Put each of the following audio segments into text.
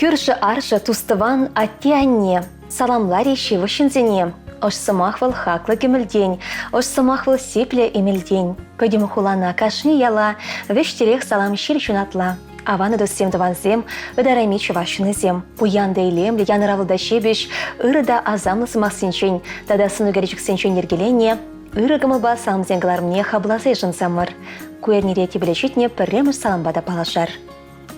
Кӳршӗ-аршӑ, тус-тӑван, атте-анне саламларӗ ҫывӑх ҫынсене. Ӑш сӑмах вӑл хаклӑ кӗмӗлтен, ӑш сӑмах вӑл сиплӗ эмелтен. Пӗтӗм хулана, кашни яла вӗҫтерех салам ҫил ҫунатла. Аван туссем, тӑвансем, ытарайми чӑваш ҫыннисем. Пуян та илемлӗ, янӑравлӑ та ҫепӗҫ, ырӑ та асамлӑ сӑмахсенчен тата сӑнӳкерчӗксенчен йӗркеленӗ ырӑ кӑмӑлпа саламсен кӑларӑмне хапӑласа йышӑнсамӑр. Ку эрнере тӗпеле ҫитнӗ пӗрремӗш салампа та паллашар.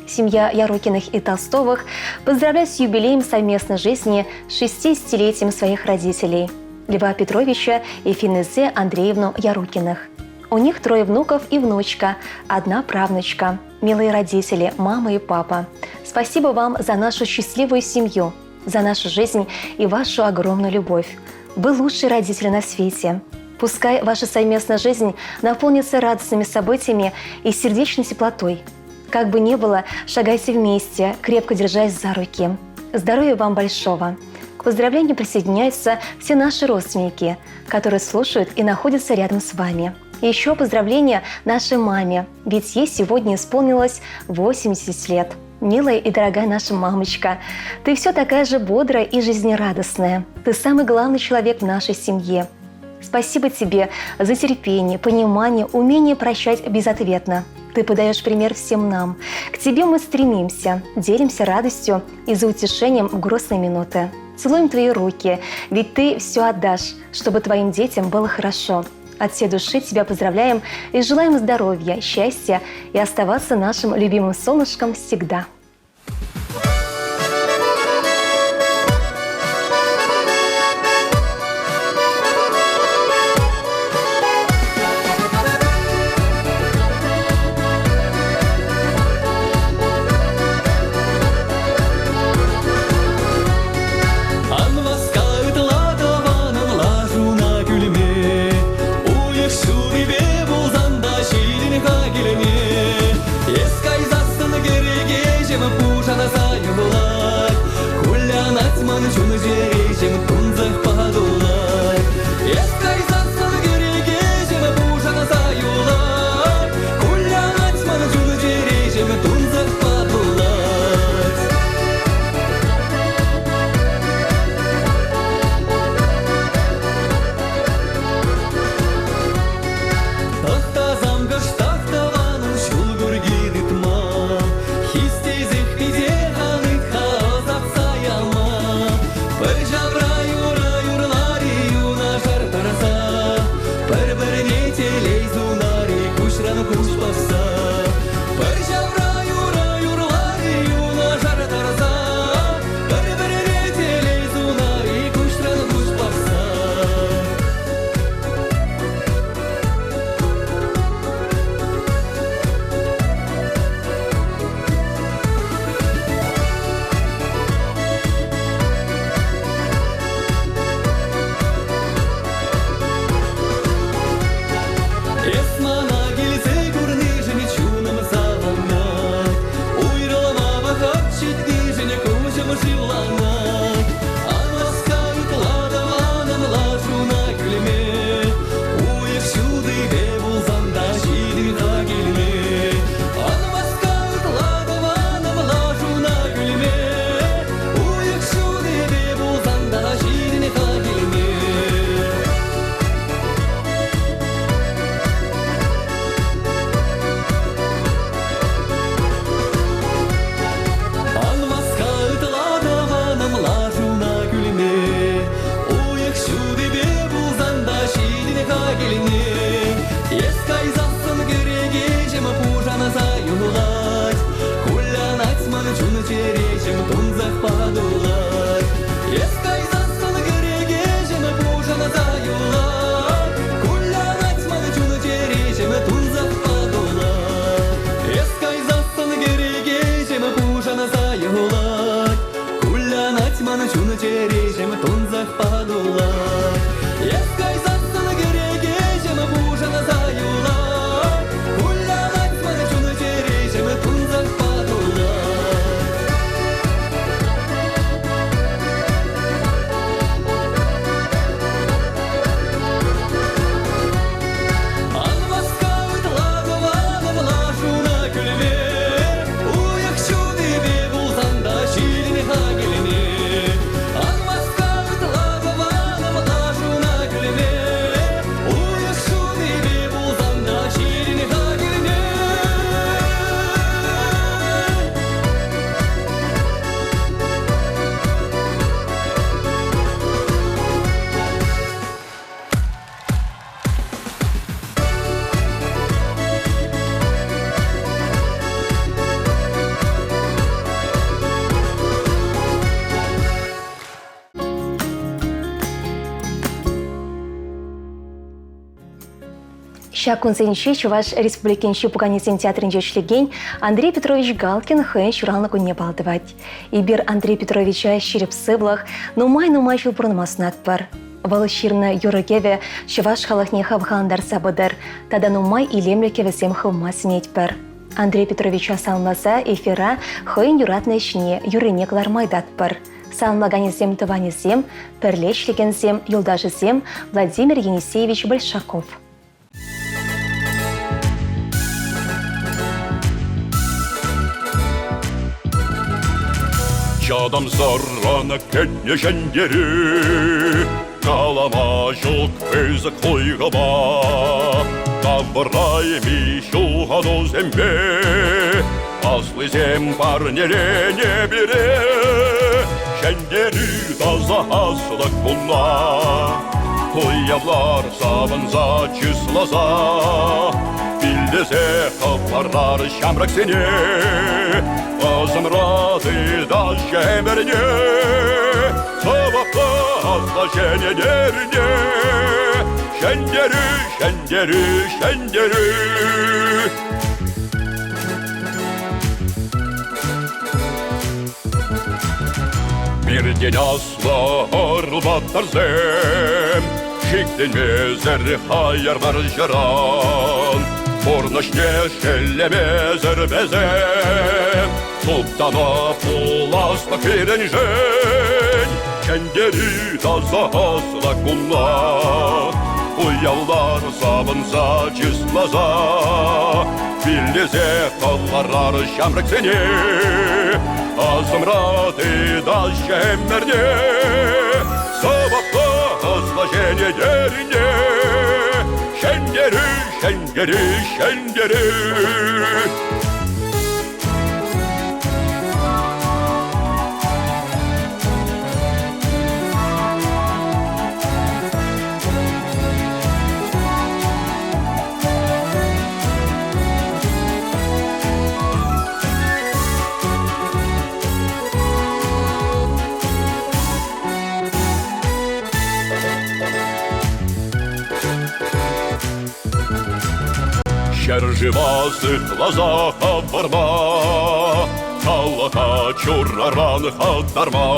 Семья Ярукиных и Толстовых поздравляет с юбилеем совместной жизни 60-летием своих родителей Льва Петровича и Финезе Андреевну Ярукиных. У них трое внуков и внучка, одна правнучка. Милые родители, мама и папа, спасибо вам за нашу счастливую семью, за нашу жизнь и вашу огромную любовь. Вы лучшие родители на свете. Пускай ваша совместная жизнь наполнится радостными событиями и сердечной теплотой. Как бы ни было, шагайте вместе, крепко держась за руки. Здоровья вам большого! К поздравлению присоединяются все наши родственники, которые слушают и находятся рядом с вами. Еще поздравления нашей маме, ведь ей сегодня исполнилось 80 лет. Милая и дорогая наша мамочка, ты все такая же бодрая и жизнерадостная. Ты самый главный человек в нашей семье. Спасибо тебе за терпение, понимание, умение прощать безответно. Ты подаешь пример всем нам. К тебе мы стремимся, делимся радостью и за утешением в грустные минуты. Целуем твои руки, ведь ты все отдашь, чтобы твоим детям было хорошо. От всей души тебя поздравляем и желаем здоровья, счастья и оставаться нашим любимым солнышком всегда. Ан васка ытла тӑванӑм лашуна кӳлме, Уйӑх ҫутипе пулсан та ҫитӗн-ха килне. Эс кайсассӑн кӗрекеҫӗ. Ҫак кунсенче Чӑваш Республикинчи пуканесен театрӗнче ӗҫлекен Андрей Петрович Галкин хӑйӗн ҫуралнӑ кунне паллӑ тӑвать. Эпир Андрей Петровича ҫирӗп сывлӑх, нумай-нумай ҫул пурӑнма сунатпӑр. Вӑл ҫырнӑ юрӑ-кӗвӗ чӑваш халӑхне хавхалантарса пытӑр тата нумай илемлӗ кӗвӗсем хывма сӗнетпӗр. Андрей Петровича саламласа эфира хӑйӗн юратнӑ ӗҫне, юррине кӑларма ыйтатпӑр. Саламлаканӗсем тӑванӗсем, пӗрле ӗҫлекенсем, юлташӗсем Владимир Енисеевич Большаков. Чӑтӑмсӑррӑн кӗтнӗ ҫӗнтерӳ Калама ҫук пысӑк хуйхӑпа Тавӑрайми ҫухатусемпе Аслисем парнеленӗ пире Ҫӗнтерӳ таса аслӑ куна Уявлар савӑнса чысласа Пиллесе хӑварар ҫамрӑксене Асӑмра тытаҫҫӗ ӗмӗрне Сӑваплӑ аслӑ ҫӗнӗ Ҫӗнтерӳ, ҫӗнтерӳ, ҫӗнтерӳ! Пиртен аслӑ ӑру-паттӑрсем Шикленмесӗр хаяр вӑрҫӑран Пурнӑҫне шеллемесӗр вӗсем Туптама пуласлӑх пирӗншӗн Ҫӗнтерӳ таса аслӑ кунна Уявлар савӑнса чысласа Пиллесе хӑварар ҫамрӑксене Асӑмра тытаҫҫӗ ӗмӗрне Сӑваплӑ ӑслӑ ҫӗнӗ Ҫӗнтерӳ, ҫӗнтерӳ, ҫӗнтерӳ! Ҫӗршыва сыхласа хӑварма, халӑха чураран хӑтарма,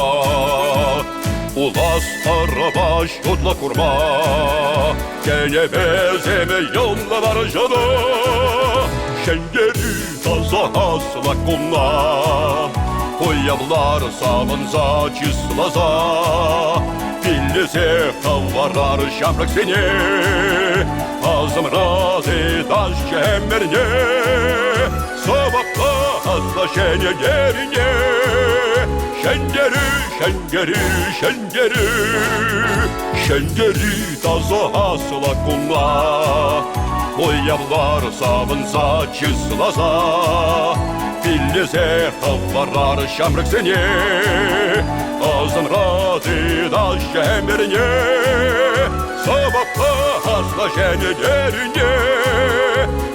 пулас ӑрӑва ҫутлӑ курма, тенӗпесем юнлӑ вӑрҫӑна ҫӗнтерӳ таса аслӑ куна уявлар савӑнса чысласа пиллесе хӑварар ҫамрӑксене асӑмра тытаҫҫӗ ӗмӗрне сӑваплӑ аслӑ ҫӗнӗ ҫӗнтерӳ ҫӗнтерӳ ҫӗнтерӳ ҫӗнтерӳ таса аслӑ куна уявлар савӑнса чысласа пиллесе хӑварар ҫамрӑксене асӑмра тытаҫҫӗ ӗмӗрне сӑваплӑ аслӑ ҫӗнӗ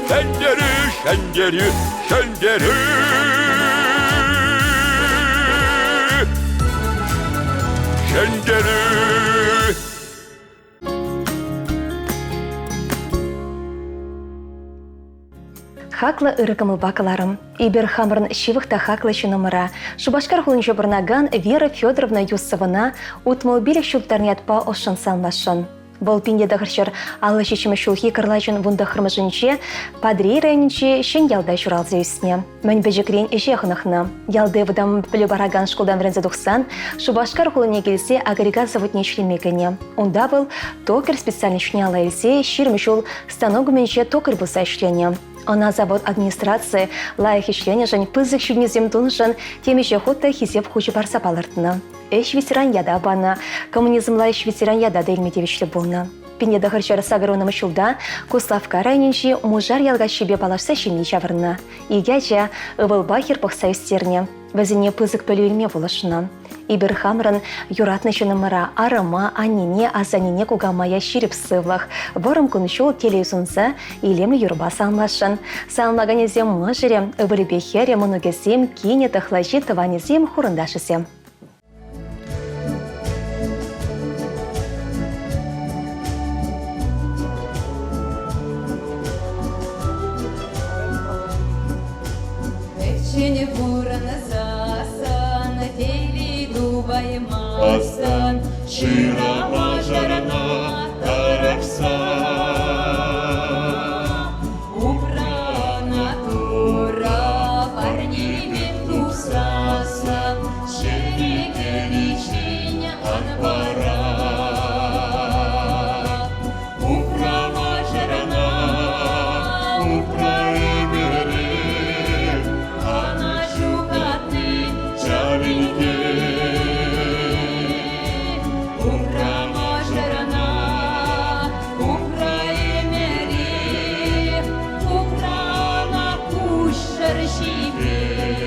ҫӗнтерӳ ҫӗнтерӳ ҫӗнтерӳ ҫӗнтерӳ Хаклӑ ырӑ кӑмӑлпа кӑларӑм. Эпир хамӑрӑн ҫывӑх та хаклӑ ҫыннӑмӑра, Шупашкар хулинче пурӑнакан Вера Федоровна Юсовӑна 65 ҫул ятпа ӑшшӑн саламласшӑн. Вӑл 1957 ҫулхи кӑрлачӑн вунтӑххӑрмӗшӗнче Патӑрьел районӗнчи Ҫӗньялта ҫуралса ӳснӗ. Мӗн пӗчӗкрен ӗҫе хӑнӑхнӑ. Ялти вӑтам пӗлӳ паракан шкултан вӗренсе тухсан Шупашкар хулине килсе агрегат заводне ӗҫлеме кӗнӗ. Унта вӑл токарь специальноҫне алла илсе 20 ҫул станок умӗнче токарь пулса ӗҫленӗ. Ӑна завод администрацийӗ лайӑх ӗҫленӗшӗн, пысӑк ҫитӗнӳсем тунӑшӑн темиҫе хут та хисеп хучӗ парса палӑртнӑ. Ӗҫ ветеран ята панӑ, коммунизмла ӗҫ ветеран ята та илме тивӗҫлӗ пулнӑ. 1980 ҫулта Куславкка районӗнчи Мушар ял каччипе паллашса ҫемье ҫавӑрнӑ. Икӗ ача ывӑлпа хӗр пӑхса ӳстернӗ. Вӗсене пысӑк пӗлӳ илме пулӑшнӑ. Эпир хамӑрӑн юратнӑ ҫыннӑмӑра, арӑма, аннене, асаннене, кукамая ҫирӗп сывлӑх, вӑрӑм кун-ҫул телей сунса илемлӗ юрӑпа саламласшӑн. Саламлаканӗсем мӑшӑрӗ, ывӑлӗпе хӗрӗ, мӑнукӗсем, кинӗ, тӑхлачи, тӑванӗсем, хурӑнташӗсем. Шырама жарна тарӑхса. Упрана Турӑ парнипе тухсассӑн ҫӗре кӗриччен ан пара. Упрама жарна, упра ӗмӗре, Ӑна ҫухатни чарӑнкке. Упра мӑшӑрна, упра ӗмӗре, упра ӑна куҫ шӑрҫи пек.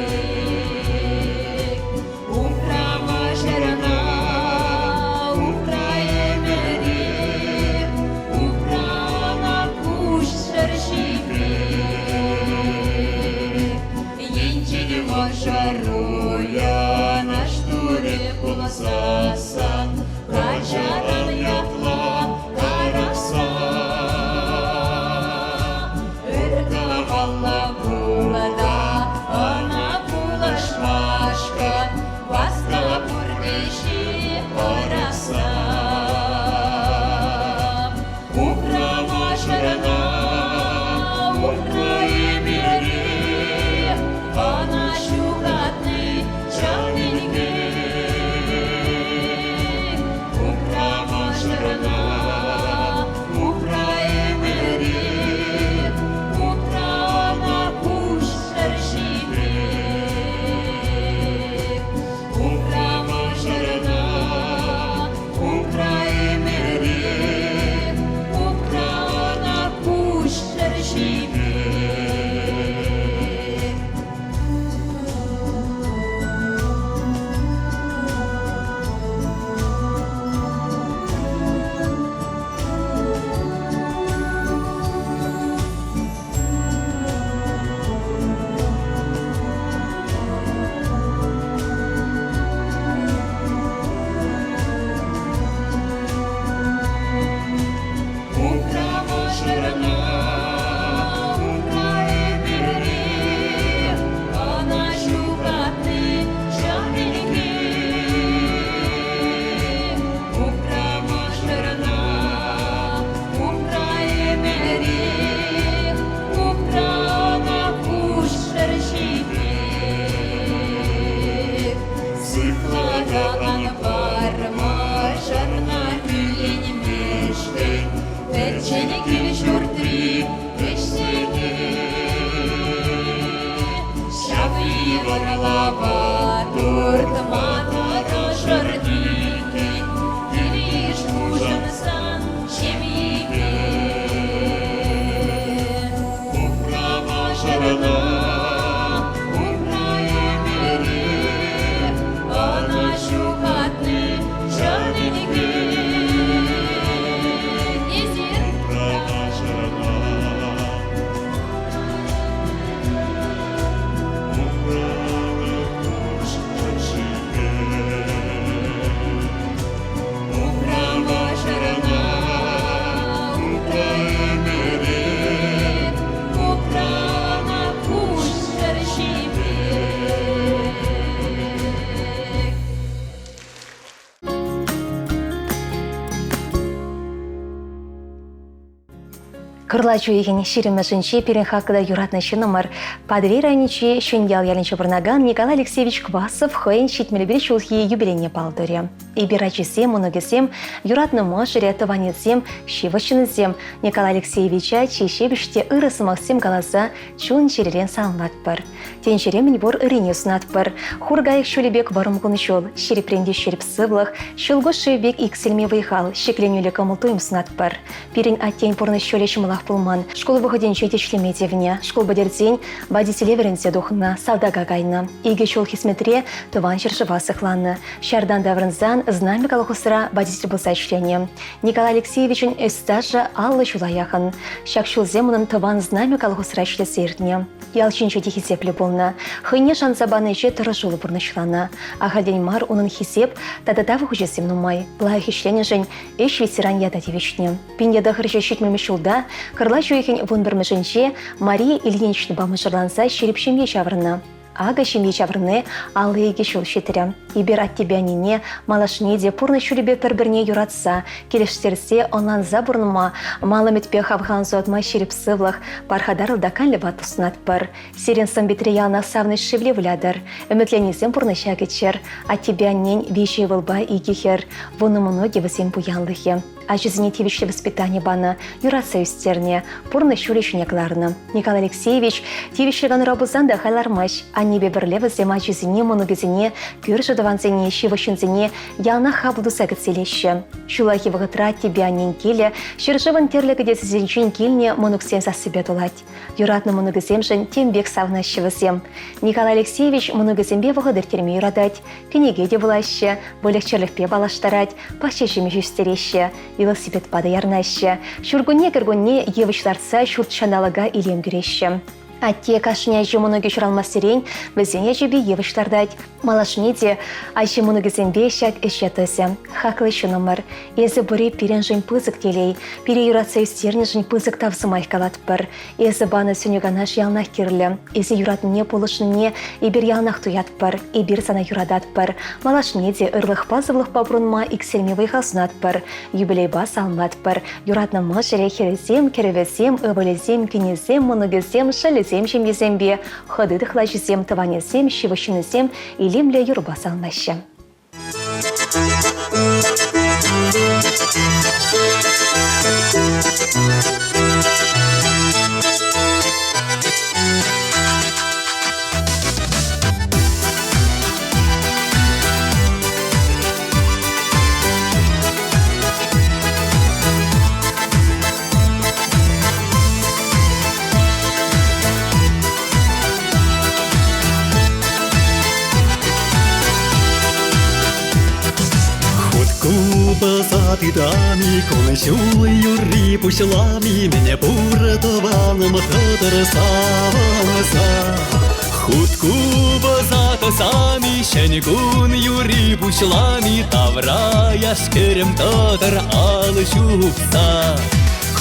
Упра мӑшӑрна, упра ӗмӗре, упра ӑна куҫ шӑрҫи пек. Енчен мӑшӑруя наш турӗ пулсассӑн, каҫаран ятла тарӑхса. Ыр кӑмӑллӑ пулӑ та ӑна пулӑшмашкӑн васка пурте ҫывӑрасса. Упра мӑшӑрна, упра ӗмӗре, Ӑна ҫухатни чӑн инкек. Упра мӑшӑрна, упра ӗмӗре, Упра ӑна куҫ шӑрҫи пек. Упра мӑшӑрна, упра ӗмӗре, Упра ӑна куҫ шӑрҫи пек. Упра мӑшӑрна, упра ӗмӗре, Ӑна ҫухатни чӑн инкек. Упра мӑшӑрна, Упра ӗмӗре, упра ӑна куҫ шӑрҫи пек. Сыхлакан пар мӑшӑрна кӳренмешкӗн пӗччен кил-ҫуртри ӗҫсене. Ҫав йывӑр лава Туртма тӑрӑшӑр иккен, килйыш хушӑнсан ҫемйипе. Упра мӑшӑрна, Упра ӗмӗре, ӑна ҫухатни чӑн инкек. Эсир упра мӑшӑрна, упра куҫ шӑршипе. Упра мӑшӑрна, Упра ӗмӗре, упра ӑна куҫ шӑрҫи пек. Кӑрлач уйӑхӗн ҫирӗммӗшӗнче пирӗн хаклӑ юратнӑ ҫыннӑмӑр Патӑрьел районӗнчи Ҫӗньял ялӗнче пурӑнакан Николай Алексеевич Квасов хӑйӗн ҫитмӗлпе ҫулхи юбилейне паллӑ турӗ. Эпир ачисем, мӑнукӗсем, юратнӑ мӑшӑрӗ, тӑванӗсем, ҫывӑх ҫыннисем Николай Алексеевича чи ҫепӗҫ те ырӑ сӑмахсем каласа чун-чӗререн саламлатпӑр. Тӗнчере мӗнпур ыррине сунатпӑр. Хур кайӑк ҫулӗ пек вӑрӑм кун-ҫул, ҫирӗпрен те ҫирӗп сывлӑх, ҫӑлкуҫ шывӗ пек иксӗлми вӑй-хал, ҫӗкленӳллӗ кӑмӑл-туйӑм сунатпӑр. Пирӗн аттен пурнӑҫ ҫулӗ ҫӑмӑлах пулман. Шкул вӑхӑтӗнче те ӗҫлеме тивнӗ. Шкул пӗтерсен водителе вӗренсе тухнӑ, салтака кайнӑ. Икӗ ҫул хӗсметре тӑван ҫӗршыва сыхланӑ. Ҫартан таврӑнсан Знамя колхозра водитель пулса ӗҫленӗ. Николай Алексеевичӑн ӗҫ стажӗ 50 ҫула яхӑн. Ҫак ҫулсем унӑн тӑван Знамя колхозра ӗҫлесе иртнӗ. Ял ҫинче те хисеплӗ пулнӑ. Хӑйне шанса панӑ ӗҫе тӑрӑшуллӑ пурнӑҫланӑ. Ахальтен мар унӑн хисеп тата тав хучӗсем нумай. Лайӑх ӗҫленӗшӗн ӗҫ ветеран ята тивӗҫнӗ. 1970 ҫулта Кӑрлач уйӑхӗн вунпӗрмӗшӗнче Мария Ильиничнӑпа мӑшӑрланса ҫирӗп ҫемье ҫавӑрнӑ. Акӑ ҫемье ҫавӑрни 52 ҫул ҫитрӗ. Эпир аттепе аннене малашне те пурнӑҫ ҫулӗпе пӗр-пӗрне юратса, килӗштерсе, ӑнланса пурӑнма, мал ӗмӗтпе хавхаланса утма ҫирӗп сывлӑх, пархатарлӑ та канлӗ ватлӑх сунатпӑр. Сирӗн сӑн-питре яланах савӑнӑҫ шевле вылятӑр. Ӗмӗтленнисем пурнӑҫа кӗччӗр. Аттепе аннен виҫӗ ывӑлпа икӗ хӗр. Вунӑ мӑнукӗ вӗсен пуянлӑхӗ. Ачисене тивӗҫлӗ воспитани панӑ, юратса ӳстернӗ, пурнӑҫ ҫулӗ ҫине кӑларнӑ. Николай Алексеевич тивӗҫлӗ канура пулсан та халь лармасть. Аннепе пӗрле вӗсем ачисене, мӑнукӗсене, кӳршӗ тӑвансене, ҫывӑх ҫынсене яланах хапӑл туса кӗтсе илеҫҫӗ. Ҫуллахи вӑхӑтра аттепе аннен килӗ ҫӗршывӑн тӗрлӗ кӗтесӗсенчен килнӗ мӑнуксен сассипе тулать. Юратнӑ мӑнукӗсемшӗн тем пек савӑнаҫҫӗ вӗсем. Николай Алексеевич мӑнукӗсемпе вӑхӑт ирттерме юратать. Кӗнеке те вулаҫҫӗ, выльӑх-чӗрлӗхпе паллаштарать, пахча ҫимӗҫ ӳстереҫҫӗ, велосипедпа та ярӑнаҫҫӗ. Ҫуркунне-кӗркунне йывӑҫ лартса ҫурт ҫанталӑка илем кӳреҫҫӗ. Атте кашни ачи мӑнукӗ ҫуралмассерен вӗсен ячӗпе йывӑҫ лартать. Малашне те ачи мӑнукӗсемпе ҫак ӗҫе тӑсӗ. Хаклӑ ҫыннӑмӑр, эсӗ пурри пирӗншӗн пысӑк телей, пире юратса ӳстернӗшӗн пысӑк тав сӑмах калатпӑр. Эсӗ панӑ сӗнӳ-канаш яланах кирлӗ. Эсӗ юратнине, пулӑшнине эпир яланах туятпӑр, эпир сана юрататпӑр. Малашне те ырлӑхпа-сывлӑхпа пурӑнма иксӗлми вӑй-хал сунатпӑр, юбилейпа саламлатпӑр. Юратнӑ мӑшӑрӗ, хӗрӗсем, кӗрӗвӗсем, ывӑлӗсем, кинӗсем, мӑнукӗсем, шӑллӗсем ҫемйисемпе, хӑти тӑхлачисем, тӑванӗсем, ҫывӑх ҫыннисем илемлӗ юрӑпа саламлаҫҫӗ. Хут купӑса тытами, кун-ҫул юрри пуҫлами, мӗне пур тӑванӑм тӑтӑр савӑнса. Хут купӑса тӑсами, ҫӗн кун юрри пуҫлами, тавра яш-кӗрӗм тӑтӑр алӑ ҫупса.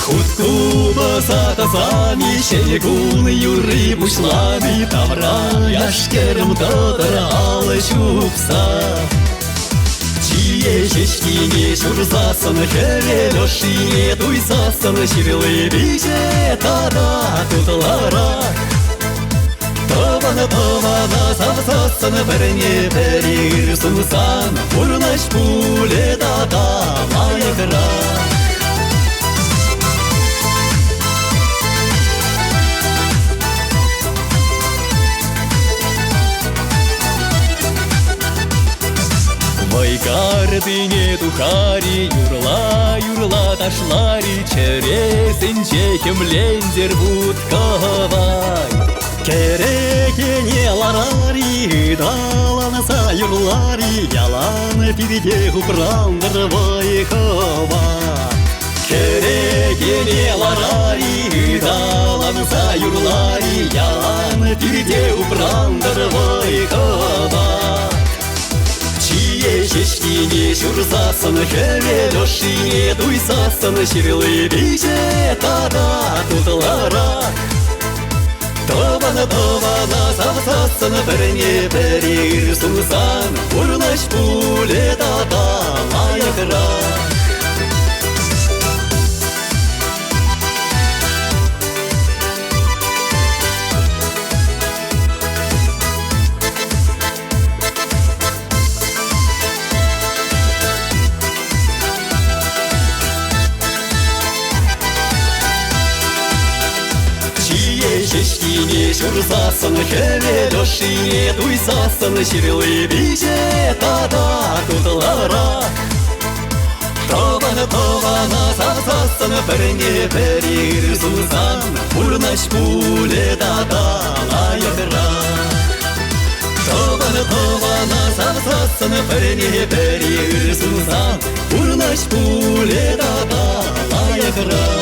Хут купӑса тӑсами, ҫӗнӗ кун юрри пуҫлами, тавра яш-кӗрӗм тӑтӑр алӑ ҫупса. Чие ҫеҫкине ҫурсассӑн, хӗвел ӑшшине туйсассӑн, ҫырли пиҫе тата тутлӑрах. Тӑван тӑвана савсассӑн, пӗрне пӗри ыр сунсан, пурнӑҫ пулӗ тата лайӑхрах. Вӑйкартине тухари, юрла-юрла ташлари, чӗресенче хӗмлентер вут-кӑвай. Кӗрекене ларари, ыталанса юрлари, ялан пирте упрантӑр вӑй-хӑват. Кӗрекене ларари, ыталанса юрлари, ялан пирте упрантӑр вӑй-хӑват. Чие ҫеҫкине ҫурсассӑн, хӗвел ӑшшине туйсассӑн, ҫырли пиҫе тата тутлӑрах. Тӑван тӑвана савсассӑн, пӗрне пӗри ыр сунсан, пурнӑҫ пулӗ тата лайӑхрах. Чие ҫеҫкине ҫурсассӑн, хӗвел ӑшшине туйсассӑн, ҫырли пиҫе тата тутлӑрах. Тӑван тӑвана савсассӑн, пӗрне пӗри ыр сунсан, пурнӑҫ пулӗ тата лайӑхрах. Тӑван тӑвана савсассӑн, пӗрне пӗри ыр сунсан, пурнӑҫ пулӗ тата лайӑхрах.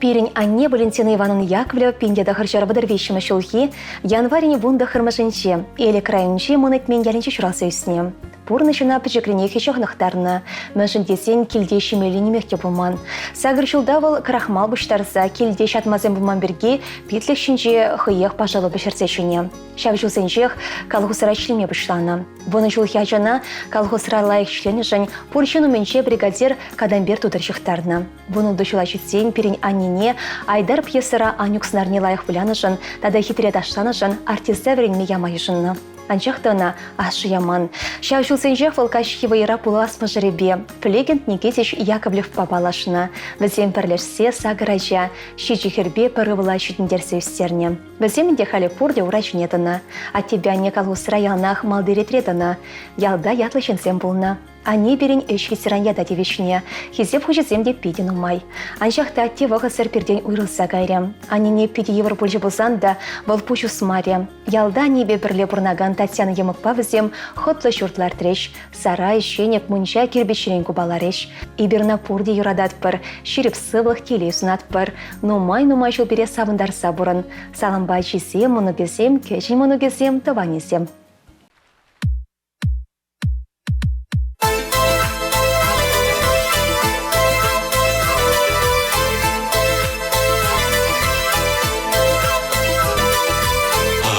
Пирӗн анне Валентина Ивановна Яковлева 1933 ҫулхи январӗн 19-мӗшӗнче Элӗк районӗнчи Мӑн Этмен ялӗнче ҫуралса ӳснӗ. Пурнӑҫ ӑна пӗчӗкренех ӗҫе хӑнӑхтарнӑ. Мӗншӗн тесен килте ҫимелли нимех те пулман. Сакӑр ҫулта вӑл крахмал пуҫтарса килте ҫатмасем пулман пирки питлӗх ҫинче хӑех пашалу пӗҫерсе ҫинӗ. Ҫав ҫулсенчех колхозра ӗҫлеме пуҫланӑ. Вунӑ ҫулхи ачана колхозра лайӑх ӗҫленӗшӗн пур ҫын умӗнче бригадир катампер тутӑр ҫыхтарнӑ. Вунултӑ ҫула ҫитсен пирӗн аннене Айдар пьесӑра Анюк сӑнарне лайӑх вылянӑшӑн тата хитре ташланӑшӑн артиста вӗренме яма йышӑннӑ. Анчах та ӑна ашшӗ яман. Ҫав ҫулсенчех вӑл каҫхи вӑйӑра пулас мӑшӑрӗпе Плегент Никитич Яковлевпа паллашнӑ. Вӗсем пӗрлешсе сакӑр ача, ҫичӗ хӗрпе пӗр ывӑла ҫитӗнтерсе ӳстернӗ. Вӗсем ӗнтӗ халӗ пурте ура ҫине тӑнӑ. Аттепе анне колхозра яланах малти ретре тӑнӑ. Ялта ятлӑ ҫынсем пулнӑ. Анне пирӗн ӗҫ ветеран ята тивӗҫнӗ. Хисеп хучӗсем те питӗ нумай. Анчах та атте вӑхӑтсӑр пиртен уйрӑлса кайрӗ. Аннене питӗ йывӑр пулчӗ пулсан та вӑл пуҫ усмарӗ. Ялта аннепе пӗрле пурӑнакан Татьяна йӑмӑкпа вӗсем хӑтлӑ ҫурт лартрӗҫ. Сарай, ҫенӗк, мунча кирпӗчрен купаларӗҫ. Эпир ӑна пурте юрататпӑр, ҫирӗп сывлӑх, телей сунатпӑр. Нумай-нумай ҫул пире савӑнтарса пурӑн. Салампа ачисем, мӑнукӗсем, кӗҫӗн мӑнукӗсем, тӑванӗсем.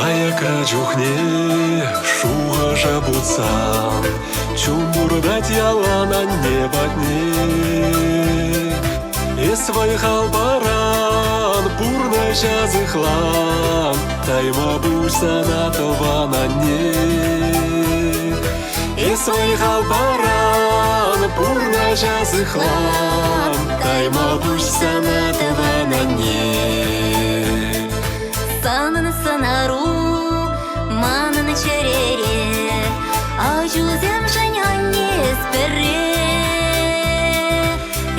Аякра чухне шухӑша путсан Чун туртать ялан анне патне. Эс вӑй-хал паран, пурнӑҫа сыхлан, Тайма пуҫ сана тӑван анне. Эс вӑй-хал паран, пурнӑҫа сыхлан, Тайма пуҫ сана тӑван анне. Санӑн сӑнару манӑн чӗрере, Ачусемшӗн анне эс пӗрре.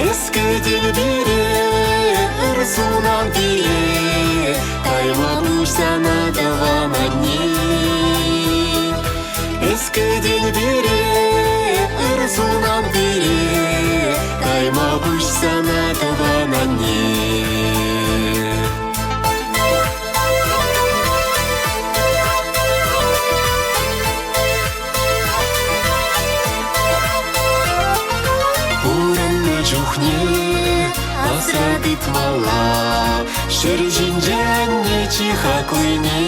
Эс кӗтен пире, ыр сунан пире, Тайма пуҫ сана тӑван анне. Эс кӗтен пире, ыр сунан пире, Тайма пуҫ сана тӑван анне. Пурӑннӑ чухне асра тытмалла ҫӗр ҫинче анне чи хаклине.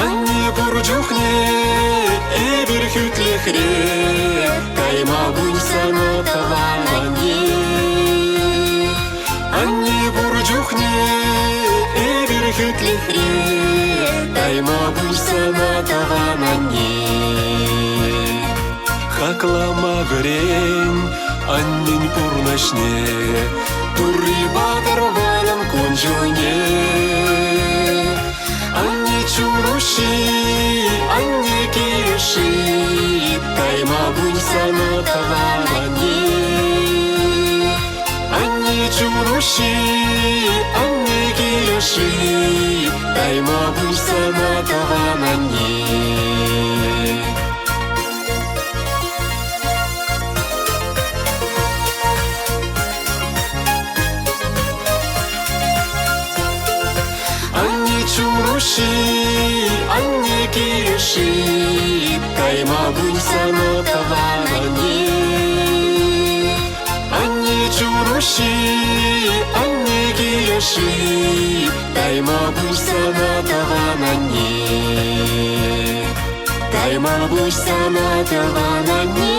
Анне пур чухне эпир хӳтлӗхре, кайма пуль сана тӑван анне. Анне пур чухне эпир хӳтлӗхре, тайма пуҫ сана тӑван анне. Хаклама вӗрен аннен пурнӑҫне, Турри патӑр вӑрӑм кун-ҫулне. Анне чун уҫҫи, анне килӗши, тайма пуҫ сана тӑван анне. Анне чун уҫҫи, анне килӗши, тайма пуҫ сана тӑван анне. Анне чуруши, анне килӗши, кайма пуль сана тӑван анне. Анне чуруши, анне килӗши, кайма пуль сана тӑван анне. Кайма пуҫ сана тӑван анне.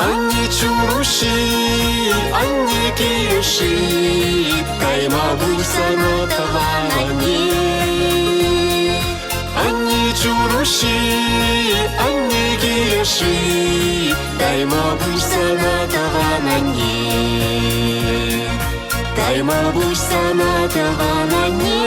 Анне чуруши, анне килӗши, кайма пуль сана тӑван анне. Анне чуруши, анне килӗши, кайма пуль сана тӑван анне. Кайма пуҫ сана тӑван анне.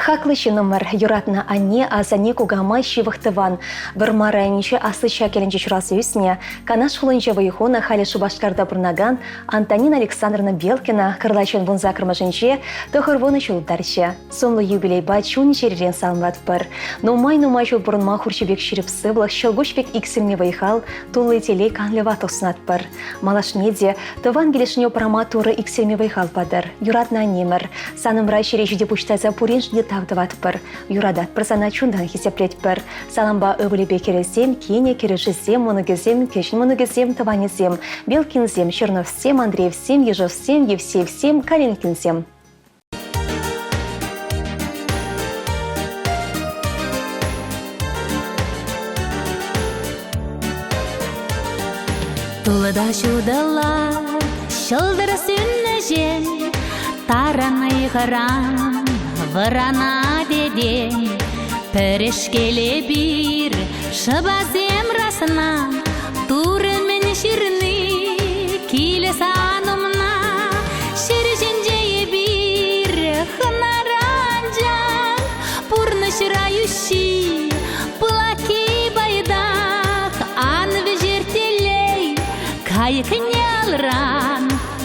Хаклӑ ҫыннӑмӑр, юратнӑ анне, асанне, кукамай, ҫывӑх тӑван. Вӑрмар районӗнчи Аслӑ Чакелӗнче ҫуралса ӳснӗ, Канаш хулинче вӑй хунӑ, халӗ Шупашкарта пурӑнакан Антонина Александровна Белкина кӑрлачӑн вунсаккӑрмӗшӗнче 90 ҫул тултарчӗ. Сумлӑ юбилейпа чун-чӗререн саламлатпӑр. Нумай-нумай ҫул пурӑнма хурҫӑ пек ҫирӗп сывлӑх, ҫӑлкуҫ пек иксӗлми вӑй-хал, тулли телей канлӗ ватлӑх сунатпӑр. Малашне те тӑван килӗшне упрама Турӑ иксӗлми вӑй-хал патӑр. Юратнӑ аннемӗр, санӑмра ҫӗре ҫити пуҫтарса пуриншӗн те тав тӑватпӑр. Юрататпӑр сана, чунтан хисеплетпӗр. Салампа ывӑлӗпе хӗрӗсем, кинӗ, кӗрӗшӗсем, мӑнукӗсем, кӗҫӗн мӑнукӗсем, тӑванӗсем, Белкинсем, Черновсем, Андреевсем, Ежовсем, Евсеевсем, Калинкинсем. Тулӑта ҫутӑла ҫӑлтӑр сӳннӗҫем тарӑн ыйхӑран вӑрана тетен. Пӗрешкел эпир шӑпасем расна Турӑ мӗн ҫырни килӗ сан умна. Ҫӗр ҫинче эпир хӑнара анчах, пурнӑҫра йӳҫҫи, пылакки пайтах. Ан вӗҫерт телей кайӑкне алран,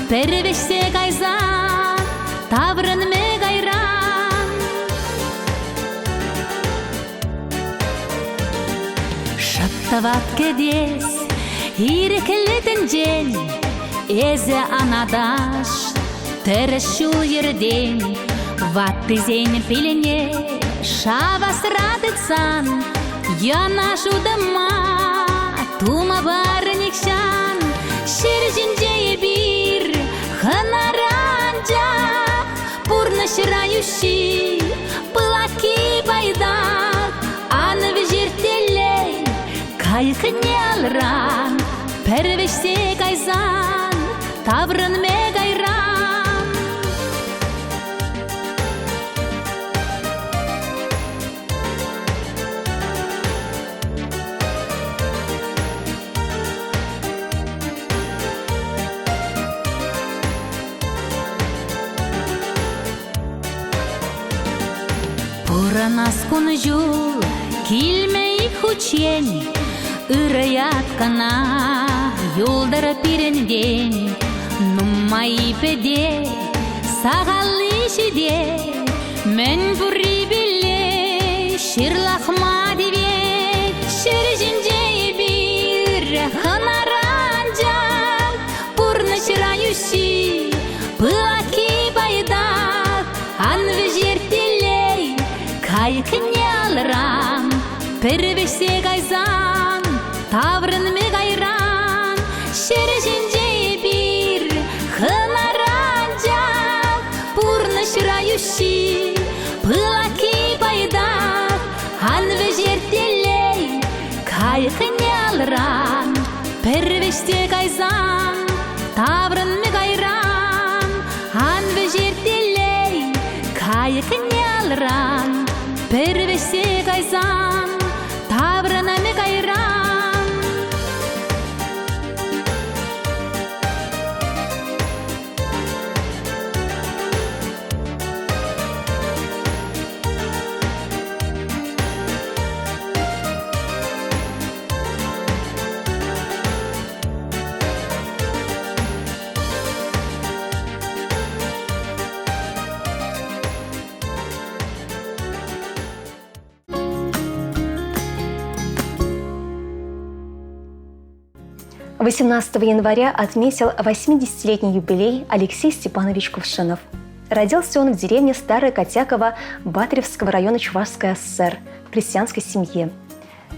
пӗр вӗҫсе кайсан таврӑнмӗ кайран. Шӑп тӑват кӗтес ирӗклӗ тӗнчен, Эсӗ анаташ тӗрӗс ҫул-йӗртен. Ваттисен пилне шавасра тытсан, Йӑнӑш утӑма тума пар нихҫан. Ҫӗр ҫинче эпир хӑнара анчах, Пурнӑҫра йӳҫҫи, пылакки пайтах. Ан вӗҫерт телей кайӑкне алран, Пӗр вӗҫсе кайсан таврӑнмӗ кайран. Пурӑнас кун-ҫул килмӗ ик хутчен, Ырӑ ят кӑна юлтӑр пирӗнтен. Нумай пӗтет, сахалли ҫитет, Мӗн пуррипелле ҫырлахма тивет. Ҫӗр ҫинче эпир хӑнара анчах, Пурнӑҫра йӳҫҫи, пылакки пайтах. Ан вӗҫерт телей кайӑкне алран, Пӗр вӗҫсе кайсан таврӑнмӗ кайран. Ҫӗр ҫинче эпир хӑнара анчах, Пурнӑҫра йӳҫҫи, пылакки пайтах. Ан вӗҫерт телей кайӑкне алран, Пӗр вӗҫсе кайсан таврӑнмӗ кайран. Ан вӗҫерт телей кайӑкне алран, Пӗр вӗҫсе кайсан таврӑнмӗ кайран. 18 января отметил 80-летний юбилей Алексей Степанович Кувшинов. Родился он в деревне Старая Котяково Батыревского района Чувашской ССР в крестьянской семье.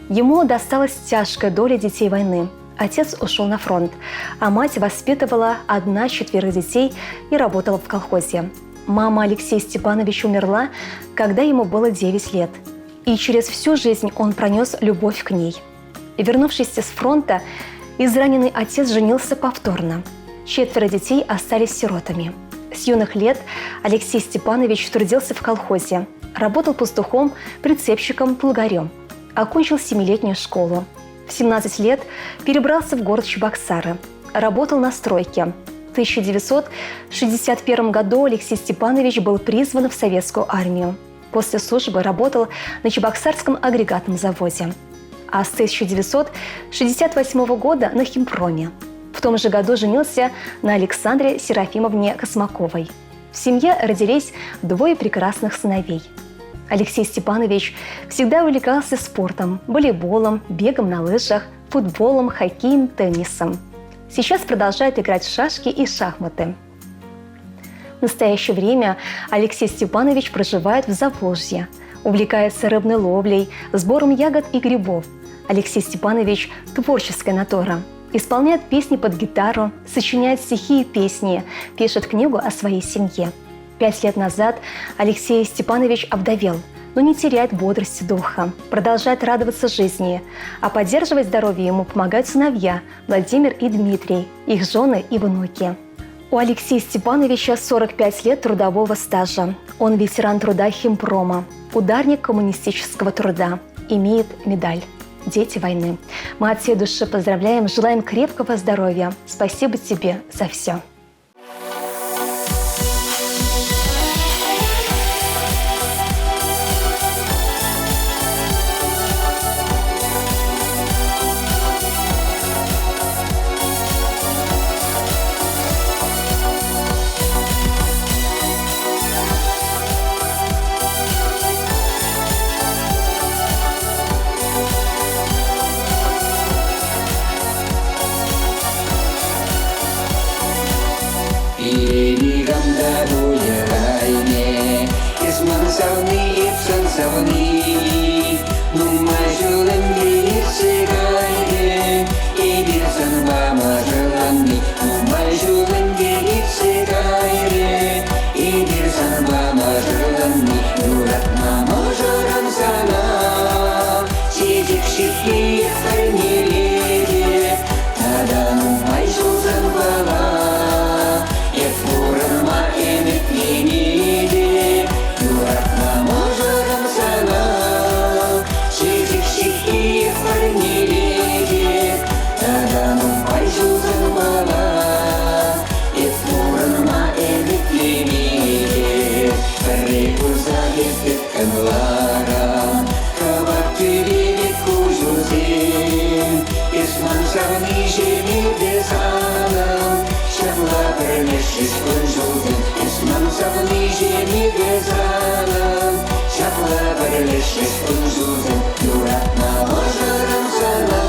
Ему досталась тяжкая доля детей войны. Отец ушел на фронт, а мать воспитывала одна четверых детей и работала в колхозе. Мама Алексея Степановича умерла, когда ему было 9 лет. И через всю жизнь он пронес любовь к ней. Вернувшись с фронта, израненный отец женился повторно. Четверо детей остались сиротами. С юных лет Алексей Степанович трудился в колхозе, работал пастухом, прицепщиком, плугарем. Окончил семилетнюю школу. В 17 лет перебрался в город Чебоксары. Работал на стройке. В 1961 году Алексей Степанович был призван в советскую армию. После службы работал на Чебоксарском агрегатном заводе. А с 1968 года на Химпроме. В том же году женился на Александре Серафимовне Космаковой. В семье родились двое прекрасных сыновей. Алексей Степанович всегда увлекался спортом, волейболом, бегом на лыжах, футболом, хоккеем, теннисом. Сейчас продолжает играть в шашки и шахматы. В настоящее время Алексей Степанович проживает в Заволжье, увлекается рыбной ловлей, сбором ягод и грибов. Алексей Степанович – творческая натура. Исполняет песни под гитару, сочиняет стихи и песни, пишет книгу о своей семье. Пять лет назад Алексей Степанович овдовел, но не теряет бодрости духа, продолжает радоваться жизни. А поддерживать здоровье ему помогают сыновья Владимир и Дмитрий, их жены и внуки. У Алексея Степановича 45 лет трудового стажа. Он ветеран труда химпрома, ударник коммунистического труда, имеет медаль «Дети войны». Мы от всей души поздравляем, желаем крепкого здоровья. Спасибо тебе за все. Пире никам та пулӗ Эс ман савни, эп сан савни. Нумай ҫул ӗнтӗ иртсе кайрӗ, Эпир санпа мӑшӑрланни. Нумай ҫул ӗнтӗ иртсе кайрӗ, Эпир санпа мӑшӑрланни. Юратма мӑшӑрӑм сана, Чечек ҫыххи парнелетӗп. Тата нумай ҫул санпала Эп пурӑнма ӗмӗтленетӗп. Юратма мӑшӑрӑм сана, Чечек ҫыххи парнелетӗп. Тата нумай ҫул санпала Эп пурӑнма ӗмӗтленетӗп. Пӗрре курса эп тыткӑнларӑм, Кӑвак тӳпе пек куҫусем. Эс ман савниҫӗм эпӗ санӑн, Ҫапла пӗрлешрӗҫ кун-ҫулсем. Эс ман савниҫӗм эпӗ санӑн, Ҫапла пӗрлешрӗҫ кун-ҫулсем. Юратнӑ мӑшӑрӑм сана,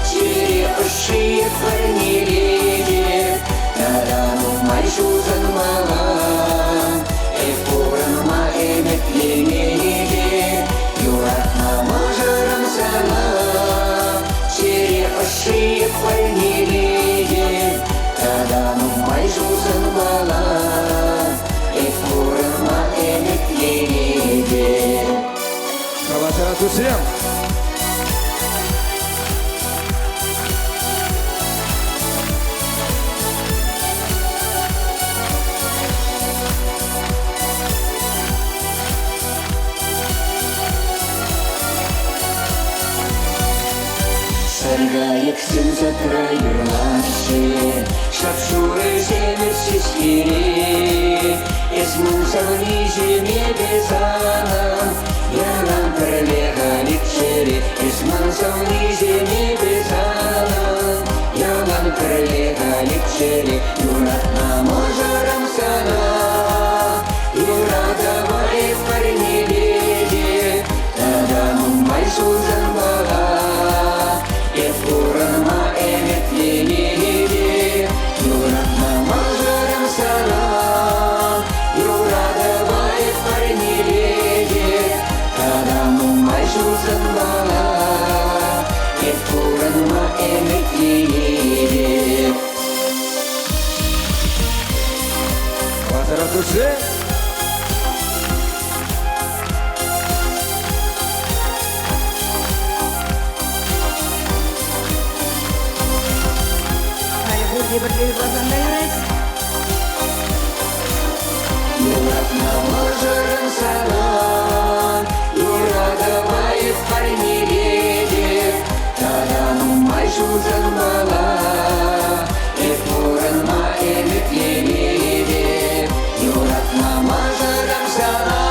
Чӗре ӑшши парнелетӗп. Тата нумай ҫул санпала Эп пурӑнма ӗмӗтленетӗп. Юратнӑ мӑшӑрӑм сана, Чӗре ӑшши парнелетӗп. Тата нумай ҫул санпала Эп пурӑнма ӗмӗтленетӗп. Калаҫара туссем! Саркайӑксем садра юрлаҫҫӗ, Шап-шурӑ ҫемӗҫ ҫеҫкере. Эс ман савниҫӗм, эпӗ санӑн, Ялан пӗрле халиччӗре. Эс ман савниҫӗм, эпӗ санӑн, Ялан пӗрле халиччӗре. Юратнӑ мӑшӑрӑм сана, Юратӑва эп парнелетӗп. Тата нумай ҫул санпала Эп пурӑнма ӗмӗтленетӗп. Юратнӑ мӑшӑрӑм сана, Юратӑва эп парнелетӗп. Тата нумай ҫул санпала Эп пурӑнма ӗмӗтленетӗп. Хватера туссем! Халӗ пурте пӗрле юрласан та юрать. Юратнӑ мӑшӑрӑм сана, Юратӑва эп парнелетӗп. Тата нумай ҫул санпала Эп пурӑнма ӗмӗтленетӗп. Юратнӑ мӑшӑрӑм сана,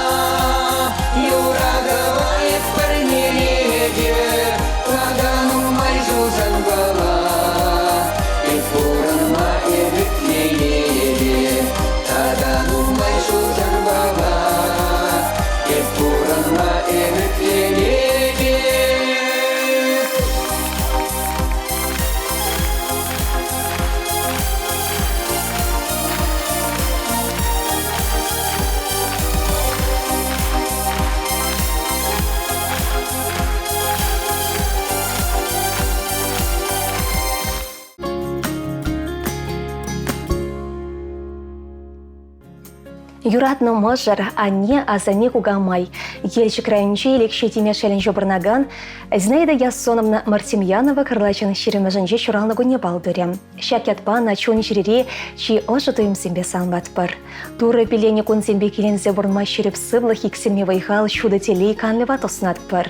Юратнӑ мӑшӑр, анне, асанне, кукамай. Елчӗк районӗнчи Элекҫей Тимеш ялӗнче пурӑнакан Зинаида Ясоновна Мартемьянова кӑрлачӑн ҫирӗмӗшӗнче ҫуралнӑ кунне паллӑ турӗ. Ҫак ятпа ӑна чун-чӗрере чи ӑшӑ туйӑмсемпе саламлатпӑр. Турӑ пилленӗ кунсемпе киленсе пурӑнма ҫирӗп сывлӑх, иксӗлми вӑй-хал, ҫутӑ телей, канлӗ ватлӑх сунатпӑр.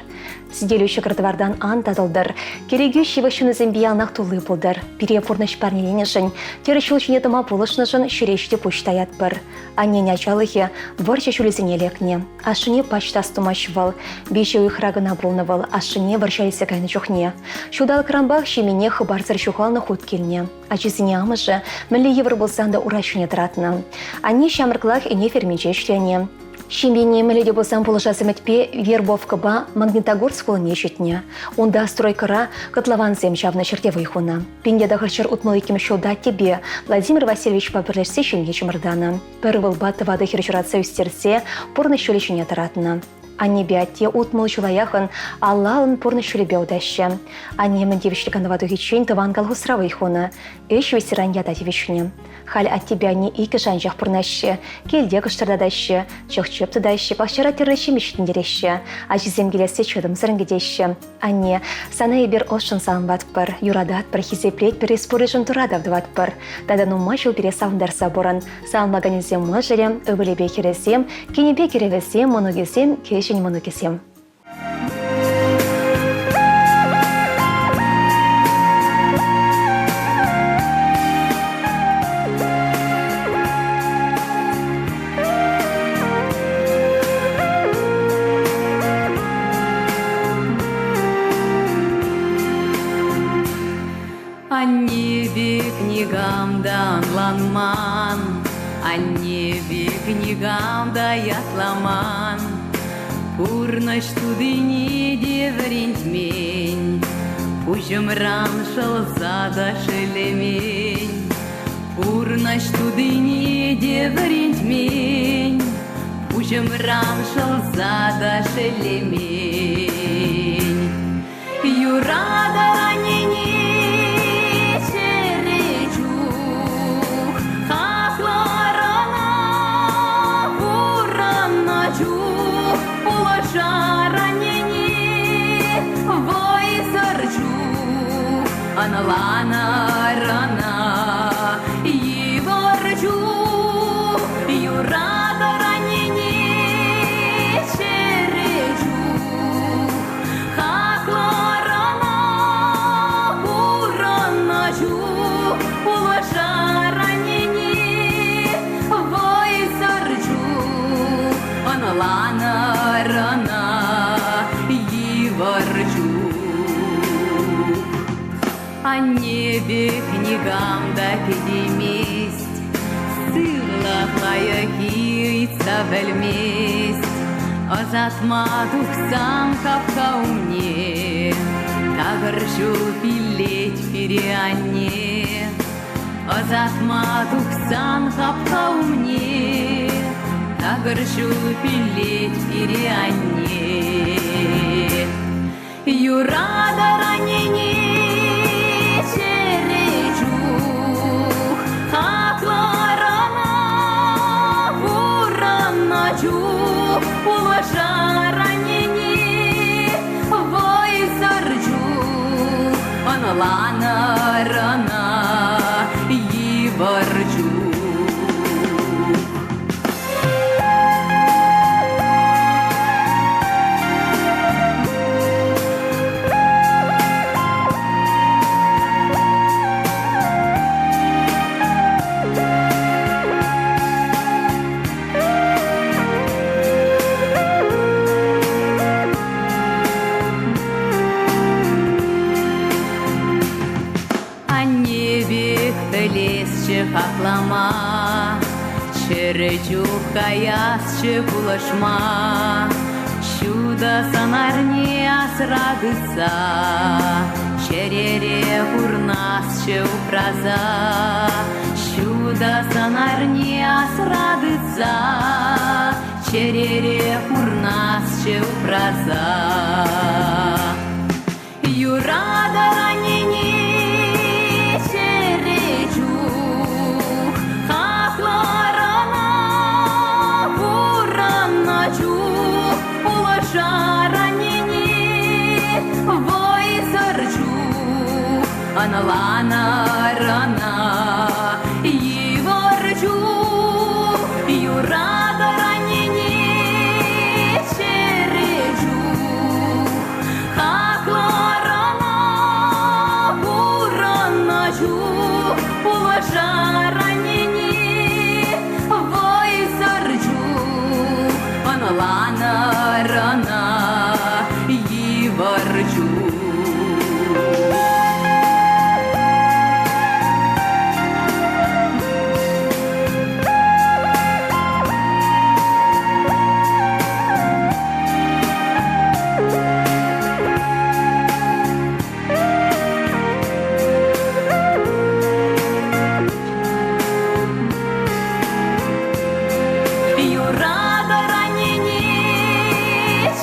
Сӗтелӳ ҫӑкӑр-тӑвартан ан татӑлтӑр. Кӗрекӳ ҫывӑх ҫыннисемпе яланах тулли пултӑр. Пире пурнӑҫ парнеленӗшӗн, тӗрӗс ҫул ҫине тӑма пулӑшнӑшӑн ҫӗре ҫити пуҫ таятпӑр. Аннен ачалӑхӗ вӑрҫӑ ҫулӗсене лекнӗ. Ашшӗне пач та астумасть вӑл. Виҫӗ уйӑхра кӑна пулнӑ вӑл ашшӗне вӑрҫа илсе кайнӑ чухне. Ҫулталӑкранпах ҫемьене хыпарсӑр ҫухалнӑ хут килнӗ. Ачисене амӑшӗ мӗнле йывӑр пулсан та ура ҫине тӑратнӑ. Анне ҫамрӑклах ӗне ферминче ӗҫленӗ. Ҫемьене мӗнле те пулсан пулӑшас ӗмӗтпе Вербовкӑпа Магнитогорск хулине ҫитнӗ. Унта стройкӑра котловансем чавнӑ ҫӗрте вӑй хунӑ. 1962 ҫулта аттепе Владимир Васильевичпа пӗрлешсе ҫемье чӑмӑртанӑ. Пӗр ывӑлпа тӑватӑ хӗр ҫуратса ӳстерсе пурнӑҫ ҫулӗ ҫине тӑратнӑ. Аннепе атте 60 ҫула яхӑн алла-аллӑн пурнӑҫ ҫулӗпе утаҫҫӗ. Анне мӗн тивӗҫлӗ канӑва тухиччен тӑван колхозра вӑй хунӑ. Ӗҫ ветеран ята тивӗҫнӗ. Халь аттепе анне иккӗш анчах пурӑнаҫҫӗ, килте кӑштӑртатаҫҫӗ, чӑх-чӗп тытаҫҫӗ, пахчара тӗрлӗ ҫимӗҫ ҫитӗнтереҫҫӗ. Ачисем килессе чӑтӑмсӑрӑн кӗтеҫҫӗ. Анне, сана эпир ӑшшӑн саламлатпӑр, юрататпӑр, хисеплетпӗр, эс пурришӗн тура тав тӑватпӑр. Тата нумай ҫул пире савӑнтарса пурӑн. Саламлаканӗсем мӑшӑрӗ, ывӑлӗпе хӗрӗсем, кинӗпе кӗрӗвӗсем, мӑнукӗсем, кӗҫӗн мӑнукӗсем. Анне пек никам та ӑнланман, Анне пек никам та ятламан. Пурнӑҫ тутине те вӗрентмен, Пуҫӑмран шӑлса та шеллемен. Пурнӑҫ тутине те вӗрентмен, Пуҫӑмран шӑлса та шеллемен. Юратӑр аннене чӗрӗ чух, хаклӑр ӑна пурӑннӑ чух, пулӑшар аннене вӑйсӑр чух, ӑнланӑр ӑна йывӑр чух, юратӑр аннене чӗрӗ чух. Хаклӑрана пурӑннӑ чух пулӑшар аннене вӑйсӑр чух ӑнланӑр ӑна йывӑр чух. Анне пек никам та кӗтеймест, сывлӑх лайӑххи ыйтса пӗлмест. Ӑсатма тухсан хапха умне такӑр ҫул пиллет пире анне. Ӑсатма тухсан хапха умне такӑр ҫул пиллет пире анне. Юратӑр аннене чӗрӗ чух, хаклӑр ӑна пурӑннӑ чух, пулӑшар аннене вӑйсӑр чух, ӑнланӑр ӑна йывӑр чух. Анне пек пӗлесчӗ хаклама, Чӗрӗ чух каясчӗ пулӑшма. Ҫутӑ сӑнарне асра тытса, Чӗрере пурнасчӗ упраса. Ҫутӑ сӑнарне асра тытса, Чӗрере пурнасчӗ упраса. Юратӑр аннене чӗрӗ чух, хаклӑр ӑна Ӑнланӑр ӑна, йывӑр чух юратӑр аннене чӗрӗ чух. Хаклӑр ӑна пурӑннӑ чух, пулӑшар аннене вӑйсӑр чух. Ӑнланӑр ӑна, йывӑр чух. Юратӑр аннене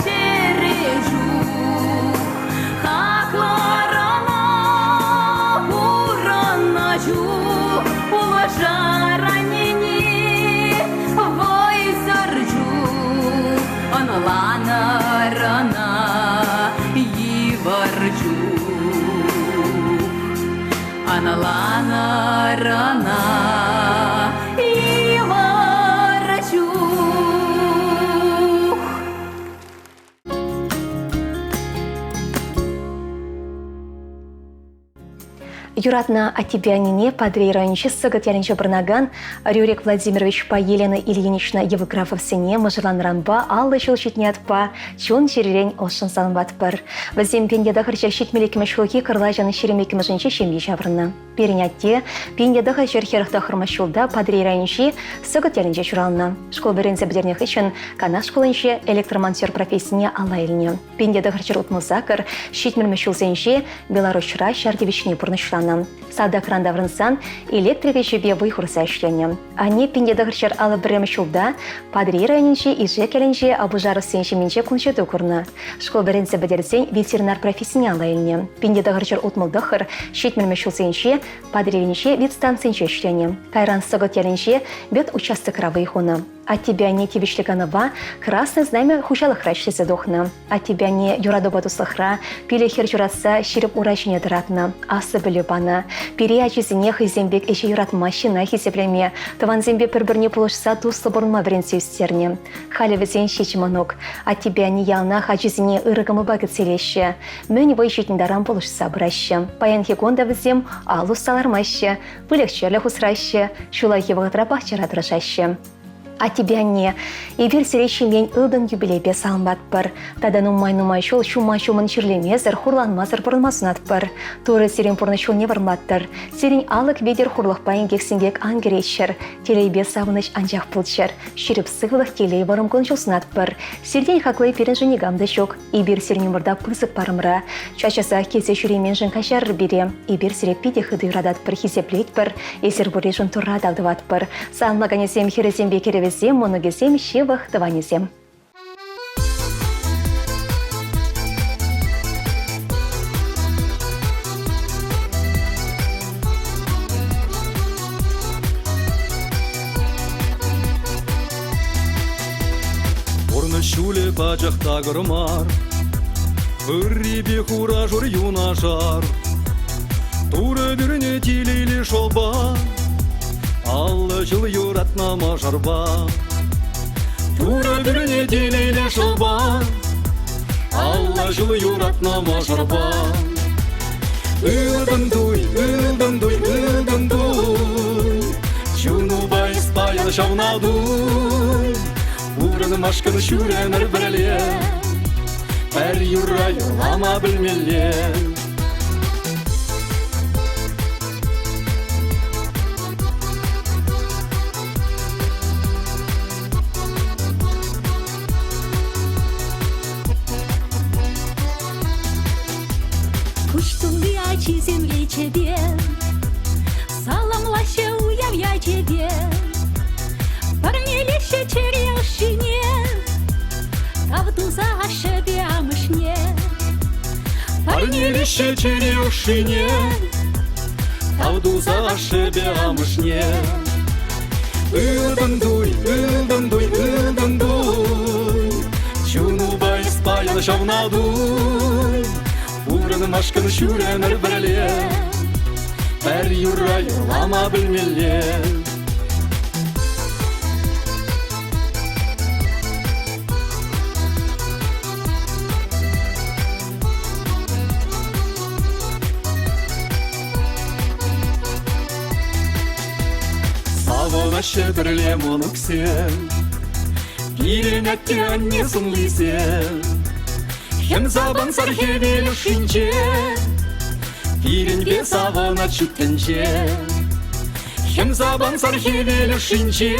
чӗрӗ чух, хаклӑр ӑна пурӑннӑ чух, пулӑшар аннене вӑйсӑр чух, ӑнланӑр ӑна йывӑр чух. Ӑнланӑр ӑна йывӑр чух. Юратнӑ аттепе аннене Патӑрьел районӗнчи Сӑкӑт ялӗнче пурӑнакан Рюрик Владимировичпа Елена Ильинична Евграфовсене мӑшӑрланнӑранпа 50 ҫул ҫитнӗ ятпа чун-чӗререн ӑшшӑн саламлатпӑр. Вӗсем 1972 ҫулхи кӑрлачӑн 22-мӗшӗнче ҫемье ҫаврӑннӑ. Пирӗн атте 1949 ҫулта Патӑрьел районӗнчи Сӑкӑт ялӗнче ҫуралнӑ. Шкул вӗренсе пӗтернӗ хыҫҫӑн Канаш хулинче электромонтер профессине алла илнӗ. 1968 ҫитмӗлмӗш ҫулсенче Беларуҫра ҫар тивӗҫне пурнӑҫланӑ. Салтакран таврӑнсан электрик ӗҫӗпе вӑй хурса ӗҫленӗ. Анне 1951 ҫулта Патӑрьел районӗнчи Ишек ялӗнче Абужаровсен ҫемйинче кун ҫути курнӑ. Шкул вӗренсе пӗтерсен ветеринар профессине алла илнӗ. 1969 ҫитмӗлмӗш ҫулсенче Патӑрьелӗнчи ветстанцинче ӗҫленӗ. Кайран Сӑкӑт ялӗнче ветучастокра вӑй хунӑ. Аттепе анне тивӗҫлӗ канӑва Красное Знамя хуҫалӑхра ӗҫлесе тухнӑ. Аттепе анне юратупа туслӑхра пилӗк хӗр ҫуратса ҫирӗп ура ҫине тӑратнӑ, аслӑ пӗлӳ панӑ. Пире ачисене хӑйсем пек ӗҫе юратма, ҫынна хисеплеме, тӑвансемпе пӗр-пӗрне пулӑшса туслӑ пурӑнма вӗрентсе ӳстернӗ. Халӗ вӗсен ҫичӗ мӑнук. Аттепе анне яланах ачисене ырӑ кӑмӑлпа кӗтсе илеҫҫӗ. Мӗн вӑй ҫитнӗ таран пулӑшса пыраҫҫӗ. Паянхи кун та вӗсем ал усса лармаҫҫӗ, выльӑх-чӗрлӗх усраҫҫӗ, ҫуллахи вӑхӑтра пахчара тӑрӑшаҫҫӗ. Аттепе анне, эпир сире ҫемьен ылтӑн юбилейпе саламлатпӑр. Тата нумай-нумай ҫул ҫума-ҫумӑн чирлемесӗр, хурланмасӑр пурӑнма сунатпӑр. Турӑ сирӗн пурнӑҫ ҫулне вӑрмлаттӑр. Сирӗн алӑк витӗр хурлӑхпа инкек-синкек ан кӗреччӗр. Телейпе савӑнӑҫ анчах пулччӑр. Ҫирӗп сывлӑх, телей, вӑрӑм кун-ҫул сунатпӑр. Сиртен хакли пирӗншӗн никам та ҫук. Эпир сирӗн умӑрта пысӑк парӑмра. Час-часах килсе ҫӳременшӗн каҫарӑр пире. Эпир сире питӗ хытӑ юрататпӑр, хисеплетпӗр. Эсир пурришӗн Турра тав тӑватпӑр. Саламлаканӗсем хӗрӗсемпе кӗрӗвӗсем, мӑнукӗсем, ҫывӑх тӑванӗсем. Пурнӑҫ ҫулӗ пачах такӑр мар, Ыррипе хура-шур юнашар. Турӑ пӳрнӗ телейлӗ шӑпа, 50 ҫул юратнӑ мӑшӑрпа. Турӑ пӳрнӗ телейлӗ шӑпа, 50 ҫул юратнӑ мӑшӑрпа. Ылтӑн туй, ылтӑн туй, ылтӑн туй, Чунупа эс паян ҫавна туй. Пурӑнмашкӑн ҫӳремӗр пӗрле, Пӗр юрра юрлама пӗлмелле. Куҫ тулли ачисем речӗпе Саламлаҫҫӗ уяв ячӗпе. Парнелеҫҫӗ чӗре ӑшшине, Тав туса ашшӗпе амӑшне. Парнелеҫҫӗ чӗре ӑшшине, Тав туса ашшӗпе амӑшне. Ылтӑн туй, ылтӑн туй, ылтӑн туй, Чунупа эс паян ҫавна туй. Пурӑнмашкӑн ҫӳремӗр пӗрле. Пӗр юрра юрлама пӗлмелле. Савӑнаҫҫӗ пӗрле мӑнуксем, Пирӗн атте-анне сӑнлисем. Хӗм сапӑнсӑр хӗвел ӑшшинче, Пирӗнпе савӑнать ҫут тӗнче. Хӗм сапӑнсӑр хӗвел ӑшшинче,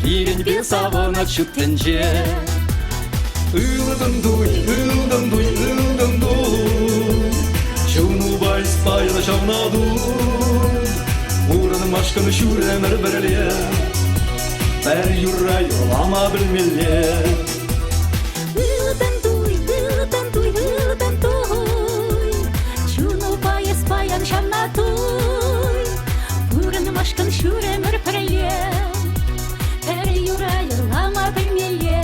Пирӗнпе савӑнать ҫут тӗнче. Ылтӑн туй, ылтӑн туй, ылтӑн туй, Чунупа эс паян ҫавна туй. Пурӑнмашкӑн ҫур ӗмӗр пӗрле, Пӗр юрра юрлама пӗлмелле. Ылтӑн туй, ылтӑн туй, ылтӑн туй, Чунупа эс паян ҫавна туй. Пурӑнмашкӑн ҫур ӗмӗр пӗрле, Пӗр юрра юрлама пӗлмелле.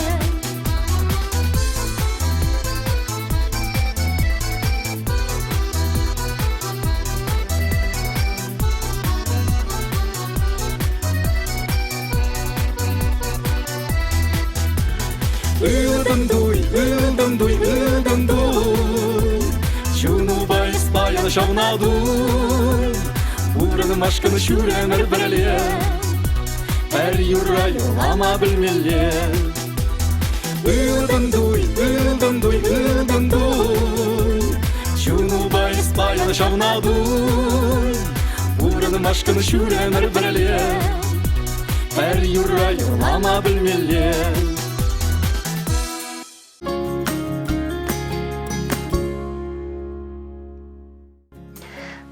Ылтӑн туй, ылтӑн туй, ылтӑн туй, Чунупа эс паян ҫавна туй. Пурӑнмашкӑн ҫур ӗмӗр пӗрле, Пӗр юрра юрлама пӗлмелле. Ылтӑн туй, ылтӑн туй, ылтӑн туй, Чунупа эс паян ҫавна туй. Пурӑнмашкӑн ҫур ӗмӗр пӗрле, Пӗр юрра юрлама пӗлмелле.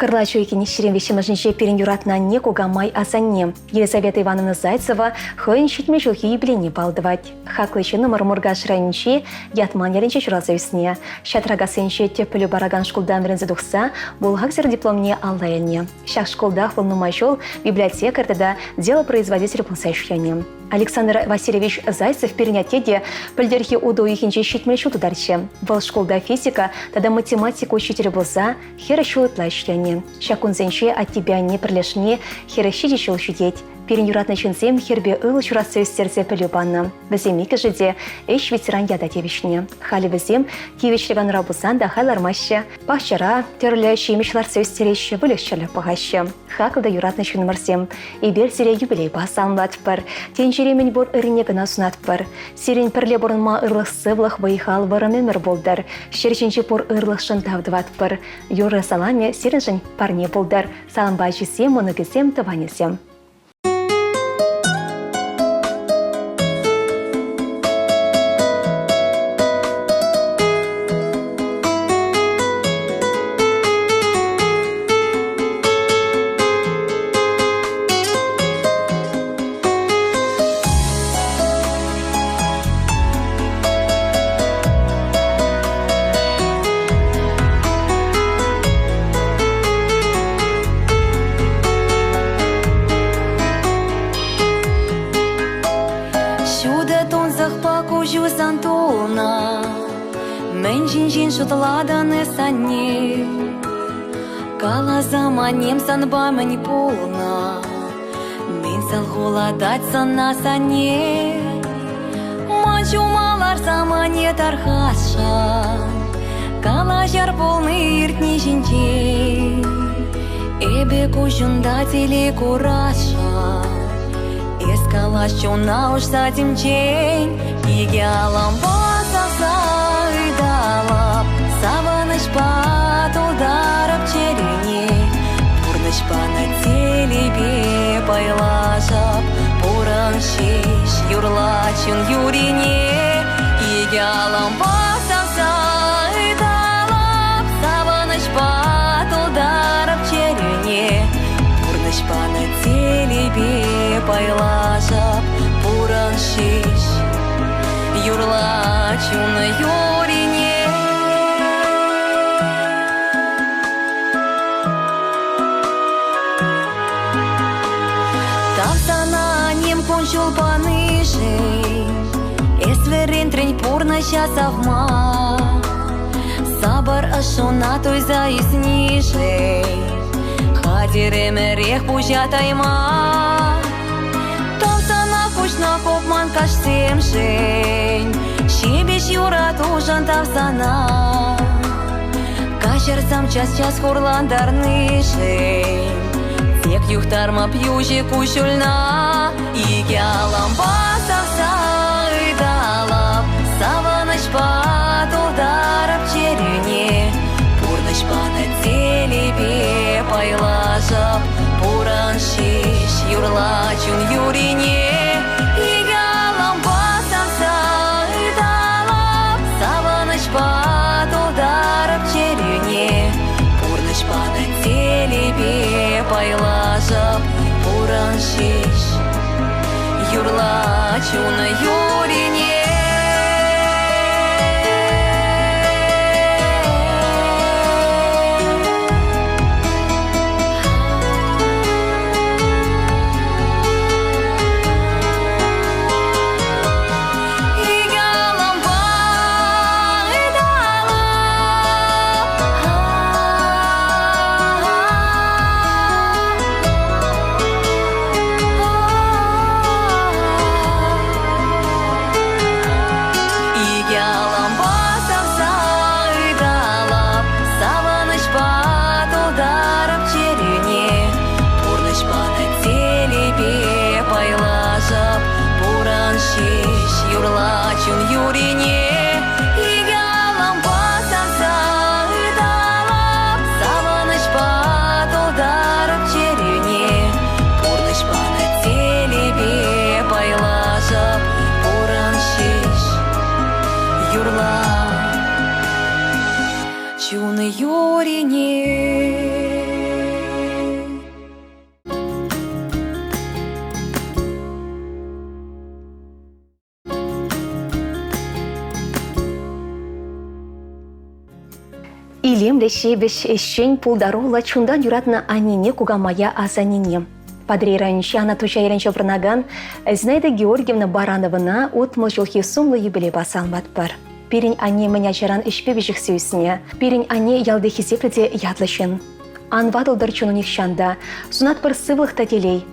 Кӑрлач уйӑхӗн 23-мӗшӗнче пирӗн юратнӑ анне кукамай асанне Елизавета Ивановна Зайцева хӑйӗн 70 ҫулхи юбилейне палӑртать. Хаклӑ ҫыннӑмӑр Муркаш районӗнчи Ятман ялӗнче ҫуралса ӳснӗ. Ҫатракассинче тӗп пӗлӳ паракан шкултан вӗренсе тухса бухгалтер дипломне алла илнӗ. Ҫак шкултах вӑл нумай ҫул библиотекарь тата делопроизводитель пулса ӗҫленӗ. Александр Васильевич Зайцев пирӗн атте те пӗлтӗрхи утӑ уйӑхӗнче 70 ҫул тутарчӗ. Вӑл шкулта физика тата математика учителӗ пулса 40 ҫул ытла ӗҫленӗ. Ҫак кунсенче аттепе анне пӗрлешни 47 ҫул ҫитет. Пирӗн юратнӑ ҫынсем хӗрпе ывӑл ҫуратса ӳстерсе пӗлӳ панӑ. Вӗсем иккӗшӗ те ӗҫ ветеран ята тивӗҫнӗ. Халӗ вӗсем тивӗҫлӗ канура пулсан та халь лармаҫҫӗ. Пахчара тӗрлӗ ҫимӗҫ лартса ӳстереҫҫӗ, выльӑх-чӗрлӗх пӑхаҫҫӗ. Хаклӑ та юратнӑ ҫыннӑмӑрсем, эпир сире юбилейпа саламлатпӑр. Тӗнчере мӗн пур ыррине кӑна сунатпӑр. Сирӗн пӗрле пурӑнма ырлӑх-сывлӑх, вӑй-хал, вӑрӑм ӗмӗр пултӑр. Ҫӗр ҫинчи пур ырлӑхшӑн тав тӑватпӑр. Юрӑ саламӗ сирӗншӗн парне пултӑр. Салампа ачисем, мӑнукӗсем, тӑванӗсем. Ҫутӑ тунсӑхпа куҫусан тулнӑ, Мӗн ҫинчен шутлатӑн эс, анне? Каласам, аннем, санпа мӗн пулнӑ? Мӗн салхулатать сана, санне? Ман ҫума ларсам, анне, тархасшӑн, Калаҫар пулни иртни ҫинчен. Эпӗ куҫунта телей курасшӑн, Эс калаҫ чуна уҫса темчен. Икӗ алампа савса ыталап, Савӑнӑҫпа тултарӑп чӗрене. Пурнӑҫ панӑ телейпе пайлашӑп, Пурӑн ҫеҫ, юрла чун юрине. Икӗ алампа савса ыталап, Савӑнӑҫпа тултарӑп чӗрене. Пурнӑҫ панӑ телейпе пайлашӑп, Пурӑн ҫеҫ, юрла чун юрине. Тав сана ним кун-ҫул панишӗн, Эс вӗрентрӗн пурнӑҫа савма. Сапӑр ӑшшуна туйса ӳснишӗн. Хатӗр ӗмӗрех пуҫа тайма. Тав сана куҫна хупман каҫсемшӗн, Ҫепӗҫ юратушӑн тав сана. Каҫарсам час-час хурлантарнишӗн, Тек юхтармап юҫӗ куҫҫульна. Икӗ алампа савса ыталап, Савӑнӑҫпа тултарап чӗрӳне. Пурнӑҫ панӑ телейпе пайлашӑп, Пурӑн ҫеҫ, юрла чун юррине. Икӗ алампа савса ыталап, Савӑнӑҫпа тултарап чӗрӳне. Пурнӑҫ панӑ телейпе пайлашӑп, Пурӑн ҫеҫ, юрла чун юррине. Икӗ алампа савса ыталап, Савӑнӑҫпа тултарап чӗрӳне. Пурнӑҫ панӑ телейпе пайлашӑп, Пурӑн ҫеҫ, юрла чун юррине. Икӗ алампа савса ыталап, Савӑнӑҫпа тултарап чӗрӳне. Пурнӑҫ панӑ телейпе пайлашӑп, Пурӑн ҫеҫ, юрла чун юррине. Илемлӗ, ҫепӗҫ, ӗҫчен, пултаруллӑ, чунтан юратнӑ аннене, кукамая, асаннене. Патӑрьел районӗнчи Анат Туҫа ялӗнче пурӑнакан Зинаида Георгиевна Барановӑна 60 ҫулхи сумлӑ юбилейпа саламлатпӑр. Пирӗн анне мӗн ачаран ӗҫпе пиҫӗхсе ӳснӗ. Пирӗн анне ялти хисеплӗ те ятлӑ ҫын. Ан ватӑлтӑр чуну нихҫан та. Сунатпӑр сывлӑх та телей.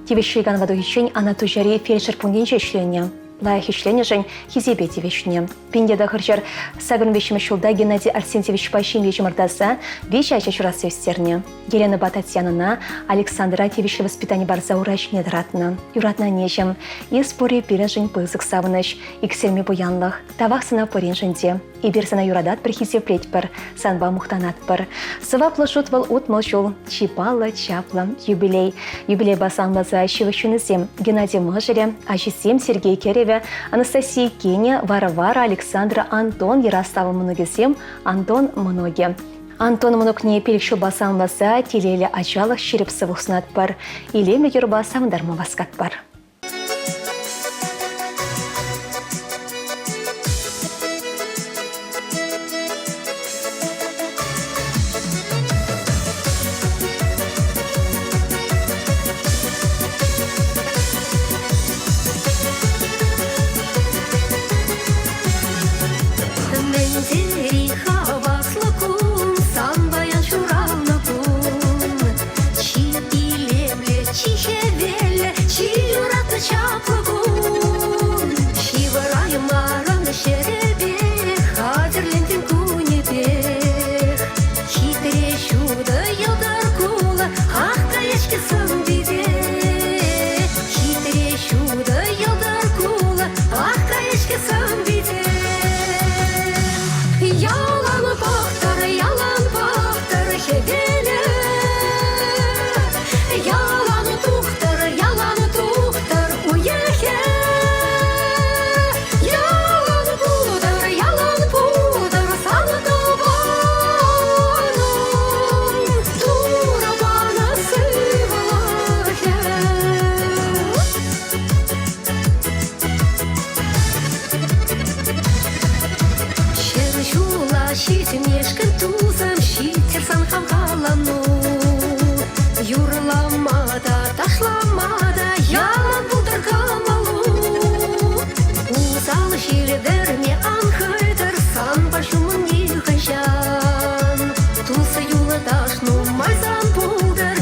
Тивӗҫлӗ канӑва тухиччен Анат Туҫари фельдшер пунктӗнче ӗҫленӗ. Лайӑх ӗҫленӗшӗн хисепе тивӗҫнӗ. 1983 ҫулта Геннадий Арсентьевичпа ҫемье чӑмӑртаса виҫӗ ача ҫуратса ӳстернӗ. Еленӑпа Татьянӑна Александра тивӗҫлӗ воспитани парса ура ҫине тӑратнӑ. Юратнӑ аннеҫӗм, эс пурри пирӗншӗн пысӑк савӑнӑҫ, иксӗлми пуянлӑх. Тавах сана пуриншӗн те. Эпир сана юрататпӑр, хисеплетпӗр, санпа мухтанатпӑр. Сӑваплӑ шут вӑл 60 ҫул, чи паллӑ, чаплӑ юбилей. Юбилейпа саламласа ҫывӑх ҫыннисем Геннадий мӑшӑрӗ, ачисем Сергей Кӗрӗвӗ, Анастасия Кинӗ, Варвара, Александра, Антон, Ярослава мӑнукӗсем, Антон мӑнукӗ. Антон мӑнукне пилӗк ҫулпа саламласа телейлӗ ачалӑх ҫирӗп сывлӑх сунатпӑр, илемлӗ юрӑпа савӑнтарма васкатпӑр. Мӗн тери хаваслӑ кун, сан паян ҫуралнӑ кун. Чи илемлӗ, чи хӗвеллӗ, чи юратнӑ чаплӑ кун. Ҫывӑраймарӑн ҫӗрӗпех, хатӗрлентӗн кунӗпех. Хитре ҫутӑ йӑлтӑр кулӑ, ах каяҫкӗ сӑн-пите. Хитре ҫутӑ йӑлтӑр кулӑ, ах каяҫкӗ сӑн-пите. Ялан пӑхтӑр, ялан пӑхтӑр хӗвелӗ. Ялан тухтӑр, ялан тухтӑр уйӑхӗ. Ялан пултӑр, ялан пултӑр сан тӑванӑм. Турӑ панӑ сывлӑхӗ. Ҫӗр ҫула ҫитмешкӗн тусӑм ҫиттӗр сан хавхалану. Юрлама та, ташлама та ялан пултӑр кӑмӑлу. Усал ҫил вӗрме ан хӑйтӑр санпа ҫумӑн нихӑҫан. Тус юлташ нумай сан пултӑр.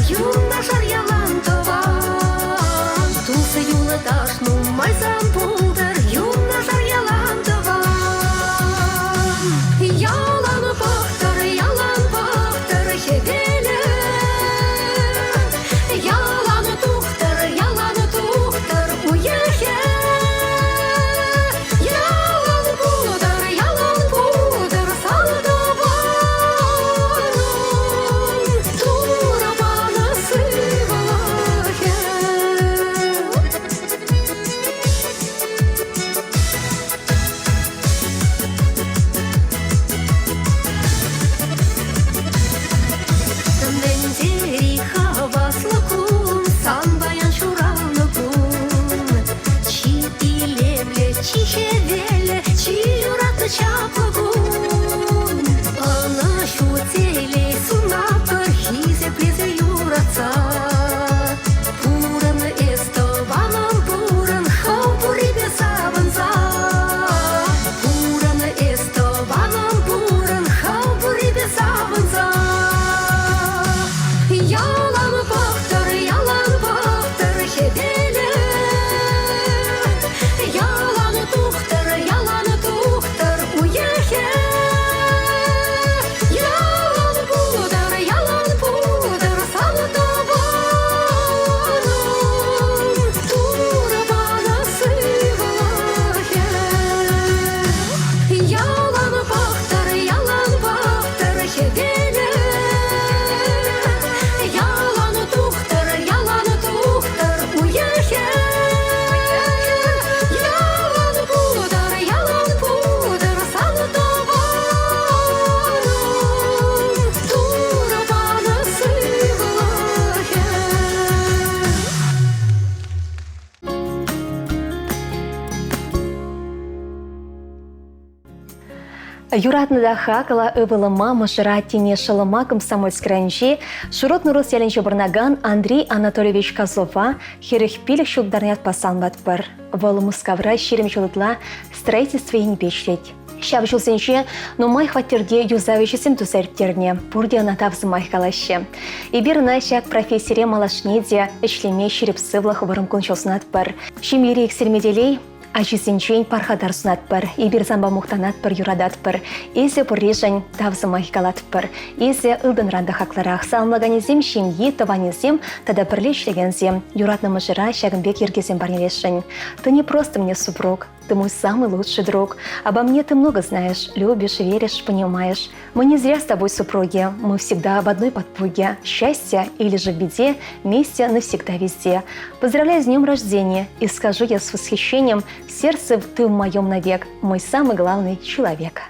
Юратнӑ та хаклӑ ывӑлӑма, мӑшӑра, аттене шӑлӑма Комсомольск районӗнчи Шурут Нурӑс ялӗнче пурӑнакан Андрей Анатольевич Козлова 45 ҫул ятпа саламлатпӑр. Вӑл Мускавра 20 ҫул ытла строительство енӗпе ӗҫлет. Ҫав ҫулсенче нумай хваттерте юсав ӗҫӗсем туса ирттернӗ. Пурте ӑна тав сӑмахӗ калаҫҫӗ. Эпир ӑна ҫак профессире малашне те ӗҫлеме ҫирӗп сывлӑх, вӑрӑм кун-ҫул сунатпӑр. Ҫемьере иксӗлми телей, Ачисенчен пархатар сунатпӑр, эпир санпа мухтанатпӑр, юрататпӑр. Эсӗ пурришӗн тав сӑмахӗ калатпӑр. Эсӗ ылтӑнран та хаклӑрах. Саламлаканӗсем ҫемйи, тӑванӗсем тата пӗрле ӗҫлекенсем. Юратнӑ мӑшӑра ҫакӑн пек йӗркесем парнелесшӗн. Ты не просто мне супруг, ты мой самый лучший друг. Обо мне ты много знаешь, любишь, веришь, понимаешь. Мы не зря с тобой супруги, мы всегда в одной подпруге. Счастье или же в беде, вместе навсегда везде. Поздравляю с днем рождения и скажу я с восхищением, в сердце ты в моем навек, мой самый главный человек.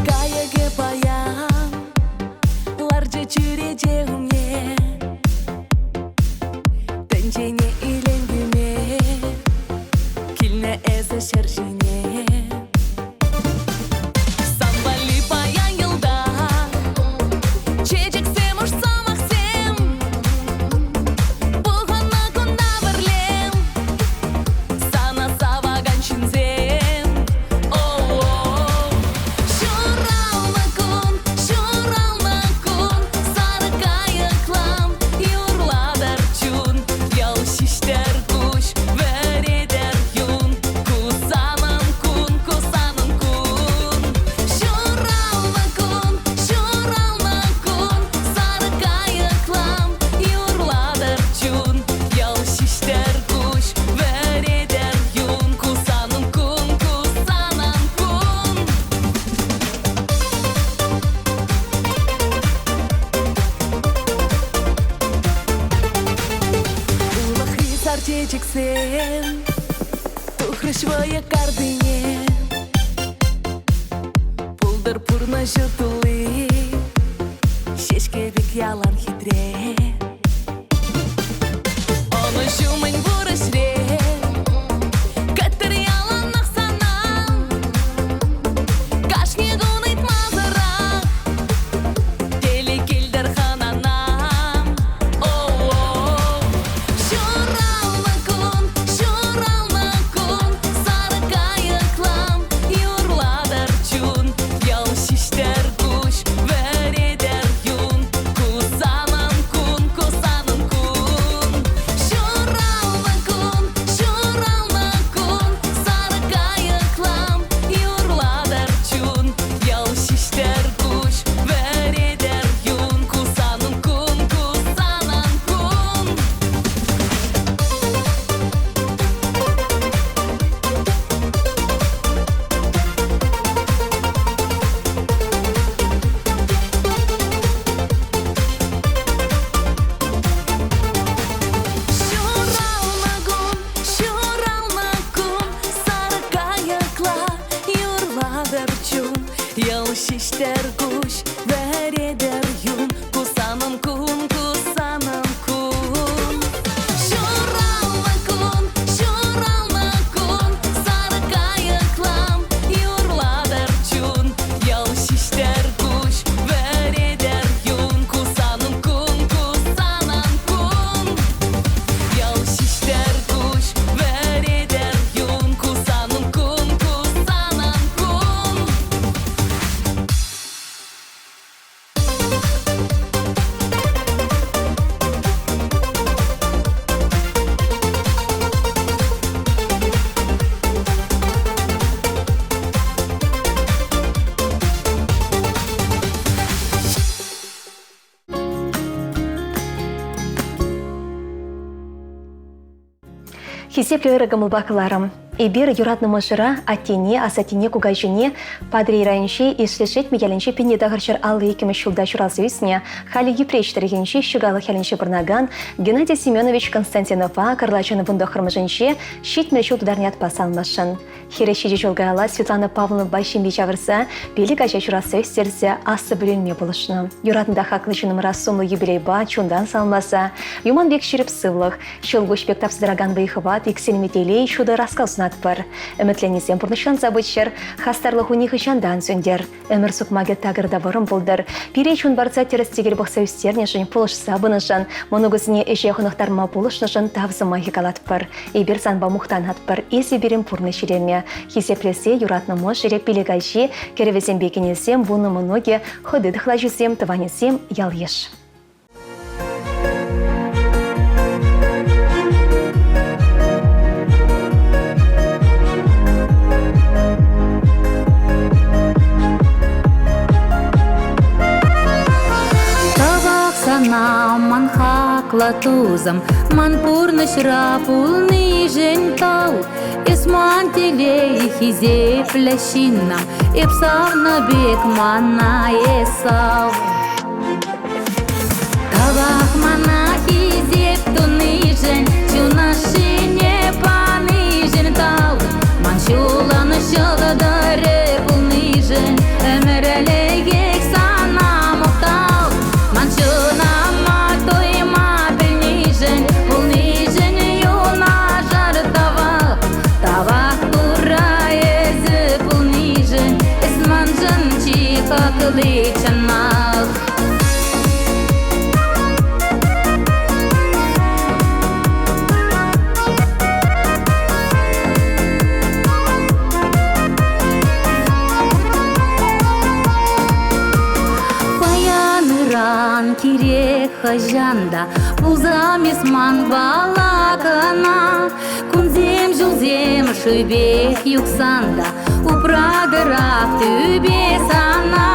Кайӑкӗ паян ларчӗ чӳрече умне. Тӗнчене илем кӳме килнӗ эсӗ ҫӗр ҫине. Сан валли паян йӑлтах чечексем, уш сӑмахсем. Пухӑннӑ кунта пӗрле сана савакан ҫынсем. О-о-о. Ҫуралнӑ кун, ҫуралнӑ кун, сарӑ кайӑклам юрлатӑр чун. Ял ҫиҫтӗр куҫ, вӗретӗр юн. Ку санӑн кун, ку санӑн кун. Ҫуралнӑ кун, ҫуралнӑ кун, сарӑ кайӑклам юрлатӑр чун. Ял ҫиҫтӗр куҫ, вӗретӗр юн. Ку санӑн кун, ку санӑн кун. Улӑхри сар чечексем тухрӗҫ вӑйӑ картине. Пултӑр пурнӑҫу тулли, ҫеҫке пек ялан хитре. Ӑнӑҫу мӗн пур ӗҫре, кӗттӗр яланах сана. Кашни кун ыйтмасӑрах телей килтӗр хӑнана. О-о-о. Ҫуралнӑ кун, ҫуралнӑ кун, сарӑ кайӑклам юрлатӑр чун. Ял ҫиҫтӗр куҫ, вӗретӗр юн. Ку санӑн кун, ку санӑн кун. Ҫуралнӑ кун, ҫуралнӑ кун, сарӑ кайӑклам юрлатӑр чун. Ял ҫиҫтӗр куҫ, вӗретӗр юн. Ку санӑн кун, ку санӑн кун. Ҫуралнӑ кун, ҫуралнӑ кун, сарӑ кайӑкла юрлатӑр чун. Йӑл ҫиҫтӗр куҫ, вӗретӗр юн. Ку санӑн кун, ку санӑн кун. Ҫуралнӑ кун, ҫуралнӑ кун, сарӑ кайӑклам юрлатӑр чун. Йӑл ҫиҫтӗр куҫ, вӗретӗр юн. Ку санӑн кун, ку санӑн кун. Йӑл ҫиҫтӗр куҫ, вӗретӗр юн. Ку санӑн кун, ку санӑн кун. Хисеплӗ ырӑ кӑмӑлпа кӑларӑм. Эпир юратнӑ мӑшӑра, аттене, асаттене, кукаҫине Патӑрьел районӗнчи Ишлӗ Шетмӗ ялӗнчи 1952 ҫулта ҫуралса ӳснӗ, халӗ Йӗпреҫ тӑрӑхӗнчи Ҫӑкалӑх ялӗнче пурӑнакан Геннадий Семенович Константинова кӑрлачӑн вунтӑххӑрмӗшӗнче 70 ҫул тутарнӑ ятпа саламласшӑн. Хӗре ҫичӗ ҫул каялла Светлана Павловнӑпа ҫемье ҫавӑрса пилӗк ача ҫуратса ӳстерсе аслӑ пӗлӳлме пулӑшнӑ. Юратнӑ та хаклӑ ҫыннӑмӑра сумлӑ юбилейпа чунтан саламласа юман пек ҫирӗп сывлӑх, ҫӑлкуҫ пек тапса тӑракан вӑй-хӑват, иксӗлми телей, ҫутӑ раскал сунатпӑр. Ӗмӗтленнисем пурнӑҫланса пыччӑр, хастарлӑху нихӑҫан та ан сӳнтер. Ӗмӗр сукмакӗ такӑр та вӑрӑм пултӑр. Пире чун парса тӗрӗс-тӗкел пӑхса ӳстернӗшӗн, пулӑшса пынӑшӑн, мӑнукӗсене ӗҫе хӑнӑхтарма пулӑшнӑшӑн тав сӑмахӗ калатпӑр. Эпир санпа мухтанатпӑр, эсӗ пирӗн пурнӑҫ илемӗ. Хисеплесе юратнӑ мӑшӑрӗ, пилӗк ачи, кӗрӗвӗсемпе кинӗсем, вунӑ мӑнукӗ, хӑти тӑхлачисем, тӑванӗсем, ял-йыш. Тавах сана, ман хаклӑ тусӑм, ман пурнӑҫра пулнишӗн тав. Эс ман телей, хисеплӗ ҫыннӑм, эп савнӑ пек мана эс сав. Тавах мана хисеп тунишӗн, чун ӑшшине панишӗн тав. Ман ҫулӑн ҫӑлтӑрӗ пулнишӗн ӗмӗрлӗхех сана мухтав. Ман чунӑма туйма пӗлнишӗн, пулнишӗн юнашар тавах. Тавах Турра эсӗ пулнишӗн, эс маншӑн чи хакли чӑнах. Паян ыран кирек хӑҫан та пулсам эс манпала кӑна. Кунсем, ҫулсем шыв пек юхсан та упратӑрах тӳпе сана.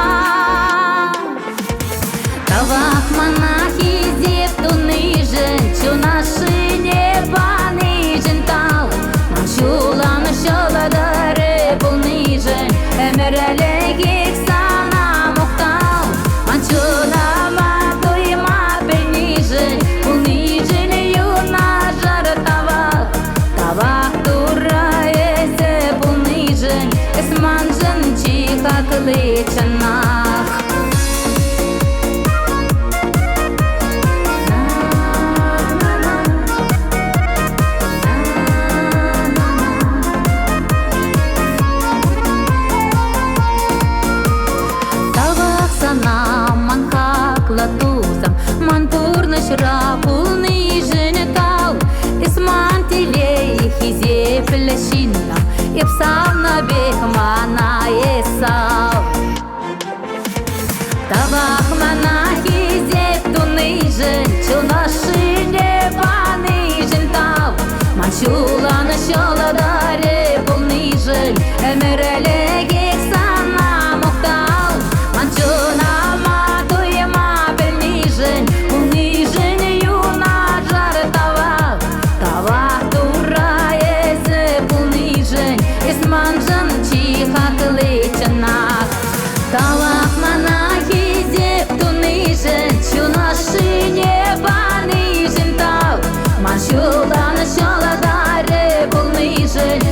Тавах мана хисеп тунишӗн, чун ашшине панишӗн тав. Ман ҫулӑм ҫӑлтӑрӗ пулнишӗн ӗмӗрлӗхех сана мухтав. Ман чунӑма туйма пӗлнишӗн, пулнишӗн юнашар тавах. Тавах Турра эсӗ пулнишӗн, эс маншӑн чи хакли чӑнах. Тавах сана, ман хаклӑ тусӑм, ман пурнӑҫра пулнишӗн тав. Эс ман телей, хисеплӗ ҫыннӑм, эп савнӑ пек мана эс сав. Тавах мана хисеп тунишӗн, чун ӑшшине панишӗн тав. Ман ҫулӑн ҫӑлтӑрӗ пулнишӗн ӗмӗрлӗхех сана мухтав. Ман чунӑма туйма пӗлнишӗн, пулнишӗн юнашар тавах. Тавах Турра эсӗ пулнишӗн, эс маншӑн чи хакли чӑнах. Тавах мана хисеп тунишӗн, чун ӑшшине панишӗн тав. Ман ҫултан ҫӑлтӑрӗ пулнишӗн.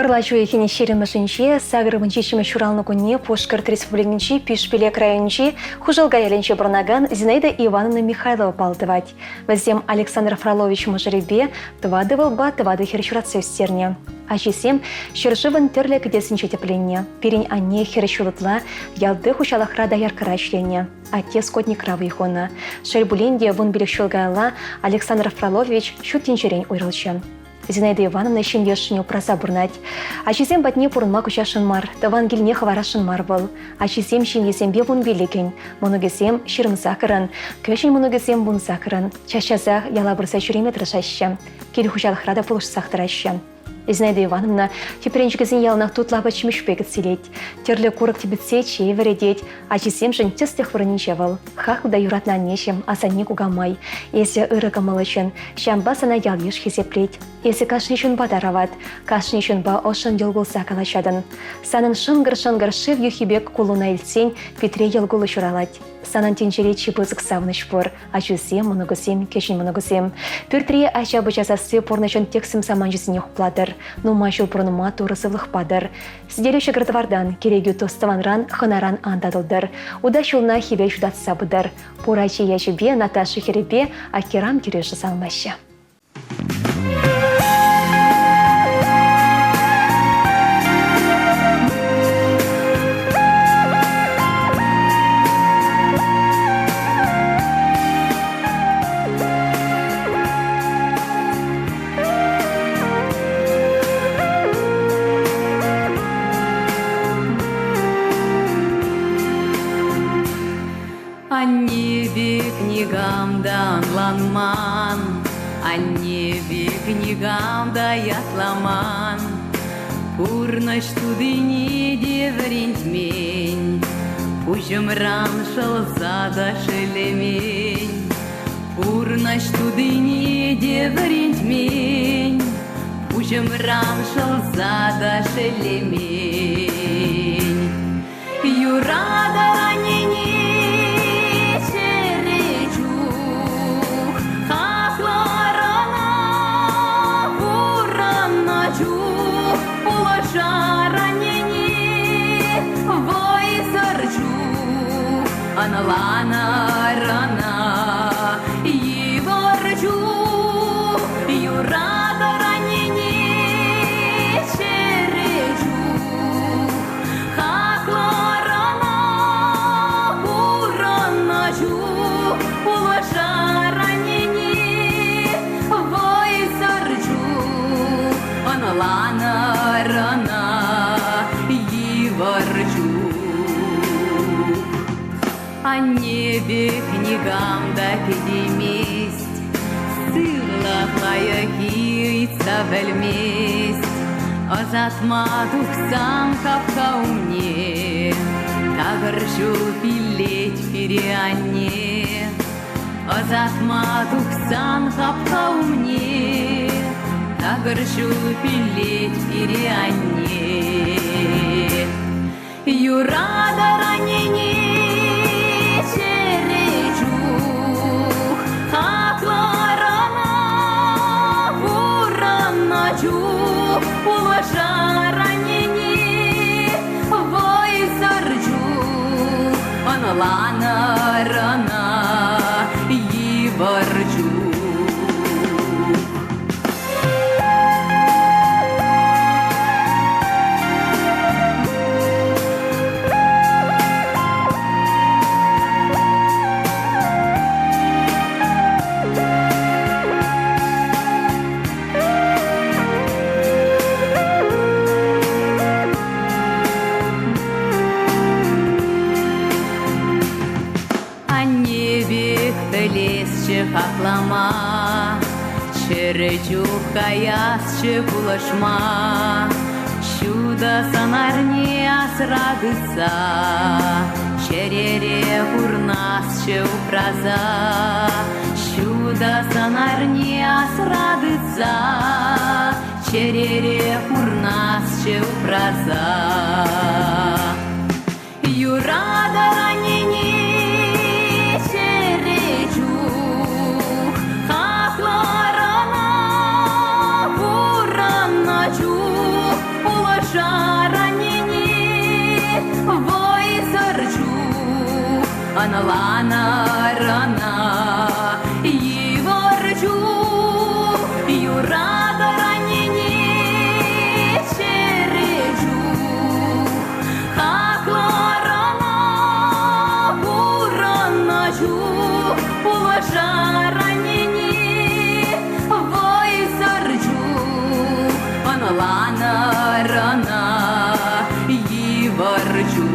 Кӑрлач уйӑхӗн ҫирӗмӗшӗнче 87-мӗш ҫуралнӑ кунне Пушкӑрт Республикинчи Пишпӳлек районӗнчи Хушӑлка ялӗнче пурӑнакан Зинаида Ивановна Михайлова паллӑ тӑвать. Вӗсем Александр Фролович мӑшӑрӗпе тӑватӑ ывӑлпа тӑватӑ хӗр ҫуратса ӳстернӗ. Ачисем ҫӗршывӑн тӗрлӗ кӗтесӗнче тӗпленнӗ. Пирӗн анне хӗр ҫул ытла ялти хуҫалӑхра дояркӑра ӗҫленӗ. Атте скотникра вӑй хунӑ. Шел пулин те, 15 ҫул каялла Александр Фролович ҫут тӗнчерен уйрӑлчӗ. Зинаида Ивановна ҫемье ӑшшине упраса пурӑнать. Ачисем патне пурӑнма куҫасшӑн мар, тӑван килне хӑварасшӑн мар вӑл. Ачисем ҫемьесемпе 15-ӗн, мӑнукӗсем 28-ӑн, кӗҫӗн мӑнукӗсем 18-ӑн. Час-часах яла пырса ҫӳреме тӑрӑшаҫҫӗ. Кил хуҫалӑхра та пулӑшсах тӑраҫҫӗ. Зинаида Ивановна тӗпренчӗкӗсен яланах тутлӑ апат-ҫимӗҫпе кӗтсе илет. Тӗрлӗ курӑк типӗтсе чей вӗретет. Ачисемшӗн тӗслӗх вырӑнӗнче вӑл. Хаклӑ та юратнӑ аннеҫӗм, асанне кукамай. Эсӗ ырӑ кӑмӑллӑ ҫын, ҫавӑнпа сана ял-йыш хисеплет. Эсӗ кашни ҫынпа тарават, кашни ҫынпа ӑшшӑн йӑл кулса калаҫатӑн. Санӑн шӑнкӑр-шӑнкӑр шыв юххи пек куллуна илтсен питре йӑл кулӑ ҫуралать. Санӑн тӗнчере чи пысӑк савӑнӑҫ пур, ачусем, мӑнукусем, кӗҫӗн мӑнукусем. Пӳртре ача-пӑча сасси пурнӑҫӑн тӗксӗм саманчӗсене хуплатӑр. Нумай ҫул пурӑнма Турӑ сывлӑх патӑр. Сӗтеле ҫӑкӑр-тӑвартан, кӗрекӳ тус-тӑванран, хӑнаран ан татӑлтӑр. Ута ҫулна хӗвел ҫутатса пытӑр. Пур ачи ячӗпе, Наташа хӗрӗпе Акирам кӗрешӗ салмаҫҫӗ. Анне пек никам та ӑнланман, Анне пек никам та ятламан. Пурнӑҫ тутине те вӗрентмен, Пуҫӑмран шӑлса та шеллемен. Пурнӑҫ тутине те вӗрентмен, Пуҫӑмран шӑлса та шеллемен. Юратӑр аннене чӗре чух, Хаклӑр ӑна пурӑннӑ чух, Пулӑшар аннене вӑйсӑр чух, Ӑнланӑр ӑна йывӑр чух, Юратӑр аннене чӗре чух, Хаклӑр ӑна пурӑннӑ чух, Пулӑшар аннене вӑйсӑр чух, Ӑнланӑр ӑна йывӑр чух. Анне пек никам та кӗтеймест, Сывлӑх лайӑххи ыйтса пӗлмест. Ӑсатма тухсан хапха умне Такӑр ҫул пиллет пире анне. Ӑсатма тухсан хапха умне Такӑр ҫул пиллет пире анне. Юратӑр аннене чӗре чух, Хаклӑр ӑна пурӑннӑ чух, Пулӑшар аннене вӑйсӑр чух, Ӑнланӑр ӑна йывӑр чух. Анне пек пӗлесчӗ хаклама, Чӗрӗ чух каясчӗ пулӑшма. Ҫутӑ сӑнарне асра тытса, Чӗрере пурнасчӗ упраса. Ҫутӑ сӑнарне асра тытса, Чӗрере пурнасчӗ упраса. Юратӑр аннене чӗре чух, Хаклӑр ӑна пурӑннӑ чух. Вӑйсӑр чух ӑнланар ӑна. Йывӑр чух юратӑр аннене чӗрӗ чух. Хаклӑр ӑна пурӑннӑ чух пулӑшар аннене. Вӑйсӑр чух ӑнланӑр ӑна йывӑр чух.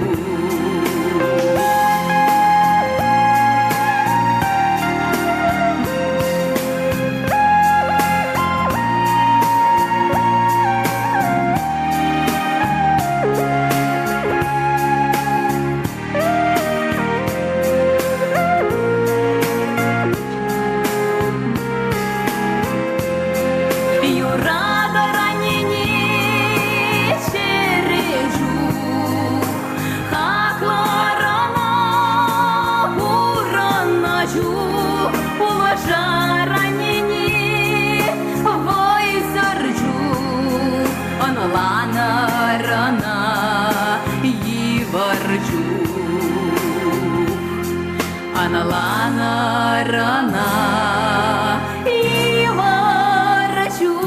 Юратӑр аннене чӗрӗ чух, хаклӑр ӑна пурӑннӑ чух, пулӑшар аннене вӑйсӑр чух, ӑнланӑр ӑна йывӑр чух. Ӑнланӑр ӑна йывӑр чух.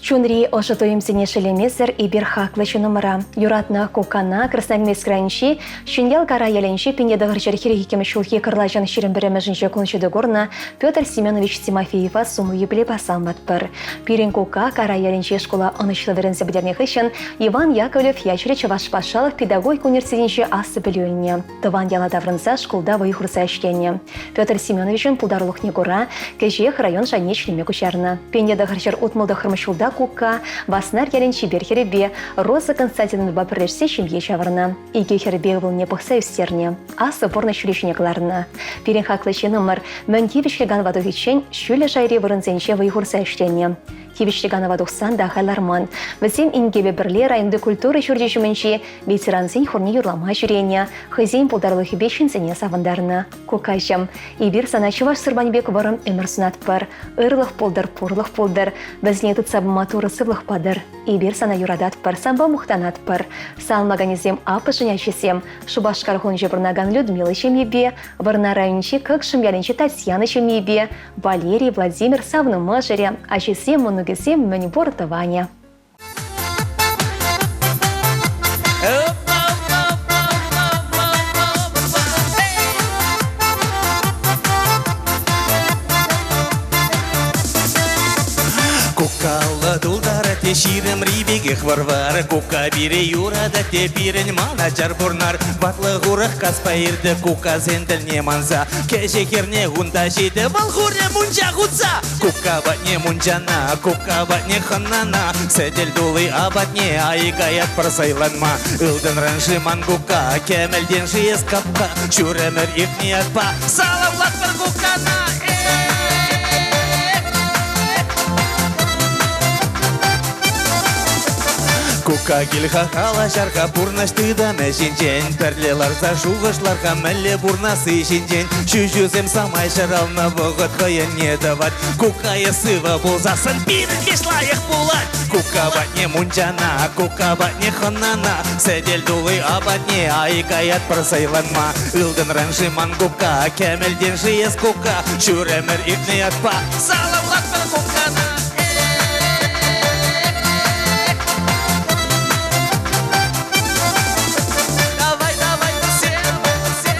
Чунри ӑшӑ туйӑмсене шеллемесӗр эпир хаклӑ ҫыннӑмӑра, юратнӑ куккана Красноармейск районӗнчи Ҫӗньял Карай ялӗнчи 1942 ҫулхи кӑрлачӑн 21-мӗшӗнче кун ҫути курнӑ Петр Семенович Тимофеева сумлӑ юбилейпа саламлатпӑр. Пирӗн кукка Карай ялӗнчи шкула ӑнӑҫлӑ вӗренсе пӗтернӗ хыҫҫӑн Иван Яковлев ячӗллӗ Чӑваш патшалӑх педагогика университетӗнче аслӑ пӗлӳ илнӗ. Тӑван яла таврӑнса шкулта вӑй хурса ӗҫленӗ. Петр Семеновичӑн пултарулӑхне кура кӗҫех район шайне ӗҫлеме куҫарнӑ. 1969 ҫулта кукка Васнар ялӗн чипер хӗрӗпе Роза Константиновнӑпа пӗрлешсе ҫемье ҫавӑрнӑ. Икӗ хӗрпе ывӑлне пӑхса ӳстернӗ. Аслӑ пурнӑҫ ҫулӗ ҫине кӑларнӑ. Пирӗн хаклӑ ҫыннӑмӑр мӗн тивӗҫлӗ канӑва тухиччен ҫӳллӗ шайри вырӑнсенче вӑй хурса ӗҫленӗ. Тивӗҫлӗ канӑва тухсан та ахаль ларман. Вӗсем инкепе пӗрле районти культура ҫурчӗ ҫумӗнчи ветерансен хорне юрлама ҫӳренӗ, хӑйсен пултарулӑхӗпе ҫынсене савӑнтарнӑ. Кукаҫӑм, эпир сана чӑваш сурпанӗ пек вӑрӑм ӗмӗр сунатпӑр. Ырлӑх пултӑр, пурлӑх пултӑр. Вӗсене тытса пыма Турӑ сывлӑх патӑр. Эпир сана юрататпӑр, санпа мухтанатпӑр. Саламлаканӗсем аппӑшӗн ачисем, Шупашкар хулинче пурӑнакан Людмила ҫемйипе, Вӑрнар районӗнчи Кӑкшӑм ялӗнчи Татьяна ҫемйипе, Валерий, Владимир савнӑ мӑшӑрӗ, ачисем, мӑнукӗсем, мӗнпур тӑванӗ. Кукаллӑ тултарать те ҫирӗмри пекех вӑр-вар. Кукка пире юратать те пирӗн ман ачар пурнар. Ватлӑх урӑх каспа иртӗ куккасен тӗлне манса. Кӗҫӗ хӗрне унта ҫитӗ вӑл хурӗ мунча хутса. Кукка патне мунчана, кукка патне хӑнана, сӗтел тулли апатне ай каятпӑр сӑйланма. Ылтӑнран-ши ман кукка, кӗмӗлтен-ши эс капка, ҫур ӗмӗр иртни ятпа саламлатпӑр куккана. Кукка кил-ха калаҫар-ха пурнӑҫ тытӑмӗ ҫинчен, пӗрле ларса шухӑшлар-ха мӗнле пурнасси ҫинчен. Ҫӳҫӳсем самай ҫӑралнӑ вӑхӑт хӑйӗнне тӑвать. Куккайӗ сывӑ пулсассӑн пирӗн пеш лайӑх пулать. Кукка патне мунчана, кукка патне хӑнана, сӗтел тулли апатне ай каятпӑр сӑйланма. Ылтӑнран-ши ман кукка, кӗмӗлтен-ши эс кукка, ҫур ӗмӗр иртнӗ ятпа саламлатпӑр куккана. Давай, давай, всем, всем.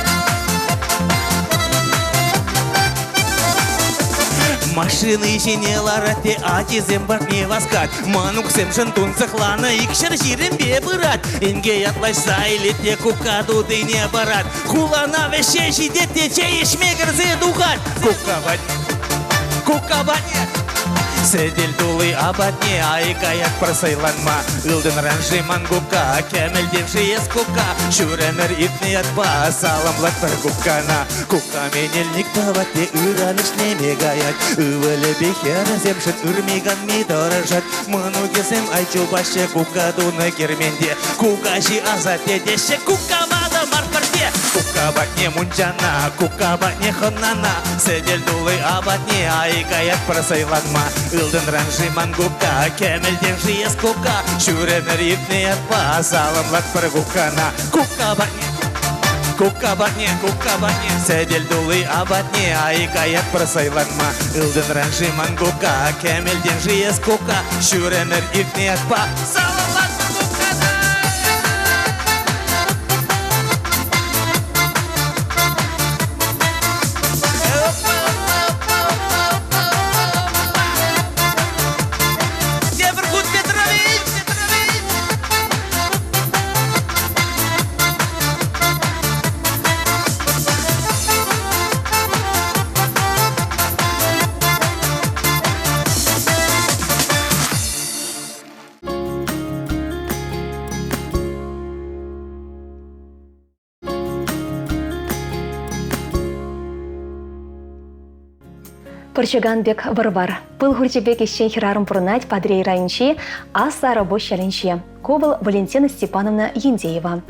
Машины ҫине ларать те ачисем патне васкать. Мӑнуксемшӗн тунсӑхланӑ 220-пе пырать. Инке ятлаҫса илет те кукка тутине парать. Хулана вӗҫсе ҫитет те чей ӗҫме кӗрсе тухать. Кукка патне, кукка патне. Сӗтел тулли апатне ай каятпӑр сӑйланма. Ылтӑнран-ши ман кукка, кӗмӗлтен-ши эс кукка. Ҫур ӗмӗр иртнӗ ятпа саламлатпӑр куккана. Кукка менелник тӑвать те ыран ӗҫлеме каять. Ывӑлӗпе хӗрӗсемшӗн ырми-канми тӑрӑшать. Мӑнукӗсем ай чупаҫҫӗ кукка тунӑ керменте. Кукаҫи асатте теҫҫӗ, кукка ватӑ мар пӗрте. Кукка патне мунчана, кукка патне хӑнана, сӗтел тулли апатне ай каятпӑр сӑйланма. Ылтӑнран-ши ман кукка, кӗмӗлтен-ши эс кукка, ҫур ӗмӗр иртнӗ ятпа саламлатпӑр куккана. Кукка патне Кукка патне, кукка патне, сӗтел тулли апатне ай каятпӑр сӑйланма. Ылтӑнран-ши ман кукка, кӗмӗлтен-ши эс кукка, ҫур ӗмӗр иртнӗ ятпа саламлатпӑр куккана. Тепӗр хут Петрович! Петрович! Пӑрчӑкан пек вӑр-вар. Пыл хурчӗ пек ӗҫчен хӗрарӑм пурӑнать Патӑрьел районӗнчи Аслӑ Арапуҫ ялӗнче. Ку вӑл Валентина Степановна Ендеева.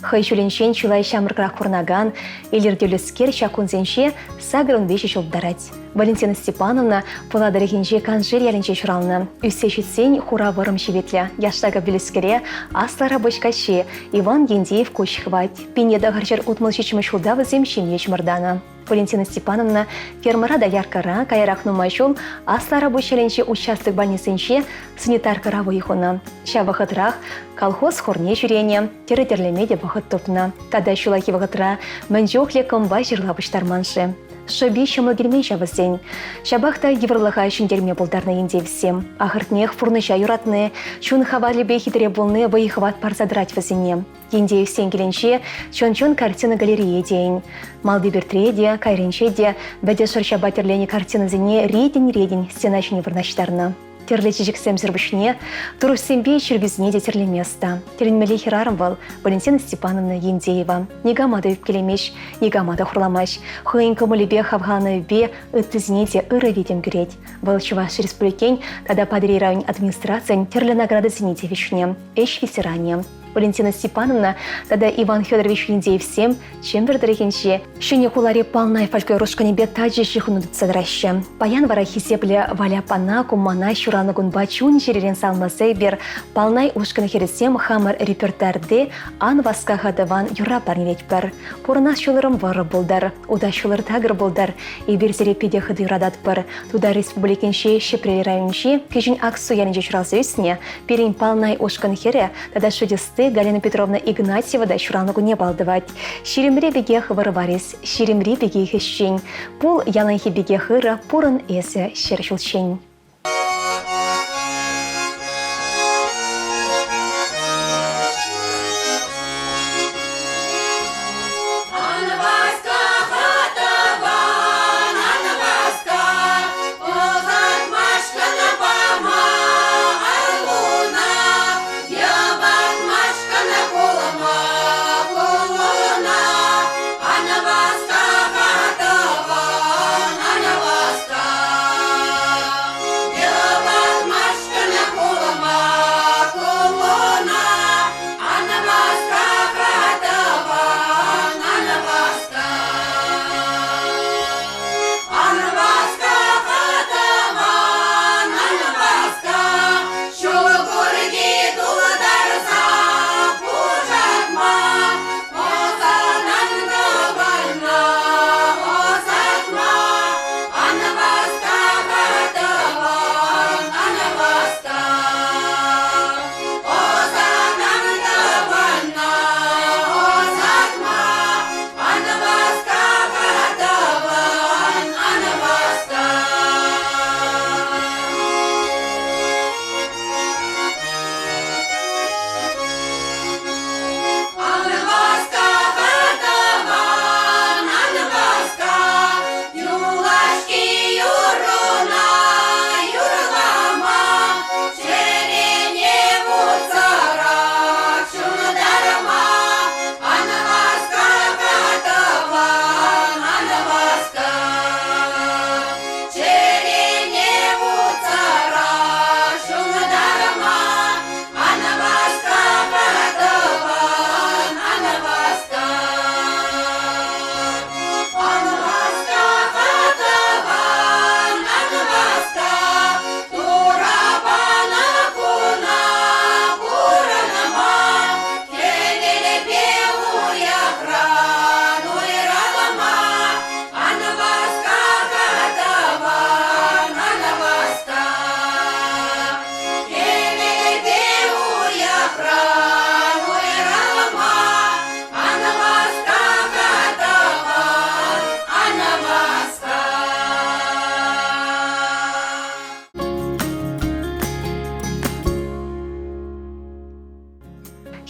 Хӑй ҫулӗнчен чылай ҫамрӑкрах курӑнакан, илӗртӳллӗскер ҫак кунсенче 83 ҫул тӑрать. Валентина Степановна Пӑла тӑрӑхӗнчи Каншел ялӗнче ҫуралнӑ. Ӳссе ҫитсен хура вӑрӑм ҫивӗтлӗ, яштака пӳлӗскере Аслӑ Арапуҫ каччи Иван Ендеев куҫ хывать. 1967 ҫулта вӗсем ҫемье чӑмӑртанӑ. Валентина Степановна фермӑра дояркӑра, каярах нумай ҫул Аслӑ Арапуҫ ялӗнчи участок больницинче санитаркӑра вӑй хунӑ. Ҫав вӑхӑтрах колхоз хорне ҫӳренӗ, тӗрӗ тӗрлеме те вӑхӑт тупнӑ. Тата ҫуллахи вӑхӑтра мӗн чухлӗ кӑмпа ҫырла пуҫтарман-ши? Шӑпи ҫӑмӑл килмен ҫав вӗсен. Ҫапах та йывӑрлӑха ҫӗнтерме пултарнӑ ентешсем. Ахӑртнех пурнӑҫа юратни, чун хавалӗпе хитре пулни вӑй-хӑват парса тӑрать вӗсене. Ентешсен килӗнче чӑн-чӑн картина галерейи тейӗн. Малти пӳртре те, кайринче те вӗтӗ шӑрҫапа тӗрленӗ картинӑсене ретӗн-ретӗн стена ҫине вырнаҫтарнӑ. Тӗрлӗ чечексемсӗр пуҫне турӑшсемпе чиркӳсене те тӗрлеме ӑста. Тӗлӗнмелле хӗрарӑм вӑл, Валентина Степановна Ендеева. Никама та ӳпкелемест, никама та хурламасть. Хӑйӗн кӑмӑлӗпе, хавхаланӑвӗпе ыттисене те ырӑ витӗм кӳрет. Вӑл Чӑваш Республикин тата Патӑрьел район администрацийӗн тӗрлӗ наградӑсене тивӗҫнӗ. Ӗҫ ветеранӗ. Валентина Степановна тата Иван Федорович Линдеевсем Чӗмпӗр тӑрӑхӗнчи Ҫӗнӗ хулари Палнай фольклор ушкӑнӗпе тачӑ ҫыхӑну тытса тӑраҫҫӗ. Паян вара хисеплӗ Валя-аппана куммана ҫуралнӑ кунпа чун-чӗререн саламласа эпир Палнай ушкӑн хӗрӗсем хамӑр репертуарти Ан васка-ха тӑван юрра парнелетпӗр. Пурӑнас ҫулӑрӑм вӑрӑ пултӑр, утас ҫулӑр такӑр пултӑр. Эпир сире питӗ хытӑ юрататпӑр. Тутар Республикинчи Ҫӗпрел районӗнчи Кӗҫӗн Аксу ялӗнче ҫуралса ӳснӗ пирӗн Палнай ушкӑн хӗрӗ тата шӳтӗсти Галина Петровна Игнатьева та ҫуралнӑ кунне палӑртать. Ҫирӗмри пекех вӑр-варис, ҫирӗмри пекех ӗҫчен. Пул яланхи пекех ырӑ, пурӑн эсӗ ҫӗр ҫулччен.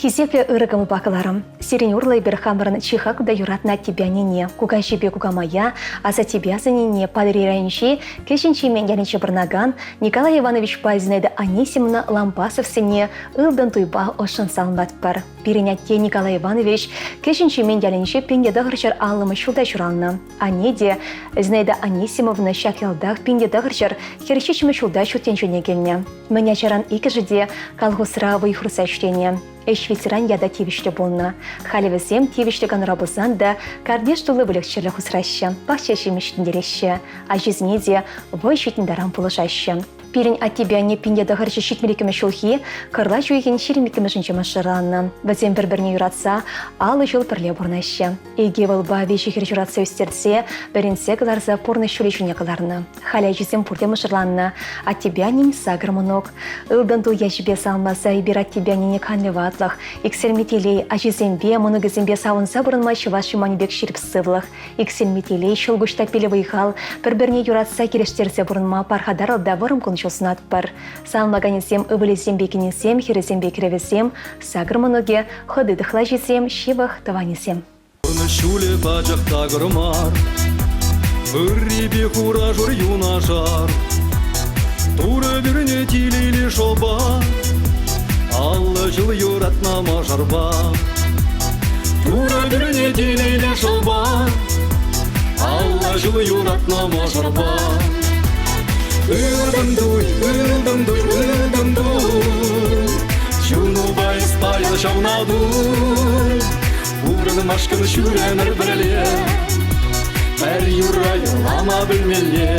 Хисеплӗ ырӑ кӑмӑлпа кӑларӑм. Сирӗн урлӑ эпир хамӑрӑн чи хаклӑ та юратнӑ аттепе аннене, кукаҫипе кукамая, асаттепе асаннене Патӑрьел районӗнчи Кӗҫӗн Чемен ялӗнче пурӑнакан Николай Ивановичпа Зинаида Анисимовна Лампасовсене ылтӑн туйпа ӑшшӑн саламлатпӑр. Пирӗн атте Николай Иванович Кӗҫӗн Чемен ялӗнче 1950 ҫулта ҫуралнӑ. Анне те, Зинаида Анисимовна, ҫак ялтах 1947 ҫулта ҫут тӗнчене килнӗ. Мӗн ачаран иккӗшӗ те колхозра вӑй хурса ӗҫленӗ. Ӗҫ ветеран ята тивӗҫлӗ пулнӑ. Халӗ вӗсем тивӗҫлӗ канура пулсан та картиш тулли выльӑх-чӗрлӗх усраҫҫӗ, пахча ҫимӗҫ ҫитӗнтереҫҫӗ, ачисене те вӑй ҫитнӗ таран пулӑшаҫҫӗ. Пирӗн аттепе анне 1972 ҫулхи кӑрлач уйӑхӗн 22-мӗшӗнче мӑшӑрланнӑ. Вӗсем пӗр-пӗрне юратса 50 ҫул пӗрле пурӑнаҫҫӗ. Икӗ ывӑлпа виҫӗ хӗр ҫуратса ӳстерсе, вӗрентсе кӑларса пурнӑҫ ҫулӗ ҫине кӑларнӑ. Халӗ ачисем пурте мӑшӑрланнӑ. Аттепе аннен сакӑр мӑнук. Ылтӑн туй ячӗпе саламласа эпир аттепе аннене канлӗ ватлӑх, иксӗлми телей, ачисемпе, мӑнукӗсемпе савӑнса пурӑнма чӑваш юманӗ пек ҫирӗп сывлӑх, иксӗлми телей, ҫӑлкуҫ таппиллӗ вӑй-хал, пӗр-пӗрне юратса килӗштерсе пурӑнма пархатарлӑ та вӑрӑм кун-ҫул сунатпӑр. Саламлаканӗсем ывӑлӗсемпе кинӗсем, хӗрӗсемпе кӗрӗвӗсем, сакӑр мӑнукӗ, хӑти тӑхлачисем, ҫывӑх тӑванӗсем. Пурнӑҫ ҫулӗ пачах такӑр мар, Ыррипе хура-шур юнашар. Турӑ пӳрнӗ телейлӗ шӑпа, 50 ҫул юратнӑ мӑшӑрпа. Турӑ пӳрнӗ телейлӗ шӑпа, 50 ҫул юратнӑ мӑшӑрпа. Ылтӑн туй, ылтӑн туй, ылтӑн туй, Чунупа эс паян ҫавна туй. Пурӑнмашкӑн ҫӳремӗр пӗрле, Пӗр юрра юрлама пӗлмелле.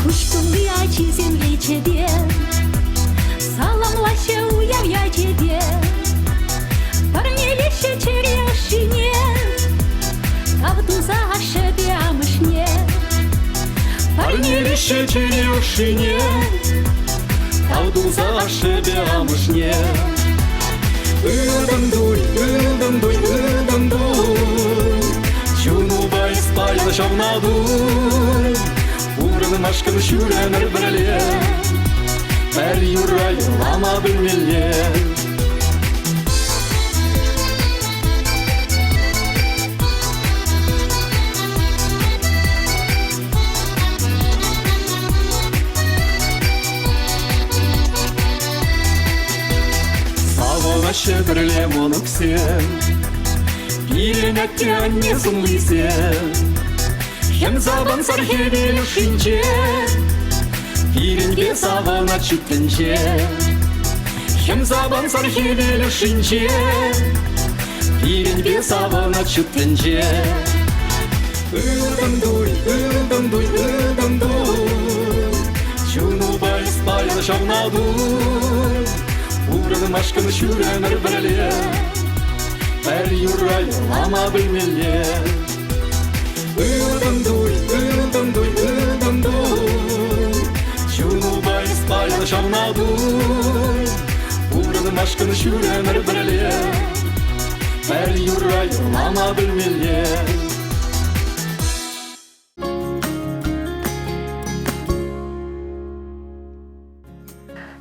Куҫ тулли ачисем речӗпе Саламлаҫҫӗ уяв ячӗпе. Парнелеҫҫӗ чӗре ӑшшине, Тав туса ашшӗпе амӑшне. Парнелеҫҫӗ чӗре ӑшшине, Тав туса ашшӗпе амӑшне. Ылтӑн туй, ылтӑн туй, ылтӑн туй, Чунупа эс паян ҫавна туй. Пурӑнмашкӑн ҫӳремӗр пӗрле, Пӗр юрра юрлама пӗлмелле. Савӑнаҫҫӗ пӗрле мӑнуксем, Пирӗн атте-анне сумлисем. Хӗм савӑнсӑр хӗвел ӑшшинче, Пирӗнпе савӑнать ҫут тӗнче. Хӗм савӑнсӑр хӗвел ӑшшинче, Пирӗнпе савӑнать ҫут тӗнче. Ылтӑн туй, ылтӑн туй, ылтӑн туй, Чунупа эс паян ҫавна туй. Пурӑнмашкӑн ҫӳремӗр пӗрле, Пӗр юрра юрлама пӗлмелле. Ылтӑн туй, ылтӑн туй, ылтӑн туй, Чунупа эс паян ҫавна туй. Пурӑнмашкӑн ҫӳремӗр пӗрле, Пӗр юрра юрлама пӗлмелле.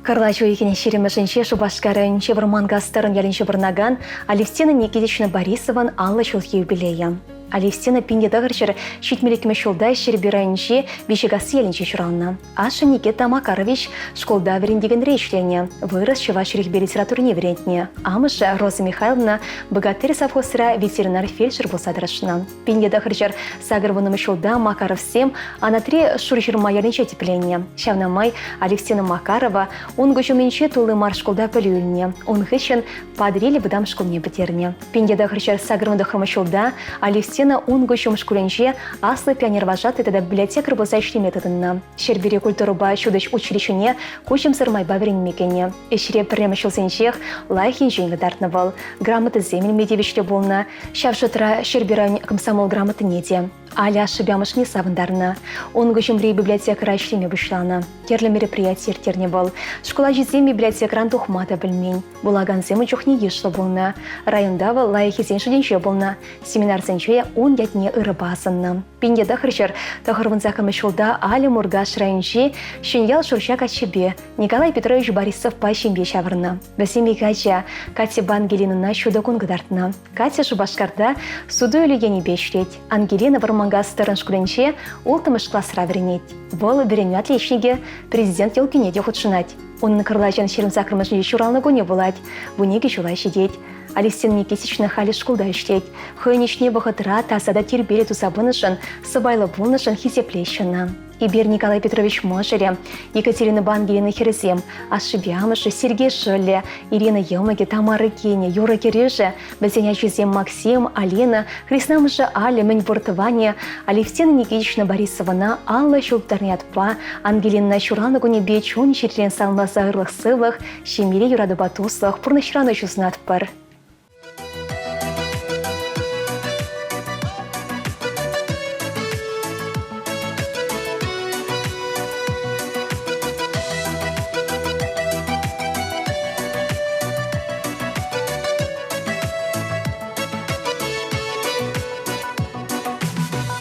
Кӑрлач уйӑхӗн ҫирӗмӗшӗнче Шупашкар районӗнчи Вӑрманкас Тӑрӑн ялӗнче пурӑнакан Алевтина Никитична Борисован 50 ҫулхи юбилейӗ. Алевтина 1972 ҫулта Ҫӗрпӳ районӗнчи Виҫикасси ялӗнче ҫуралнӑ. Ашшӗ Никита Макарович шкулта вӗрентекенре ӗҫленӗ, вырӑс, чӑваш чӗлхипе литературине вӗрентнӗ. Амӑшӗ Роза Михайловна Богатырь совхозра ветеринар-фельдшер пулса тӑрӑшнӑ. 1980 ҫулта Макаровсем Анатри Шурҫырма ялӗнче тӗпленнӗ. Ҫавна май Алевтина Макарова ун куҫ умӗнче тулли мар шкулта пӗлӳ илнӗ. Ун хыҫҫӑн Патӑрьел вӑтам шкулне пӗтернӗ. 1989 ҫулта Алевтина ун куҫ шкулӗнче аслӑ пионервожатӑй тата библиотекарь пулса ӗҫлеме тытӑннӑ. Ҫӗрпӳри культурӑпа ҫутӗҫ училищине куҫӑмсӑр майпа вӗренме кӗнӗ. Ӗҫре пӗрремӗш ҫулсенчех лайӑх енчен кӑтартнӑ вӑл. Грамотӑсем илме тивӗҫлӗ пулнӑ. Ҫав шутра Ҫӗрпӳ район комсомол грамотине те. Аля ашшӗпе амӑшне савӑнтарнӑ. Ун куҫӑмри библиотекӑра ӗҫлеме пуҫланӑ. Тӗрлӗ мероприяти ирттернӗ вӑл. Шкул ачисем библиотекӑран тухма та пӗлмен. Вулакансем ун чухне йышлӑ пулнӑ. Районта вӑл лайӑххисен шутӗнче пулнӑ. Семинарсенче ун ятне ырӑпа асӑннӑ. 1900 тӑхӑрвун ҫулта Аля Муркаш районӗнчи Ҫӗньял Шурча каччипе Николай Петрович Борисовпа ҫемье ҫавӑрнӑ. Вӗсем икӗ ача, Катьӑпа Ангелинӑна ҫутӑ кун кӑтартнӑ. Катя Шупашкарта суту-илӳ енӗпе ӗҫлет. Ангелина Вӑрманкас Тӑрӑн шкулӗнче улттӑмӗш класра вӗренет. Вӑл вӗренӳ отличникӗ, президент елкине те хутшӑнать. Унӑн кӑрлачӑн 28-мӗшӗнче ҫуралнӑ кунӗ пулать, 12 ҫула ҫитет. Алевтина Никитична халӗ шкулта ӗҫлет. Хӑйӗн ӗҫне вӑхӑтра таса та тирпейлӗ туса пынӑшӑн, сӑпайлӑ пулнӑшӑн хисеплеҫҫӗ ӑна. Эпир Николай Петрович мӑшӑрӗ, Екатеринӑпа Ангелина хӗрӗсем, ашшӗпе амӑшӗ Сергей шӑллӗ, Ирина йӑмӑкӗ, Тамара кинӗ, Юра кӗрӳшӗ, вӗсен ачисем Максим, Алина, хреснамӑшӗ Аля мӗнпур тӑванӗ Алевтина Никитична Борисовӑна 50 ҫул тултарнӑ ятпа Ангелинӑна ҫуралнӑ кунӗпе чун-чӗререн саламласа ырлӑх-сывлӑх, ҫемьере юратупа туслӑх, пурнӑҫран ӑҫу сунатпӑр.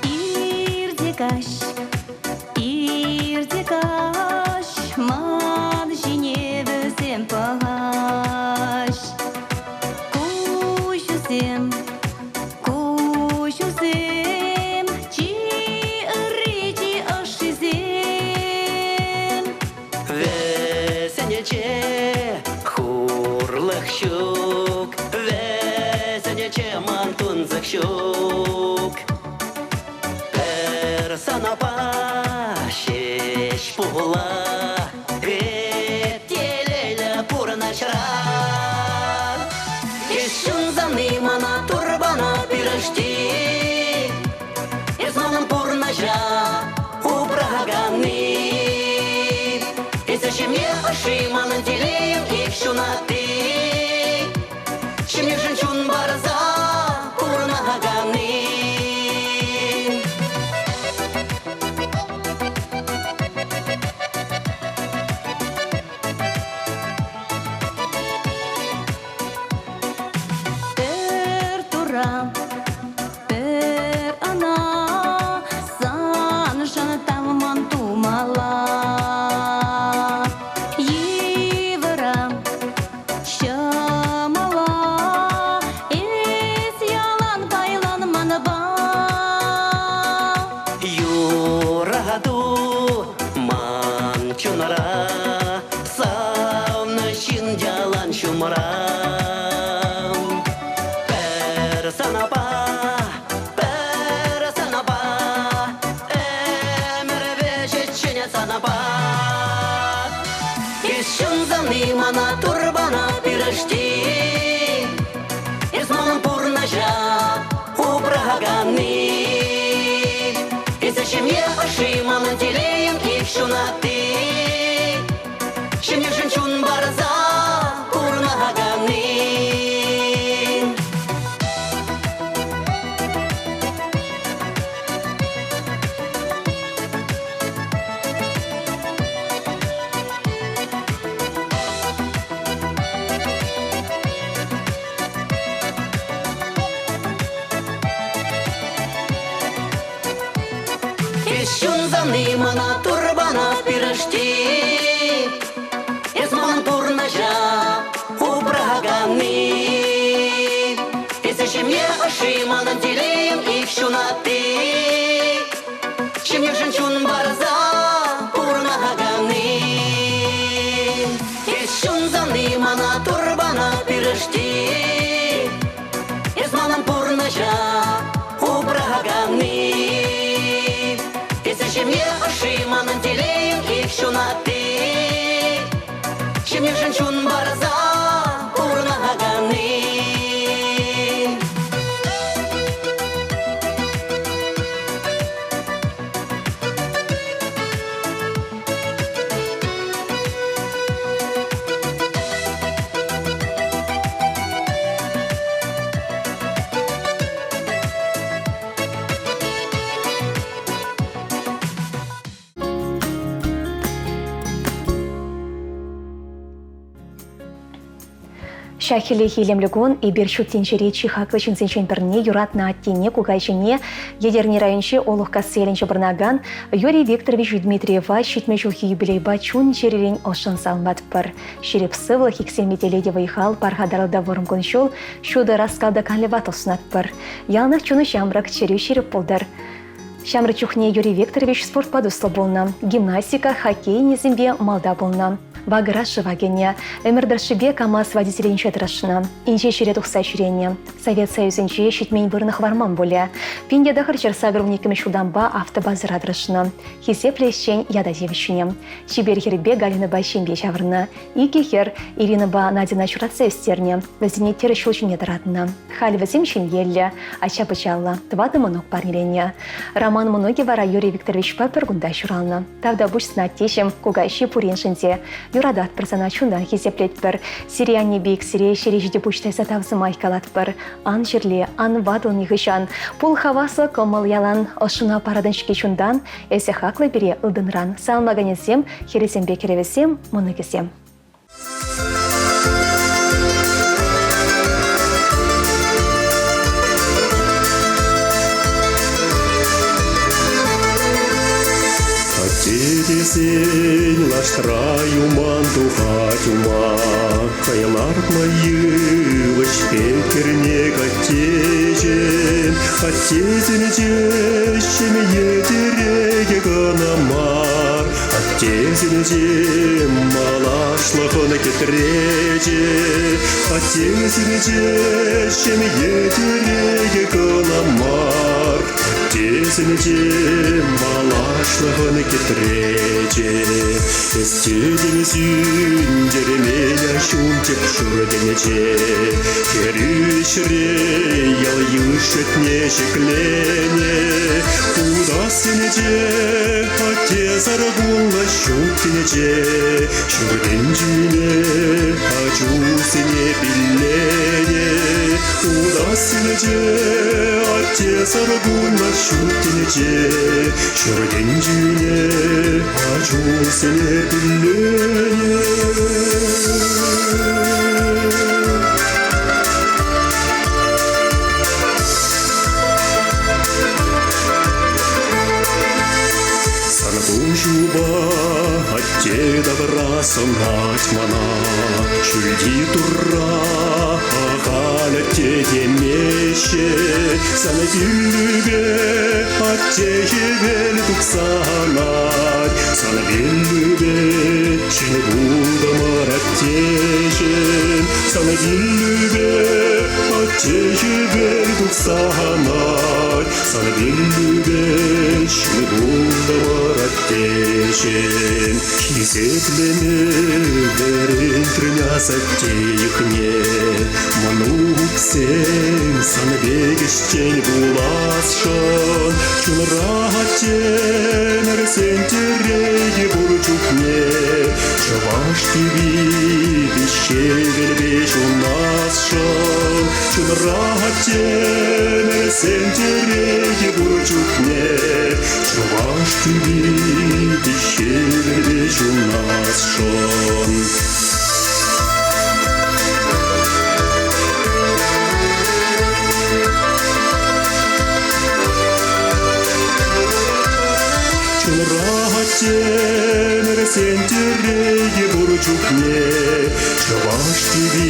Ирте каҫ, ирте каҫ, ман ҫине вӗсем пӑхаҫ. Куҫусем, куҫусем, чи ырри, чи ӑшшисем. Вӗсенче хурлӑх ҫук, вӗсенче ман тунсӑх ҫук. Пӗр санапа ҫеҫ пула эп телейлӗ пурӑнӑҫра. Эс ҫунсани мана турбана пирӗшти, эс манӑн пурнӑҫа упраканни. Эсӗ ҫемье ӑшши манӑн телейӗм ик ҫунатти. Ҫемьешӗн чун парса пурӑнаканни. Пӗр тура, пӗр ӑна саншӑн тавман тумалла. Йывӑра, ҫӑмӑла эс ялан пайлан манпа. Юрату ман чунра, савнӑ ҫын ялан ҫумра. Пӗр санапа, пӗр санапа, ӗмӗр вӗҫӗччен санапа. Эс ҫунсани мана турбана пирӗшти, эс манӑн пурнӑҫа упраканни. Эсӗ ҫемье ӑшши манӑн телейӗм ик ҫунатти. Ҫемьешӗн чун парса пурӑнаканни. Эс ҫунсани мана турбана пирӗшти, эс манӑн пурнӑҫа упраканни. Эсӗ ҫемье ӑшши манӑн телейӗм ик ҫунатти. Ҫемьешӗн чун парса пурӑнаканни. Эс ҫунсани мана турбана пирӗшти, эс манӑн пурнӑҫа упраканни. Эсӗ ҫемье ӑшши манӑн телейӗм ик ҫунатти. Ҫемьешӗн чун парса пурӑнаканни. Ҫак хӗллехи илемлӗ кун эпир ҫут тӗнчери чи хаклӑ ҫынсенчен пӗрне юратнӑ аттене, кукаҫине, Етӗрне районӗнчи Олухкасси ялӗнче пурӑнакан Юрий Викторович Дмитриева ҫитмӗл ҫулхи юбилейпа чун-чӗререн ӑшшӑн саламлатпӑр. Ҫирӗп сывлӑх, иксӗлми телей те вӑй-хал, пархатарлӑ та вӑрӑм кун-ҫул, ҫутӑ ӑраскал та канлӗ ватлӑх сунатпӑр. Яланах чуну ҫамрӑк, чӗрӳ ҫирӗп пултӑр. Ҫамрӑк чухне Юрий Викторович спортпа туслӑ пулнӑ. Гимнастика, хоккей енӗсемпе малта пулнӑ. Вакӑра шыва кӗнӗ. Ӗмӗр тӑршшӗпе КАМАЗ водителӗнче тӑрӑшнӑ. Инҫе ҫӗре тухса ҫӳренӗ. Совет Союзӗнче ҫитмен вырӑн хӑварман пулӗ. 1982 ҫултанпа автобазӑра тӑрӑшнӑ. Хисеплӗ ӗҫчен ята тивӗҫнӗ. Чипер хӗрпе Галинӑпа ҫемье ҫавӑрнӑ. Икӗ хӗр Иринӑпа Надьӑна ҫуратса ӳстернӗ, вӗсене тӗрӗс ҫул ҫине тӑратнӑ. Халь вӗсем ҫемьеллӗ, ача-пӑчаллӑ, тӑватӑ мӑнук парнеленӗ. Роман мӑнукӗ вара Юрий Викторовичпа пӗр кунта ҫуралнӑ. Тавтапуҫ сана, аттеҫӗм, кукаҫи пуриншӗн те. Юрататпӑр сана, чунтан хисеплетпӗр. Сире аннепе иксӗре ҫӗре ҫити пуҫ тайса тав сӑмах калатпӑр. Ан чирле, ан ватӑл нихӑҫан. Пул хаваслӑ кӑмӑл ялан. Ӑшшуна паратӑн-ҫке чунтан. Эсӗ хаклӑ пире ылтӑнран. Саламлаканӗсем, хӗрӗсемпе кӗрӗвӗсем, мӑнукӗсем. Атте тесен лаштра юман тухать ума, Хӑй лартнӑ йывӑҫ пек кӗрнек аттеҫӗм. Аттесенче ҫемье тӗрекӗ кӑна мар, Аттесенче малашлӑхӑн кӗтречӗ. Аттесенче ҫемье тӗрекӗ кӑна мар, Аттесенче малашлӑхӑн кӗтречӗ. Эс тетӗн сӳнтермен ҫунчӑк ҫуртӗнче, Хӗрӳ ӗҫре ял-йыш ятне ҫӗкленӗ. Утассинче атте саркунлӑ ҫут тӗнче, Ҫуртӗнчине ачусене пилленӗ. Утассинче атте саркунлӑ ҫут тӗнче, Ҫуртӗнчине ачусене пилленӗ. Сан пуҫупа атте тавра сӑнать мана, Ҫӳлти Турра ахаль атте темеҫҫӗ. Сан пиллӳпе атте хӗвел тухса анать, Сан пиллӳпе ҫӗн пултӑмӑр аттеҫӗм. Сан пиллӳпе атте хӗвел тухса анать, Сан пиллӳпе ҫӗн пултӑмӑр аттеҫӗм. Хисеплеме вӗрентрӗн асатте йӑхне, Мӑнуксем сан пек ӗҫчен пуласшӑн. Чунра аттемӗрсен тӗрекӗ пур чухне Чӑваш тӳпи виҫҫевелпе ҫунасшӑн. Чунра аттемӗрсен тӗрекӗ пур чухне Чӑваш тӳпи виҫҫевелпе ҫунасшӑн. Чунра темӗрсен тӗрекӗ пур чухне Чӑваш тӳпи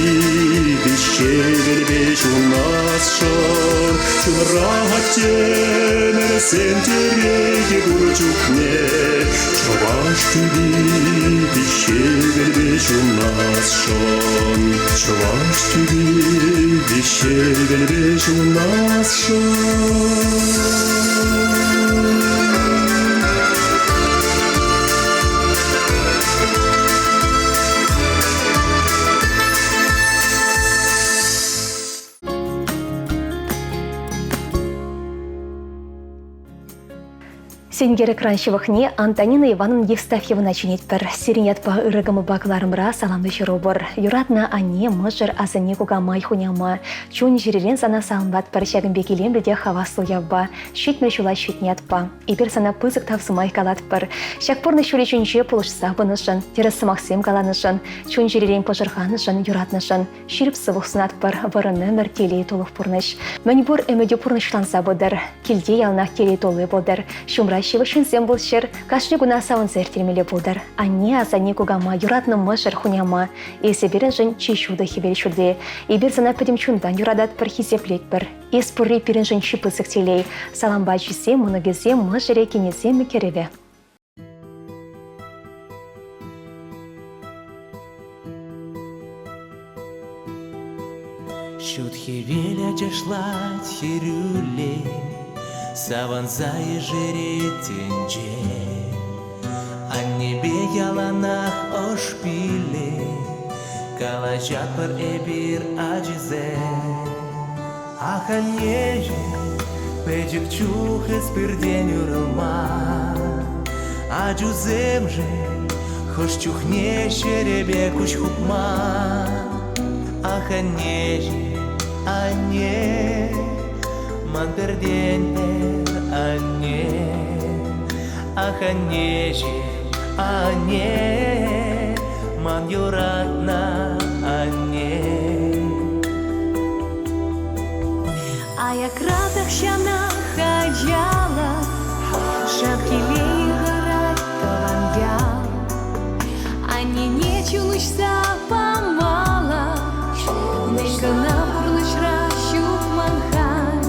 виҫҫевелпе ҫунасшӑн. Чунра темӗрсен тӗрекӗ пур чухне Чӑваш тӳпи виҫҫевелпе ҫунасшӑн. Чӑваш тӳпи виҫҫевелпе ҫунасшӑн. Сенкер экран ҫывӑхне Антонина Ивановна Евстафьевӑна чӗнетпӗр. Сирӗн ятпа ырӑ кӑмӑлпа кӑларӑмра саламлӑ ҫыру пур. Юратнӑ анне, мӑшӑр, асанне, кукамай, хуняма. Чун-чӗререн сана саламлатпӑр ҫакӑн пек илемлӗ те хаваслӑ уявпа, 70 ҫула ҫитнӗ ятпа. Эпир сана пысӑк тав сӑмах калатпӑр. Ҫак пурнӑҫ ҫулӗ ҫинче пулӑшса пынӑшӑн, тӗрӗс сӑмахсем каланӑшӑн, чун-чӗререн пӑшӑрханӑшӑн, юратнӑшӑн. Ҫирӗп сывлӑх сунатпӑр, вӑрӑм ӗмӗр, телей тулӑх пурнӑҫ. Мӗнпур ӗмӗтӳ пурнӑҫланса пытӑр. Килте яланах телей тулли пултӑр. Ҫумра ҫывӑх ҫынсем пулччӑр, кашни куна савӑнса ирттермелле пултӑр. Анне, асанне, кукама, юратнӑ мӑшӑр, хуняма. Эсӗ пирӗншӗн чи ҫутӑ хӗвел ҫути. Эпир сана пӗтӗм чунтан юрататпӑр, хисеплетпӗр. Эс пурри пирӗншӗн чи пысӑк телей. Салампа ачисем, мӑнукӗсем, мӑшӑрӗ, кинӗсем, кӗрӗвӗ. Ҫут хӗвел ачашлать хӗрӳлле, Савӑнса ешерет тӗнче. Аннепе яланах ӑш пиллӗ, Калаҫатпӑр эпир ачисем. Ах, аннеҫӗм, пӗчӗк чух эс пиртен уйрӑлман. Ачусемшӗн хӑш чухне ҫӗрӗпе куҫ хупман. Ах, аннеҫӗм, анне, ман пӗртен-пӗр анне. Ах, аннеҫӗм, анне, ман юратнӑ анне. Аякра тахҫанах ачалӑх Шав телей хӑрать тӑван ял. Аннене чун уҫса памалӑх Мӗн кӑна пурнӑҫра ҫук ман халь.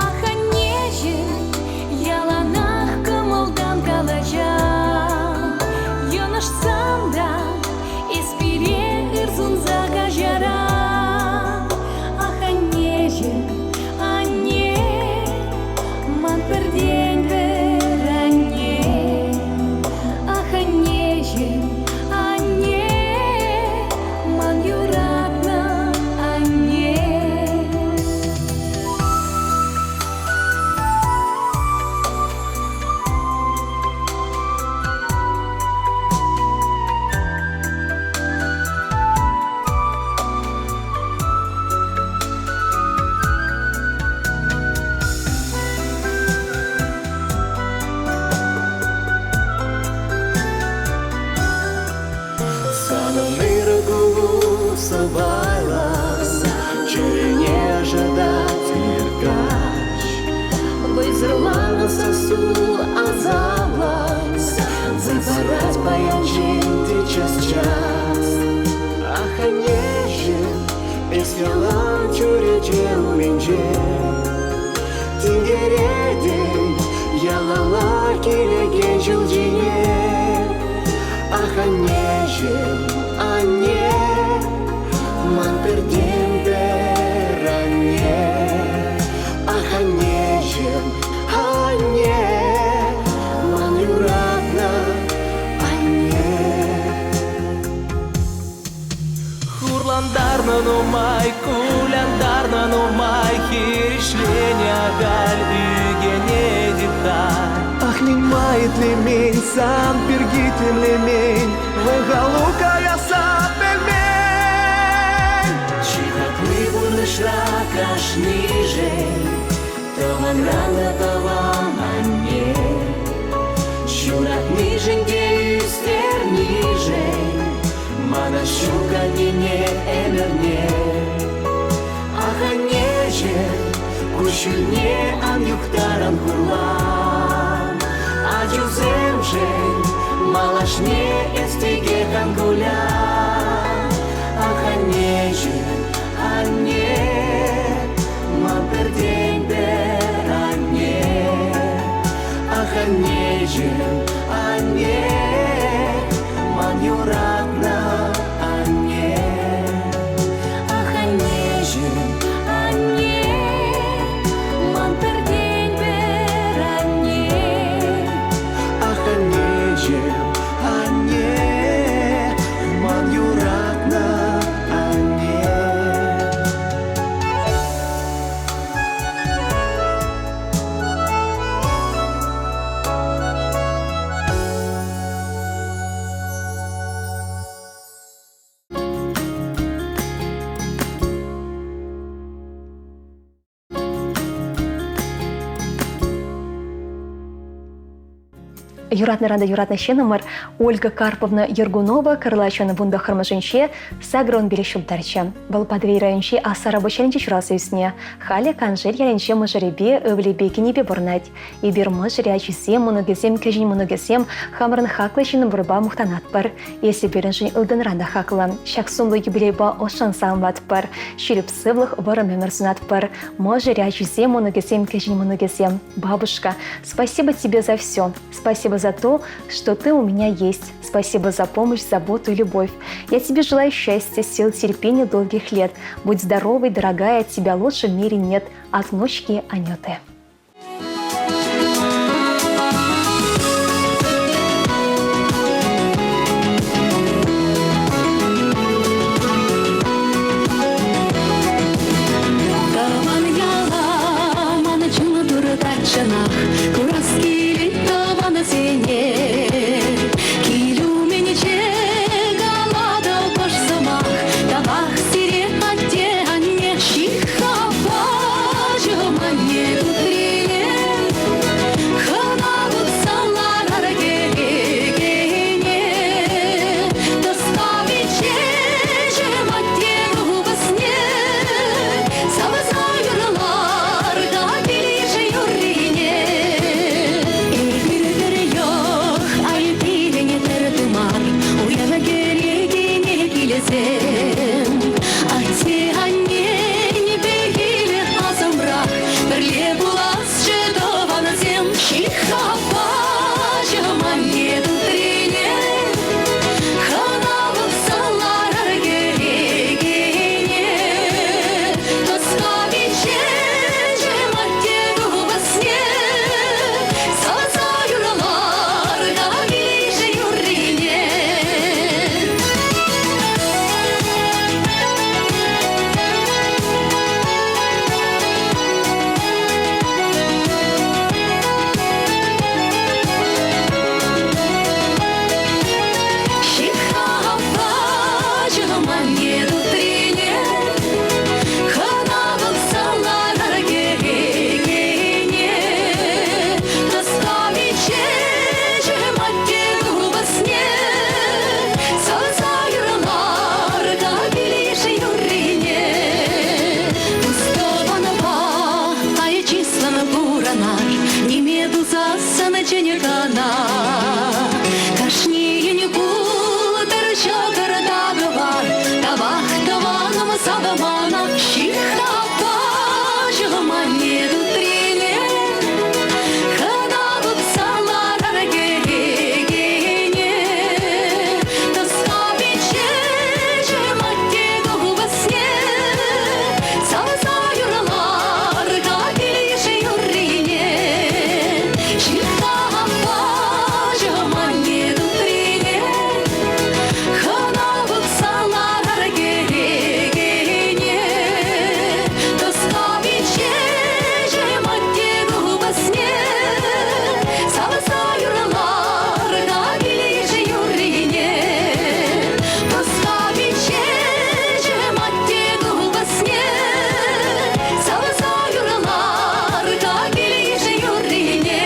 Ах, аннеҫӗм, яланах кӑмӑлтан калаҫан. Йӑнӑшсан та эс пире ыр сунса каҫаран. Ах, аннеҫӗм, анне, ман пӗртен-пӗр анне. Ах, аннеҫӗм, анне, ман юратнӑ анне. Санӑн ырӑ кулу сӑпайлӑ, чӗрене ӑшӑтать ир-каҫ. Вӑйсӑрланнӑ сассу асамлӑ, Вӑй паян ҫинте час-час. Ах, аннеҫӗм, эс ялан чӳрече умӗнче. Тинкеретӗн ялалла килекен ҫул ҫине. Ах, аннеҫӗм, анне, ман пӗртен-пӗр анне. Ах, аннеҫӗм, анне, ман юратнӑ анне. Хурлантарнӑ нумай, кулянтарнӑ нумай, хирӗҫленӗ ахаль ӳкӗнетӗп-ха. Ах, мӗн-ма итлемен, сан пирки тимлемен, вӑй-халу каясса пӗлмен. Чи хакли пурнӑҫра кашнишӗн тӑванран та тӑван анне. Ҫуратнишӗн те ӳстернишӗн мана ҫук аннене ӗмӗрне. Ах, аннеҫӗм, куҫҫульне ан юхтаран хурлан. Ачусемшӗн малашне эс текех ан кулян. Ах, аннеҫӗм, анне, ман пӗртен-пӗр анне. Ах, аннеҫӗм, анне, ман юратнӑ анне. Ах, аннеҫӗм, анне, ман пӗртен-пӗр анне. Ах, аннеҫӗм, анне, ман юратнӑ анне. Юратнӑран та юратнӑ ҫыннӑмӑр Ольга Карповна Ергунова Кӑрлачӑн вунтӑххӑрмӗшӗнче сакӑрвун пилӗк ҫултарчӗ. Вӑл Патӑрьел районӗнчи Асарабуҫ ялӗнче ҫуралса ӳснӗ. Халӗ Каншел ялӗнче мӑшӑрӗпе, ывӑлӗпе, кинӗпе пурӑнать. Эпир мӑшӑрӗ, ачисем, мӑнукӗсем, кӗҫӗн мӑнукӗсем хамӑрӑн хаклӑ ҫыннӑмӑрпа мухтанатпӑр. Эсӗ пирӗншӗн ылтӑнран та хаклӑ. Ҫак сумлӑ юбилейпа ӑшшӑн саламлатпӑр. Ҫирӗп сывлӑх, вӑрӑм ӗмӗр сунатпӑр. Мӑшӑрӗ, ачисем, мӑнукӗсем, кӗҫӗн мӑнукӗсем. Бабушка, спасибо тебе за все. Спасибо за то, что ты у меня есть. Спасибо за помощь, заботу и любовь. Я тебе желаю счастья, сил, терпения, долгих лет. Будь здоровой, дорогая, тебя лучше в мире нет. От внучки Анюты. Тӑван яла ман чун туртать чӑнах, курас килет тӑвансене. Кил умӗнче калатӑп ӑш сӑмах, тавах сире атте-анне. Ҫыххапа анне тутрине, хӑна пӑхса ларар кӗрекене. Тӑсма пиччеҫӗм атте купӑсне, савса юрлар-ха килйыш юррине. Эпир пӗр йӑх, ай пирӗн пӗр тымар, уяв кӗрекене килсем. Атте-аннен пехилӗ асӑмрах, пӗрле пуласчӗ тӑвансем. Ҫыххапа анне тутрине, хӑна пӑхса ларар кӗрекене. Тӑсма пиччеҫӗм атте купӑсне, савса юрлар-ха килйыш юррине. Ҫыххапа анне тутрине, хӑна пӑхса ларар кӗрекене. Тӑсма пиччеҫӗм атте купӑсне, савса юрлар-ха килйыш юррине. Тус-тӑванпа ай чыслӑн пурӑнар, ниме тусассӑн чӗнӗ кӑна. Кашнийӗн пултӑр ҫӑкӑр та кӑвар, тавах тӑванӑм савмана. Ҫыххапа анне тутрине, хӑна пӑхса ларар кӗрекене. Тӑсма пиччеҫӗм атте купӑсне, савса юрлар-ха килйыш юррине. Ҫыххапа анне тутрине, хӑна пӑхса ларар кӗрекене. Тӑсма пиччеҫӗм атте купӑсне, савса юрлар-ха килйыш юррине. Тӑсма пиччеҫӗм атте купӑсне, савса юрлар-ха килйыш юррине.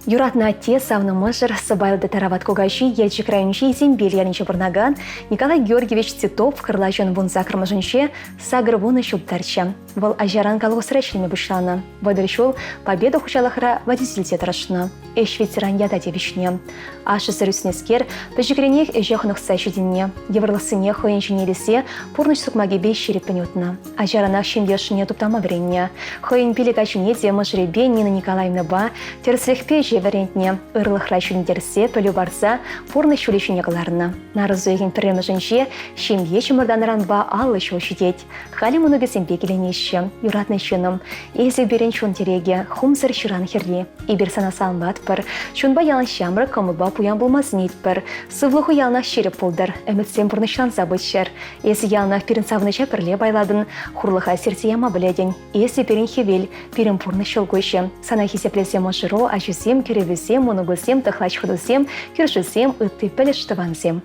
Юратнӑ атте, савнӑ мӑшӑр, сӑпайлӑ та тарават кукаҫи Елчӗк районӗнчи Исемпел ялӗнче пурӑнакан Николай Георгиевич Титов Кӑрлачӑн вунсаккӑрмӗшӗнче 80 ҫул тӑрчӗ. Вӑл ачаран колхозра ӗҫлеме пуҫланӑ. 30 ҫул Победа хуҫалӑхра водительте тӑрӑшнӑ. Ӗҫ ветеран ята тивӗҫнӗ. Ашшӗсӗр ӳснӗскер пӗчӗкренех ӗҫе хӑнӑхса ҫитӗннӗ. Йывӑрлӑхсене хӑйӗн ҫине илсе пурнӑҫ сукмакӗпе ҫирӗппӗн утнӑ. Ачаранах ҫемье ӑшшине туптама вӗреннӗ. Хӑйӗн пилӗк ачине те мӑшӑрӗпе Нина Николаевнӑпа тӗрӗслӗхпе ӗҫе. ӗҫе вӗрентнӗ, ырлӑхра ҫӳнтерсе, пӗлӳ парса пурнӑҫ ҫулӗ ҫине кӑларнӑ. Нарӑс уйӑхӗн пӗрремӗшӗнче ҫемье чӑмӑртанӑранпа 50 ҫул ҫитет. Халӗ мӑнукӗсемпе киленеҫҫӗ. Юратнӑ ҫыннӑм, эсӗ пирӗн чун тӗрекӗ, хумсӑр ҫыран хӗрри. Эпир сана саламлатпӑр. Чунпа ялан ҫамрӑк, кӑмӑлпа пуян пулма сӗнетпӗр. Сывлӑху яланах ҫирӗп пултӑр, ӗмӗтсем пурнӑҫланса пыччӑр. Эсӗ яланах пирӗн савӑнӑҫа пӗрле пайлатӑн, хурлӑха сирсе яма пӗлетӗн. Эсӗ пирӗн хӗвел, пирӗн пурнӑҫ ҫӑлкуҫӗ. Сана хисеплесе мӑшӑру, ачусем, кӗрӗвӳсем, мӑнукусем, тӑхлач хӑтусем, кӳршӗсем, ытти пӗлӗш тӑвансем.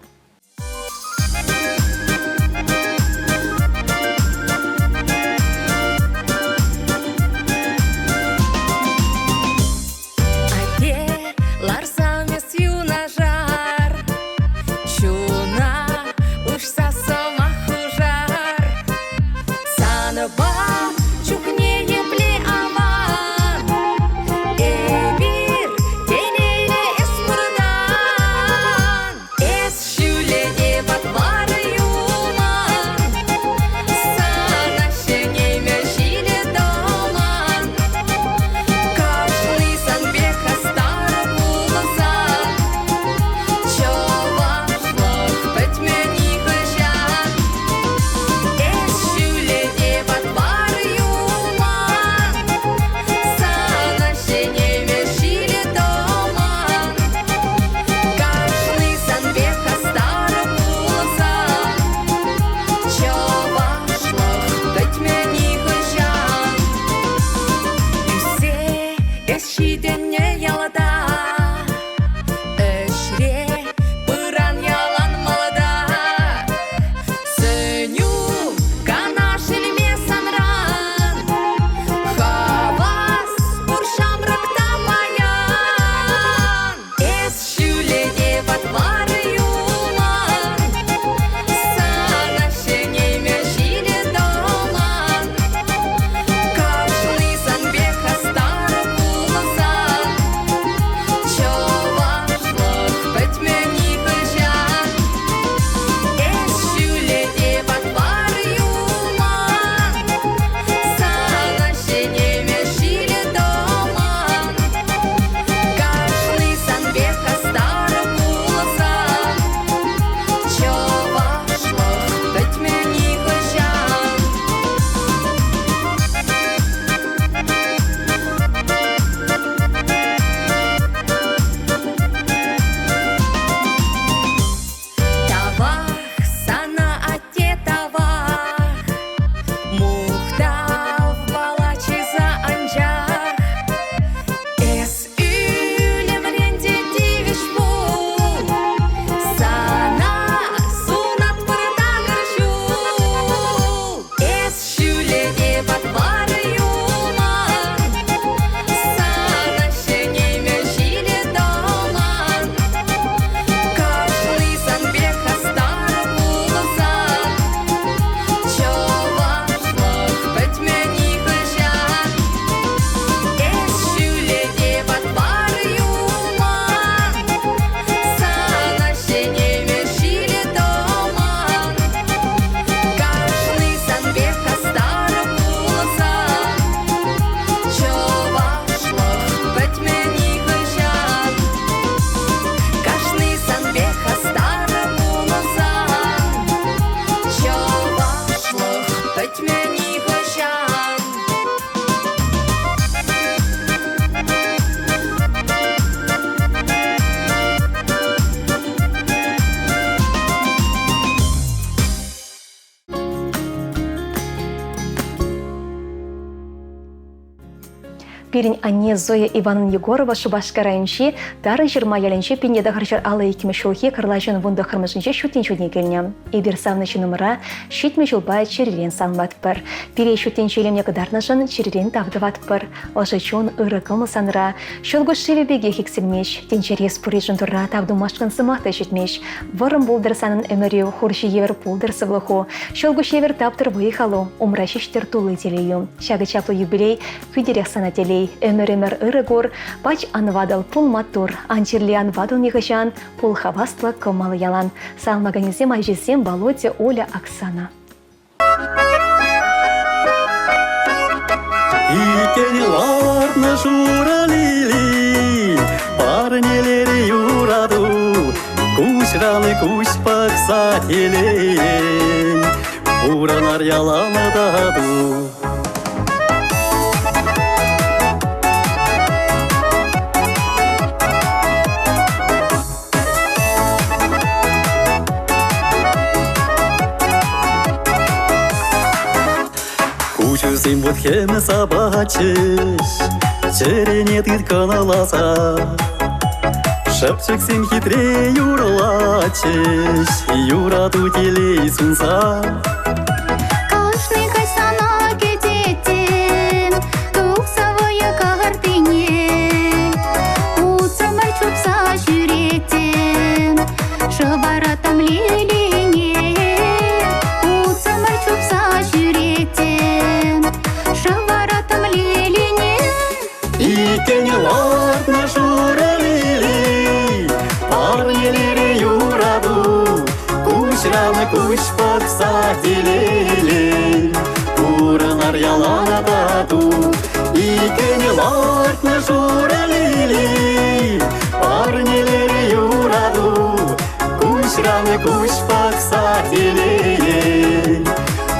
Атте, ларсан эс юнашар, чуна уҫса сӑмах хушар. Санпа чухне епле аван, эпир телейлӗ эс пурӑнан. Эс ҫӳле патвар юлман, сана ҫӗнеймӗ ҫилӗ тӑман. Кашни сан пек хастар пулсан, чӑвашлӑх пӗтмӗ нихӑҫан. Эс ҫӳле патвар юлман, сана ҫӗнеймӗ ҫилӗ тӑман. Кашни сан пек хастар пулсан, чӑвашлӑх пӗтмӗ нихӑҫан. Ӳссе эс ҫитӗннӗ ялта, ӗҫре пыран ялан малта. Сӗнӳ канаш илме санран, хавас пур ҫамрӑк та паян. Эс ҫӳле те патвар юлман, сана ҫӗнеймӗ ҫилӗ тӑман. Кашни сан пек хастар пулсан, чӑвашлӑх пӗтмӗ нихӑҫан. Эс ҫӳле те патвар юлман, сана ҫӗнеймӗ ҫилӗ тӑман. Кашни сан пек хастар пулсан, чӑвашлӑх пӗтмӗ нихӑҫан. Тавах сана, атте, тавах, мухтав палачиса анчах. Эс ӳлӗмрен те тивӗҫ пул, сана сунатпӑр такӑр ҫул. Эс ҫӳле те патвар юлман, сана ҫӗнеймӗ ҫилӗ тӑман. Кашни сан пек хастар пулсан, чӑвашлӑх пӗтмӗ нихӑҫан. Эс ҫӳле те патвар юлман, сана ҫӗнеймӗ ҫилӗ тӑман. Кашни сан пек хастар пулсан, чӑвашлӑх пӗтмӗ нихӑҫан. Кашни сан пек хастар пулсан, чӑвашлӑх пӗтмӗ нихӑҫан. Пирӗн анне Зоя Ивановна Егорова Шупашкар районӗнчи Тарӑн ҫырма ялӗнче 1952 ҫулхи кӑрлачӑн 19-мӗшӗнче ҫут тӗнчене килнӗ. Эпир савнӑ ҫыннӑмӑра 70 ҫулпа чӗререн саламлатпӑр. Пире ҫут тӗнче илемне кӑтартнӑшӑн чӗререн тав тӑватпӑр. Ӑшӑ чун, ырӑ кӑмӑл санра. Ҫӑлкуҫ шывӗ пекех иксӗлмест. Тӗнчере пурришӗн Турра тав тумашкӑн сӑмах та ҫитмест. Вӑрӑм пултӑр санӑн ӗмӗрӳ, хурҫӑ евӗр пултӑр сывлӑху. Ҫӑлкуҫ евӗр таптӑр вӑй-халу, умра ҫеҫтӗр тулли телейӳ. Ҫакӑ чаплӑ юбилей хӳтӗрех сана телей. Ӗмӗр-ӗмӗр ырӑ кур, пач ан ватӑл, пул маттур. Ан чирле, ан ватӑл нихӑҫан, пул хаваслӑ, кӑмӑл ялан. Салмаканӗсем, ачисем, Володя, Оля, Оксана. Иккен лартнӑ шурӑ лили. Парнелери юрату, куҫран куҫ пӑхса телейӗн, пурӑнар ялан тату. Куҫусем вут-хӗм сапатчӗҫ, чӗрене тыткӑнласа. Шӑпчӑксем хитре юрлатчӗҫ, юрату телей сунса. Кашни каҫ сана кӗтеттӗм, тухса вӑйӑ картине. Утсӑмӑр чупса ҫӳреттӗм, шӑвараттӑм лилине. Утсӑмӑр чупса ҫӳреттӗм, шӑвараттӑм лилине. Иккен лартнӑ шурӑ лили, парнелерӗ юрату. Куҫран куҫ пӑхса телейлӗн, пурӑнар ялан тату. Иккен лартнӑ шурӑ лили, парнелерӗ юрату. Куҫран куҫ пӑхса телейлӗн,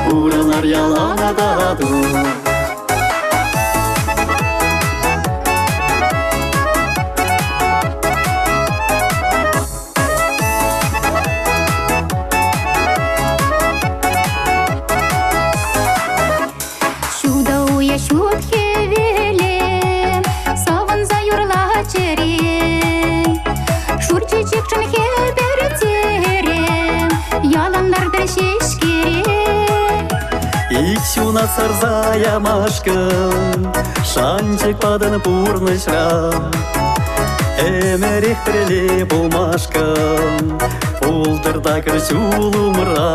пурӑнар ялан тату. Ҫутӑ уя ҫут хӗвеле савӑнса юрла чӗре. Шур чечекшӗн хӗпӗртере, ялан лартӑр ҫеҫкере. Ик ҫунат сарса ямашкӑн шанчӑк патӑн пурнӑҫра. Ӗмӗрех пӗрле пулмашкӑн пултӑр такӑр ҫул умра.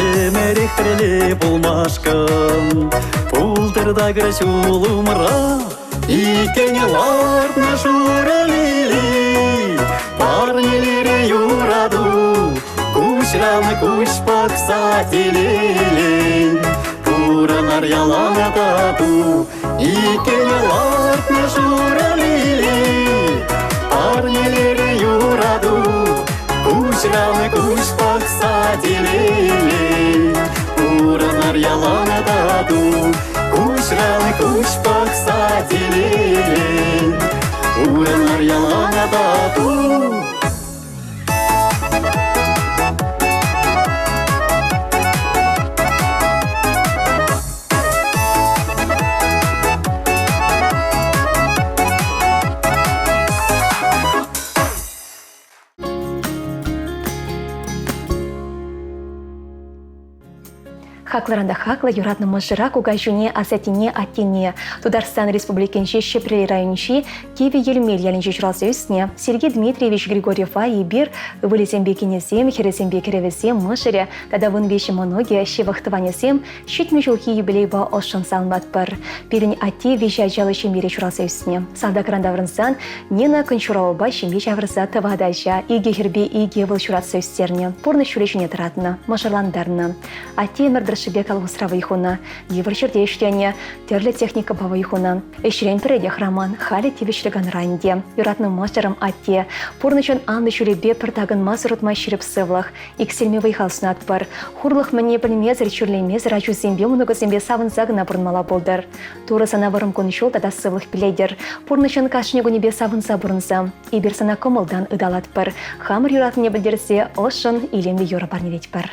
Ӗмӗрех пӗрле пулмашкӑн пултӑр такӑр ҫул умра. Иккен лартнӑ шурӑ лили, парнелерӗ юрату. Куҫран куҫ пӑхса телейлӗн, пурӑнар ялан тату. Иккен лартнӑ шурӑ лили, парнелерӗ юрату. Куҫран куҫ пӑхса телейлӗн, пурӑнар ялан тату. Куҫран куҫ пӑхса телейлӗн, пурӑнар ялан тату. Хаклӑран та хаклӑ юратнӑ мӑшӑра кукаҫуне, асаттене, аттене Тутарстан Республикинчи Ҫӗпрел районӗнчи Кивӗ Йӗлмел ялӗнче ҫуралса ӳснӗ Сергей Дмитриевич Григорьева эпир ывӑлӗсемпе кинӗсем, хӗрӗсемпе кӗрӗвӗсем, мӑшӑрӗ тата 13 мӑнукӗ, ҫывӑх тӑванӗсем 70 ҫулхи юбилейпа ӑшшӑн саламлатпӑр. Пирӗн атте виҫӗ ачаллӑ ҫемьере ҫуралса ӳснӗ. Салтакран таврӑнсан Нина Кончуровӑпа ҫемье ҫавӑрса тӑватӑ ача, икӗ хӗрпе икӗ ывӑл ҫуратса ӳстернӗ, пурнӑҫ ҫулӗ ҫине тӑратнӑ, мӑшӑрлантарнӑ. Атте ӗмӗр тӑршшӗпе колхозра вӑй хунӑ, йывӑр ҫӗрте ӗҫленӗ, тӗрлӗ техникӑпа вӑй хунӑ. Ӗҫрен пӗрре те хӑраман, халӗ тивӗҫлӗ канра ӗнтӗ. Юратнӑ мӑшӑрӑм атте, пурнӑҫӑн анлӑ ҫулӗпе пӗр такӑнмасӑр утма ҫирӗп сывлӑх, иксӗлми вӑй-хал сунатпӑр. Хурлӑх мӗнне пӗлмесӗр, чирлемесӗр ачусемпе мӑнукусемпе савӑнса кӑна пурӑнмалла пултӑр. Турӑ сана вӑрӑм кун-ҫул тата сывлӑх пилетӗр. Пурнӑҫӑн кашни кунӗпе савӑнса пурӑнса. Эпир сана кӑмӑлтан ыталатпӑр. Хамӑр юратнине пӗлтерсе ӑшшӑн илемлӗ юрӑ парнелетпӗр.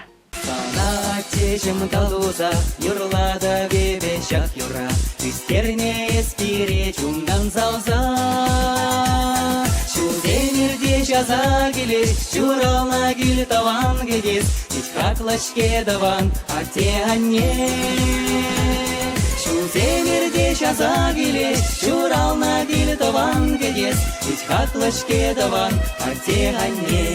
Сана аттеҫӗм калуса юрлатӑп эпӗ ҫак юрра. Ӳстернӗ эс пире чунтан савса. Ҫулсем иртеҫ аса килеҫ, ҫуралнӑ кил тӑван кӗтес. Пит хаклӑ-ҫке тӑван атте-анне. Ҫулсем иртеҫ аса килеҫ, ҫуралнӑ кил тӑван кӗтес. Пит хаклӑ-ҫке тӑван атте-анне.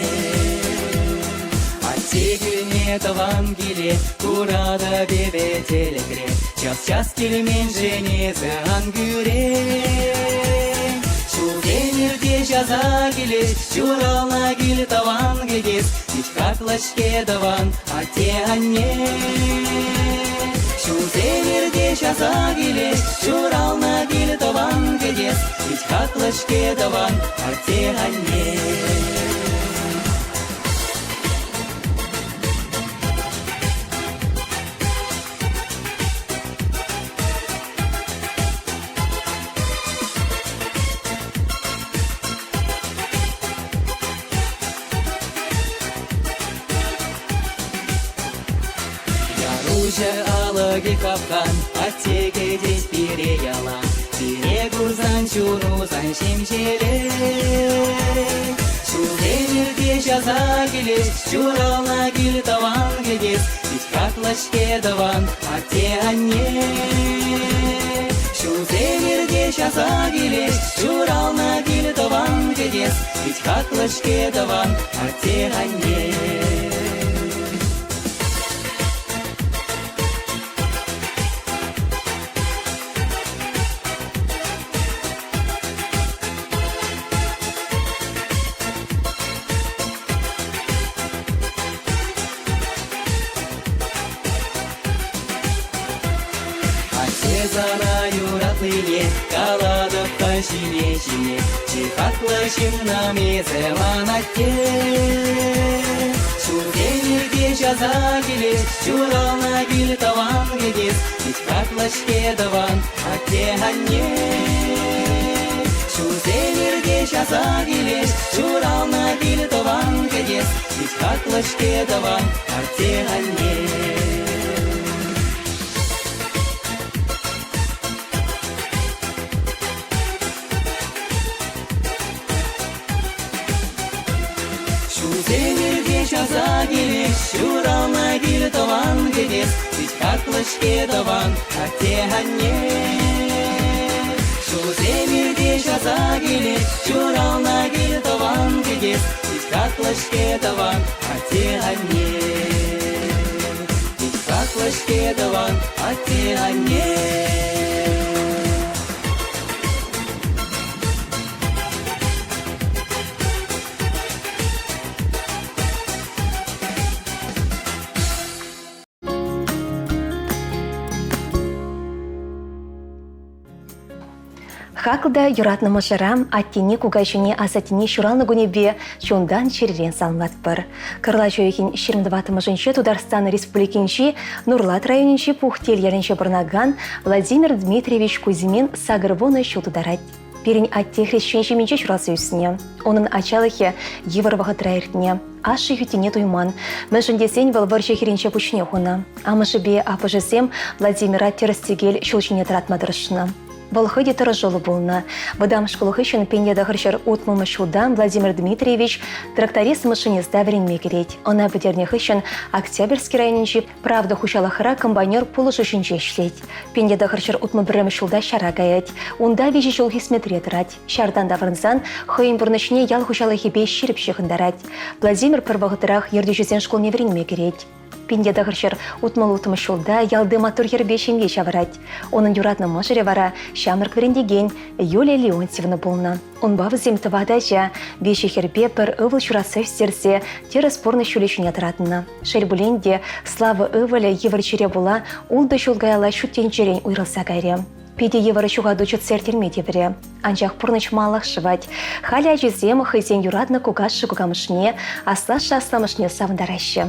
Атте килне тӑван киле куратӑп эпӗ тӗлӗкре. Час-час килменшӗн эсӗ ан кӳрен. Ҫулсем иртеҫ аса килеҫ, ҫуралнӑ кил тӑван кӗтес. Пит хаклӑ-ҫке тӑван атте-анне. Ҫулсем иртеҫ аса килет, ҫуралнӑ кил тӑван кӗтес, пит хаклӑ-ҫке тӑван атте-анне. Яруҫӑ алӑкӗ капкан, атте кӗтет пире ялан. Пире курсан чуну сан ҫемҫелет. Ҫулсем иртеҫ аса килет, ҫуралнӑ кил тӑван кӗтес, пит хаклӑ-ҫке тӑван атте-анне. Ҫулсем иртеҫ аса килет, ҫуралнӑ кил тӑван кӗтес, пит хаклӑ-ҫке тӑван атте-анне. Атте сана юратнине калатӑп та ҫине-ҫине, чи хаклӑ ҫыннӑм эсӗ ман атте. Ҫулсем иртеҫ аса килет, ҫуралнӑ кил тӑван кӗтес, пит хаклӑ-ҫке тӑван атте-анне. Ҫулсем иртеҫ аса килет, ҫуралнӑ кил тӑван кӗтес, пит хаклӑ-ҫке тӑван атте-анне. Ҫулсем иртеҫ аса килет, ҫуралнӑ кил тӑван кӗтес, пит хаклӑ-ҫке тӑван атте-анне. Ҫулсем иртеҫ аса килет, ҫуралнӑ кил тӑван кӗтес, пит хаклӑ-ҫке тӑван атте-анне. Пит хаклӑ-ҫке тӑван атте-анне. Хаклӑ та юратнӑ мӑшӑра, аттене, кукаҫине, асаттене ҫуралнӑ кунӗпе чунтан чӗререн саламлатпӑр. Кӑрлач уйӑхӗн 24-мӗшӗнче Тутарстан Республикинчи Нурлат районӗнчи Пухтел ялӗнче пурӑнакан Владимир Дмитриевич Кузьмин 80 ҫул тутарать. Пирӗн атте хресчен ҫемйинче ҫуралса ӳснӗ. Унӑн ачалӑхӗ йывӑр вӑхӑтра иртнӗ. Ашшӗ хӳттине туйман. Мӗншӗн тесен вӑл вӑрҫӑ хирӗнче пуҫне хунӑ. Амӑшӗпе аппӑшӗсем Владимира тӗрӗс-тӗкел ҫул ҫине тӑратма тӑрӑшнӑ. Вӑл хӑй те тӑрӑшуллӑ пулнӑ. Вӑтам шкул хыҫҫӑн 1960 ҫулта Владимир Дмитриевич тракторист-машиниста вӗренме кӗрет. Ӑна пӗтернӗ хыҫҫӑн Октябрьски районӗнчи Правда хуҫалӑхра комбайнер пулӑшуҫинче ӗҫлет. 1961 ҫулта ҫара каять. Унта виҫӗ ҫул хӗсметре тӑрать. Ҫартан таврӑнсан хӑйӗн пурнӑҫне ял хуҫалӑхӗпе ҫирӗп ҫыхӑнтарать. Владимир пӗр вӑхӑтрах ертӳҫӗсен шкулне вӗренме кӗрет. 1966 ҫулта ялти маттур хӗрпе ҫемье ҫавӑрать. Унӑн юратнӑ мӑшӑрӗ вара ҫамрӑк вӗрентекен Юлия Леонтьевна пулнӑ. Унпа вӗсем тӑватӑ ача, виҫӗ хӗрпе пӗр ывӑл ҫуратса ӳстерсе тӗрӗс пурнӑҫ ҫулӗ ҫине тӑратнӑ. Шел пулин те, Слава ывӑлӗ йывӑр чире пула ултӑ ҫул каялла ҫут тӗнчерен уйрӑлса кайрӗ. Питӗ йывӑр ҫухату чӗтсе ирттерме тиврӗ. Анчах пурнӑҫ малах шӑвать. Халӗ ачисем хӑйсен юратнӑ кукашшӗ-кукамӑшне, аслашшӗ-асламӑшне савӑнтараҫҫӗ.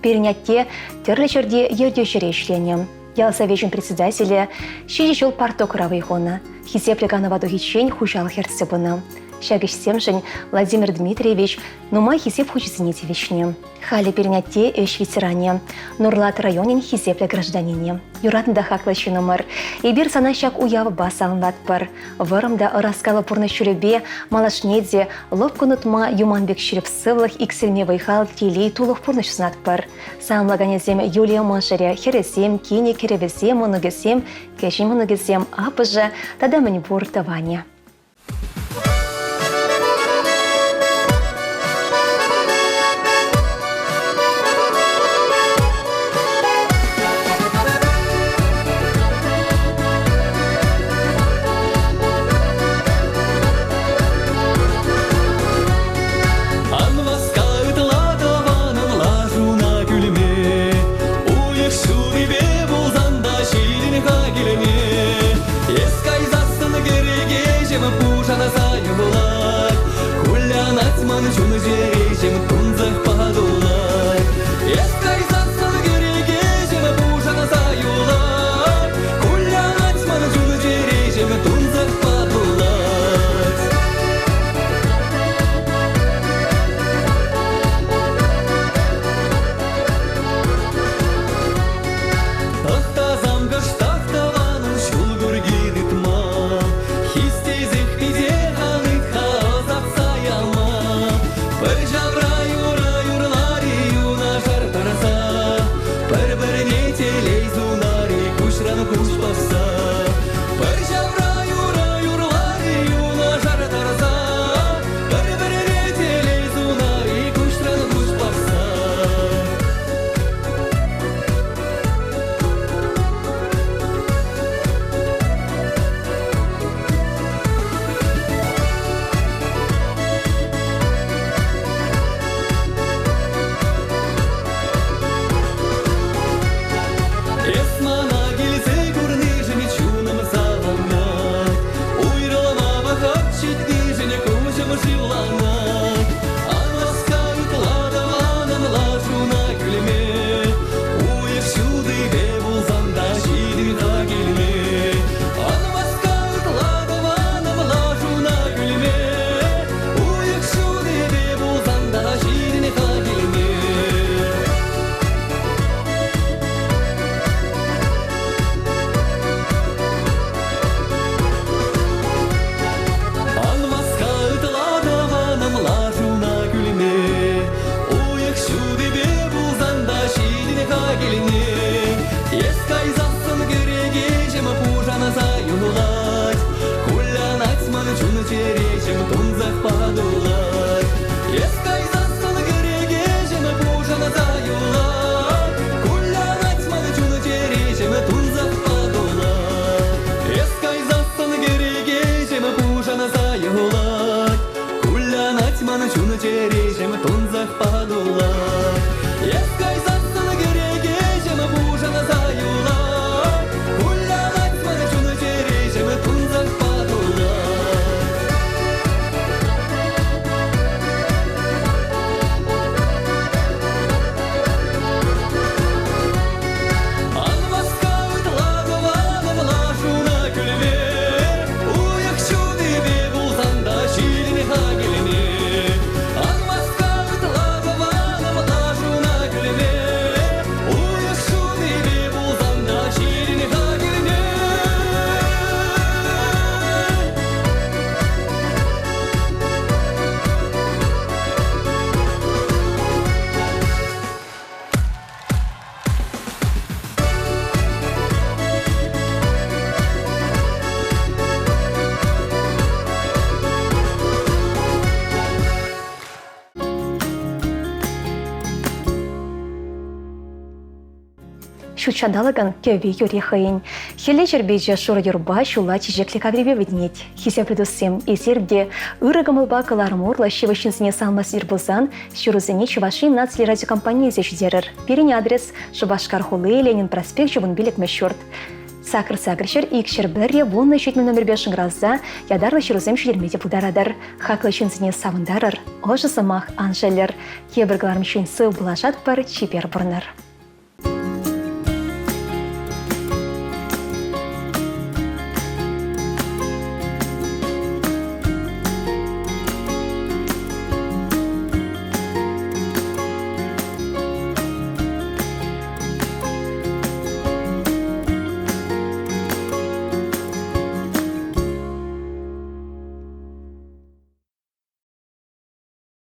Пирӗн атте тӗрлӗ ҫӗрте ертӳҫӗре ӗҫленӗ. Ял совечӗн председателӗ ҫичӗ ҫул партокра вӑй хунӑ. Хисеплӗ канӑва тухиччен хуҫалӑх ертсе пынӑ. Ҫак ӗҫсемшӗн Владимир Дмитриевич нумай хисеп хучӗсене тивӗҫнӗ. Халӗ пирӗн атте ӗҫ ветеранӗ, Нурлат районӗн хисеплӗ гражданинӗ. Юратнӑ та хаклӑ ҫыннӑмӑр. Эпир сана ҫак уявпа саламлатпӑр. Вӑрӑм та ӑраскаллӑ пурнӑҫ ҫулӗпе малашне те лӑпкӑн утма юман пек ҫирӗп сывлӑх, иксӗлми вӑй-хал, телей, тулӑх пурнӑҫ сунатпӑр. Саламлаканӗсем Юлия мӑшӑрӗ, хӗрӗсем, кинӗ, кӗрӗвӗсем, мӑнукӗсем, кӗҫӗн мӑнукӗсем, аппӑшӗ тата мӗнпур тӑванӗ. Ан васка ытла тӑванӑн лашуна кӳлме. Уйӑх ҫутипе пулсан та. пӑлханать. Ан васка ытла тӑванӑм лашуна кӳлме. Уйӑх ҫутипе пулсан та ҫитӗн-ха килме. Ан васка ытла тӑванӑм лашуна кӳлме. Уйӑх ҫутипе пулсан та ҫитӗн-ха килме. Ан васка ытла тӑванӑм лашуна кӳлме. Уйӑх ҫутипе пулсан та ҫитӗн-ха килне. Эс кайсассӑн кӗрекеҫӗм пушанса юлать. Кулянать ман чун-чӗреҫӗм тунсӑхпа тулать. Эс кайсассӑн кӗрекеҫӗм пушанса юлать. Кулянать ман чун-чӗреҫӗм тунсӑхпа тулать. Эс кайсассӑн кӗрекеҫӗм пушанса юлать. Кулянать ман чун-чӗреҫӗм тунсӑхпа тулать. Эс кайсассӑн кӗрекеҫӗм пушанса юлать. Кулянать ман чун-чӗреҫӗм тунсӑхпа тулать. Ан васка ытла тӑванӑм лашуна кӳлме. Уйӑх ҫутипе пулсан та ҫитӗн-ха килне. Ан васка ытла тӑванӑм лашуна кӳлме. Уйӑх ҫутипе пулсан та ҫитӗн-ха килне. Ҫут ҫанталӑкӑн кӗвви юри хӑйӗн. Хӗлле ҫӗрпечӗ шурӑ юрпа ҫулла чечеклӗ кавирпе витӗнет. Хисеплӗ туссем, эсир те ырӑ кӑмӑлпа кӑларӑм урлӑ ҫывӑх ҫынсене савма сӗнер пулсан ҫырусене Чӑваш Ен наци радиокомпанийӗ илсе ҫитерӗр. Пирӗн адрес Шупашкар хули, Ленин проспекчӗ 15-мӗш ҫурт. Сакӑр сакӑр ҫӗр ик 101 10 70 номерпе шӑнкӑравласа ятарлӑ ҫырусем ҫитерме те пултаратӑр. Хаклӑ ҫынсене савӑнтарӑр, ӑшӑ сӑмах ан шеллӗр. Тепӗр кӑларӑм ҫын сыв пулашатпӑр, чипер пурӑнӑр.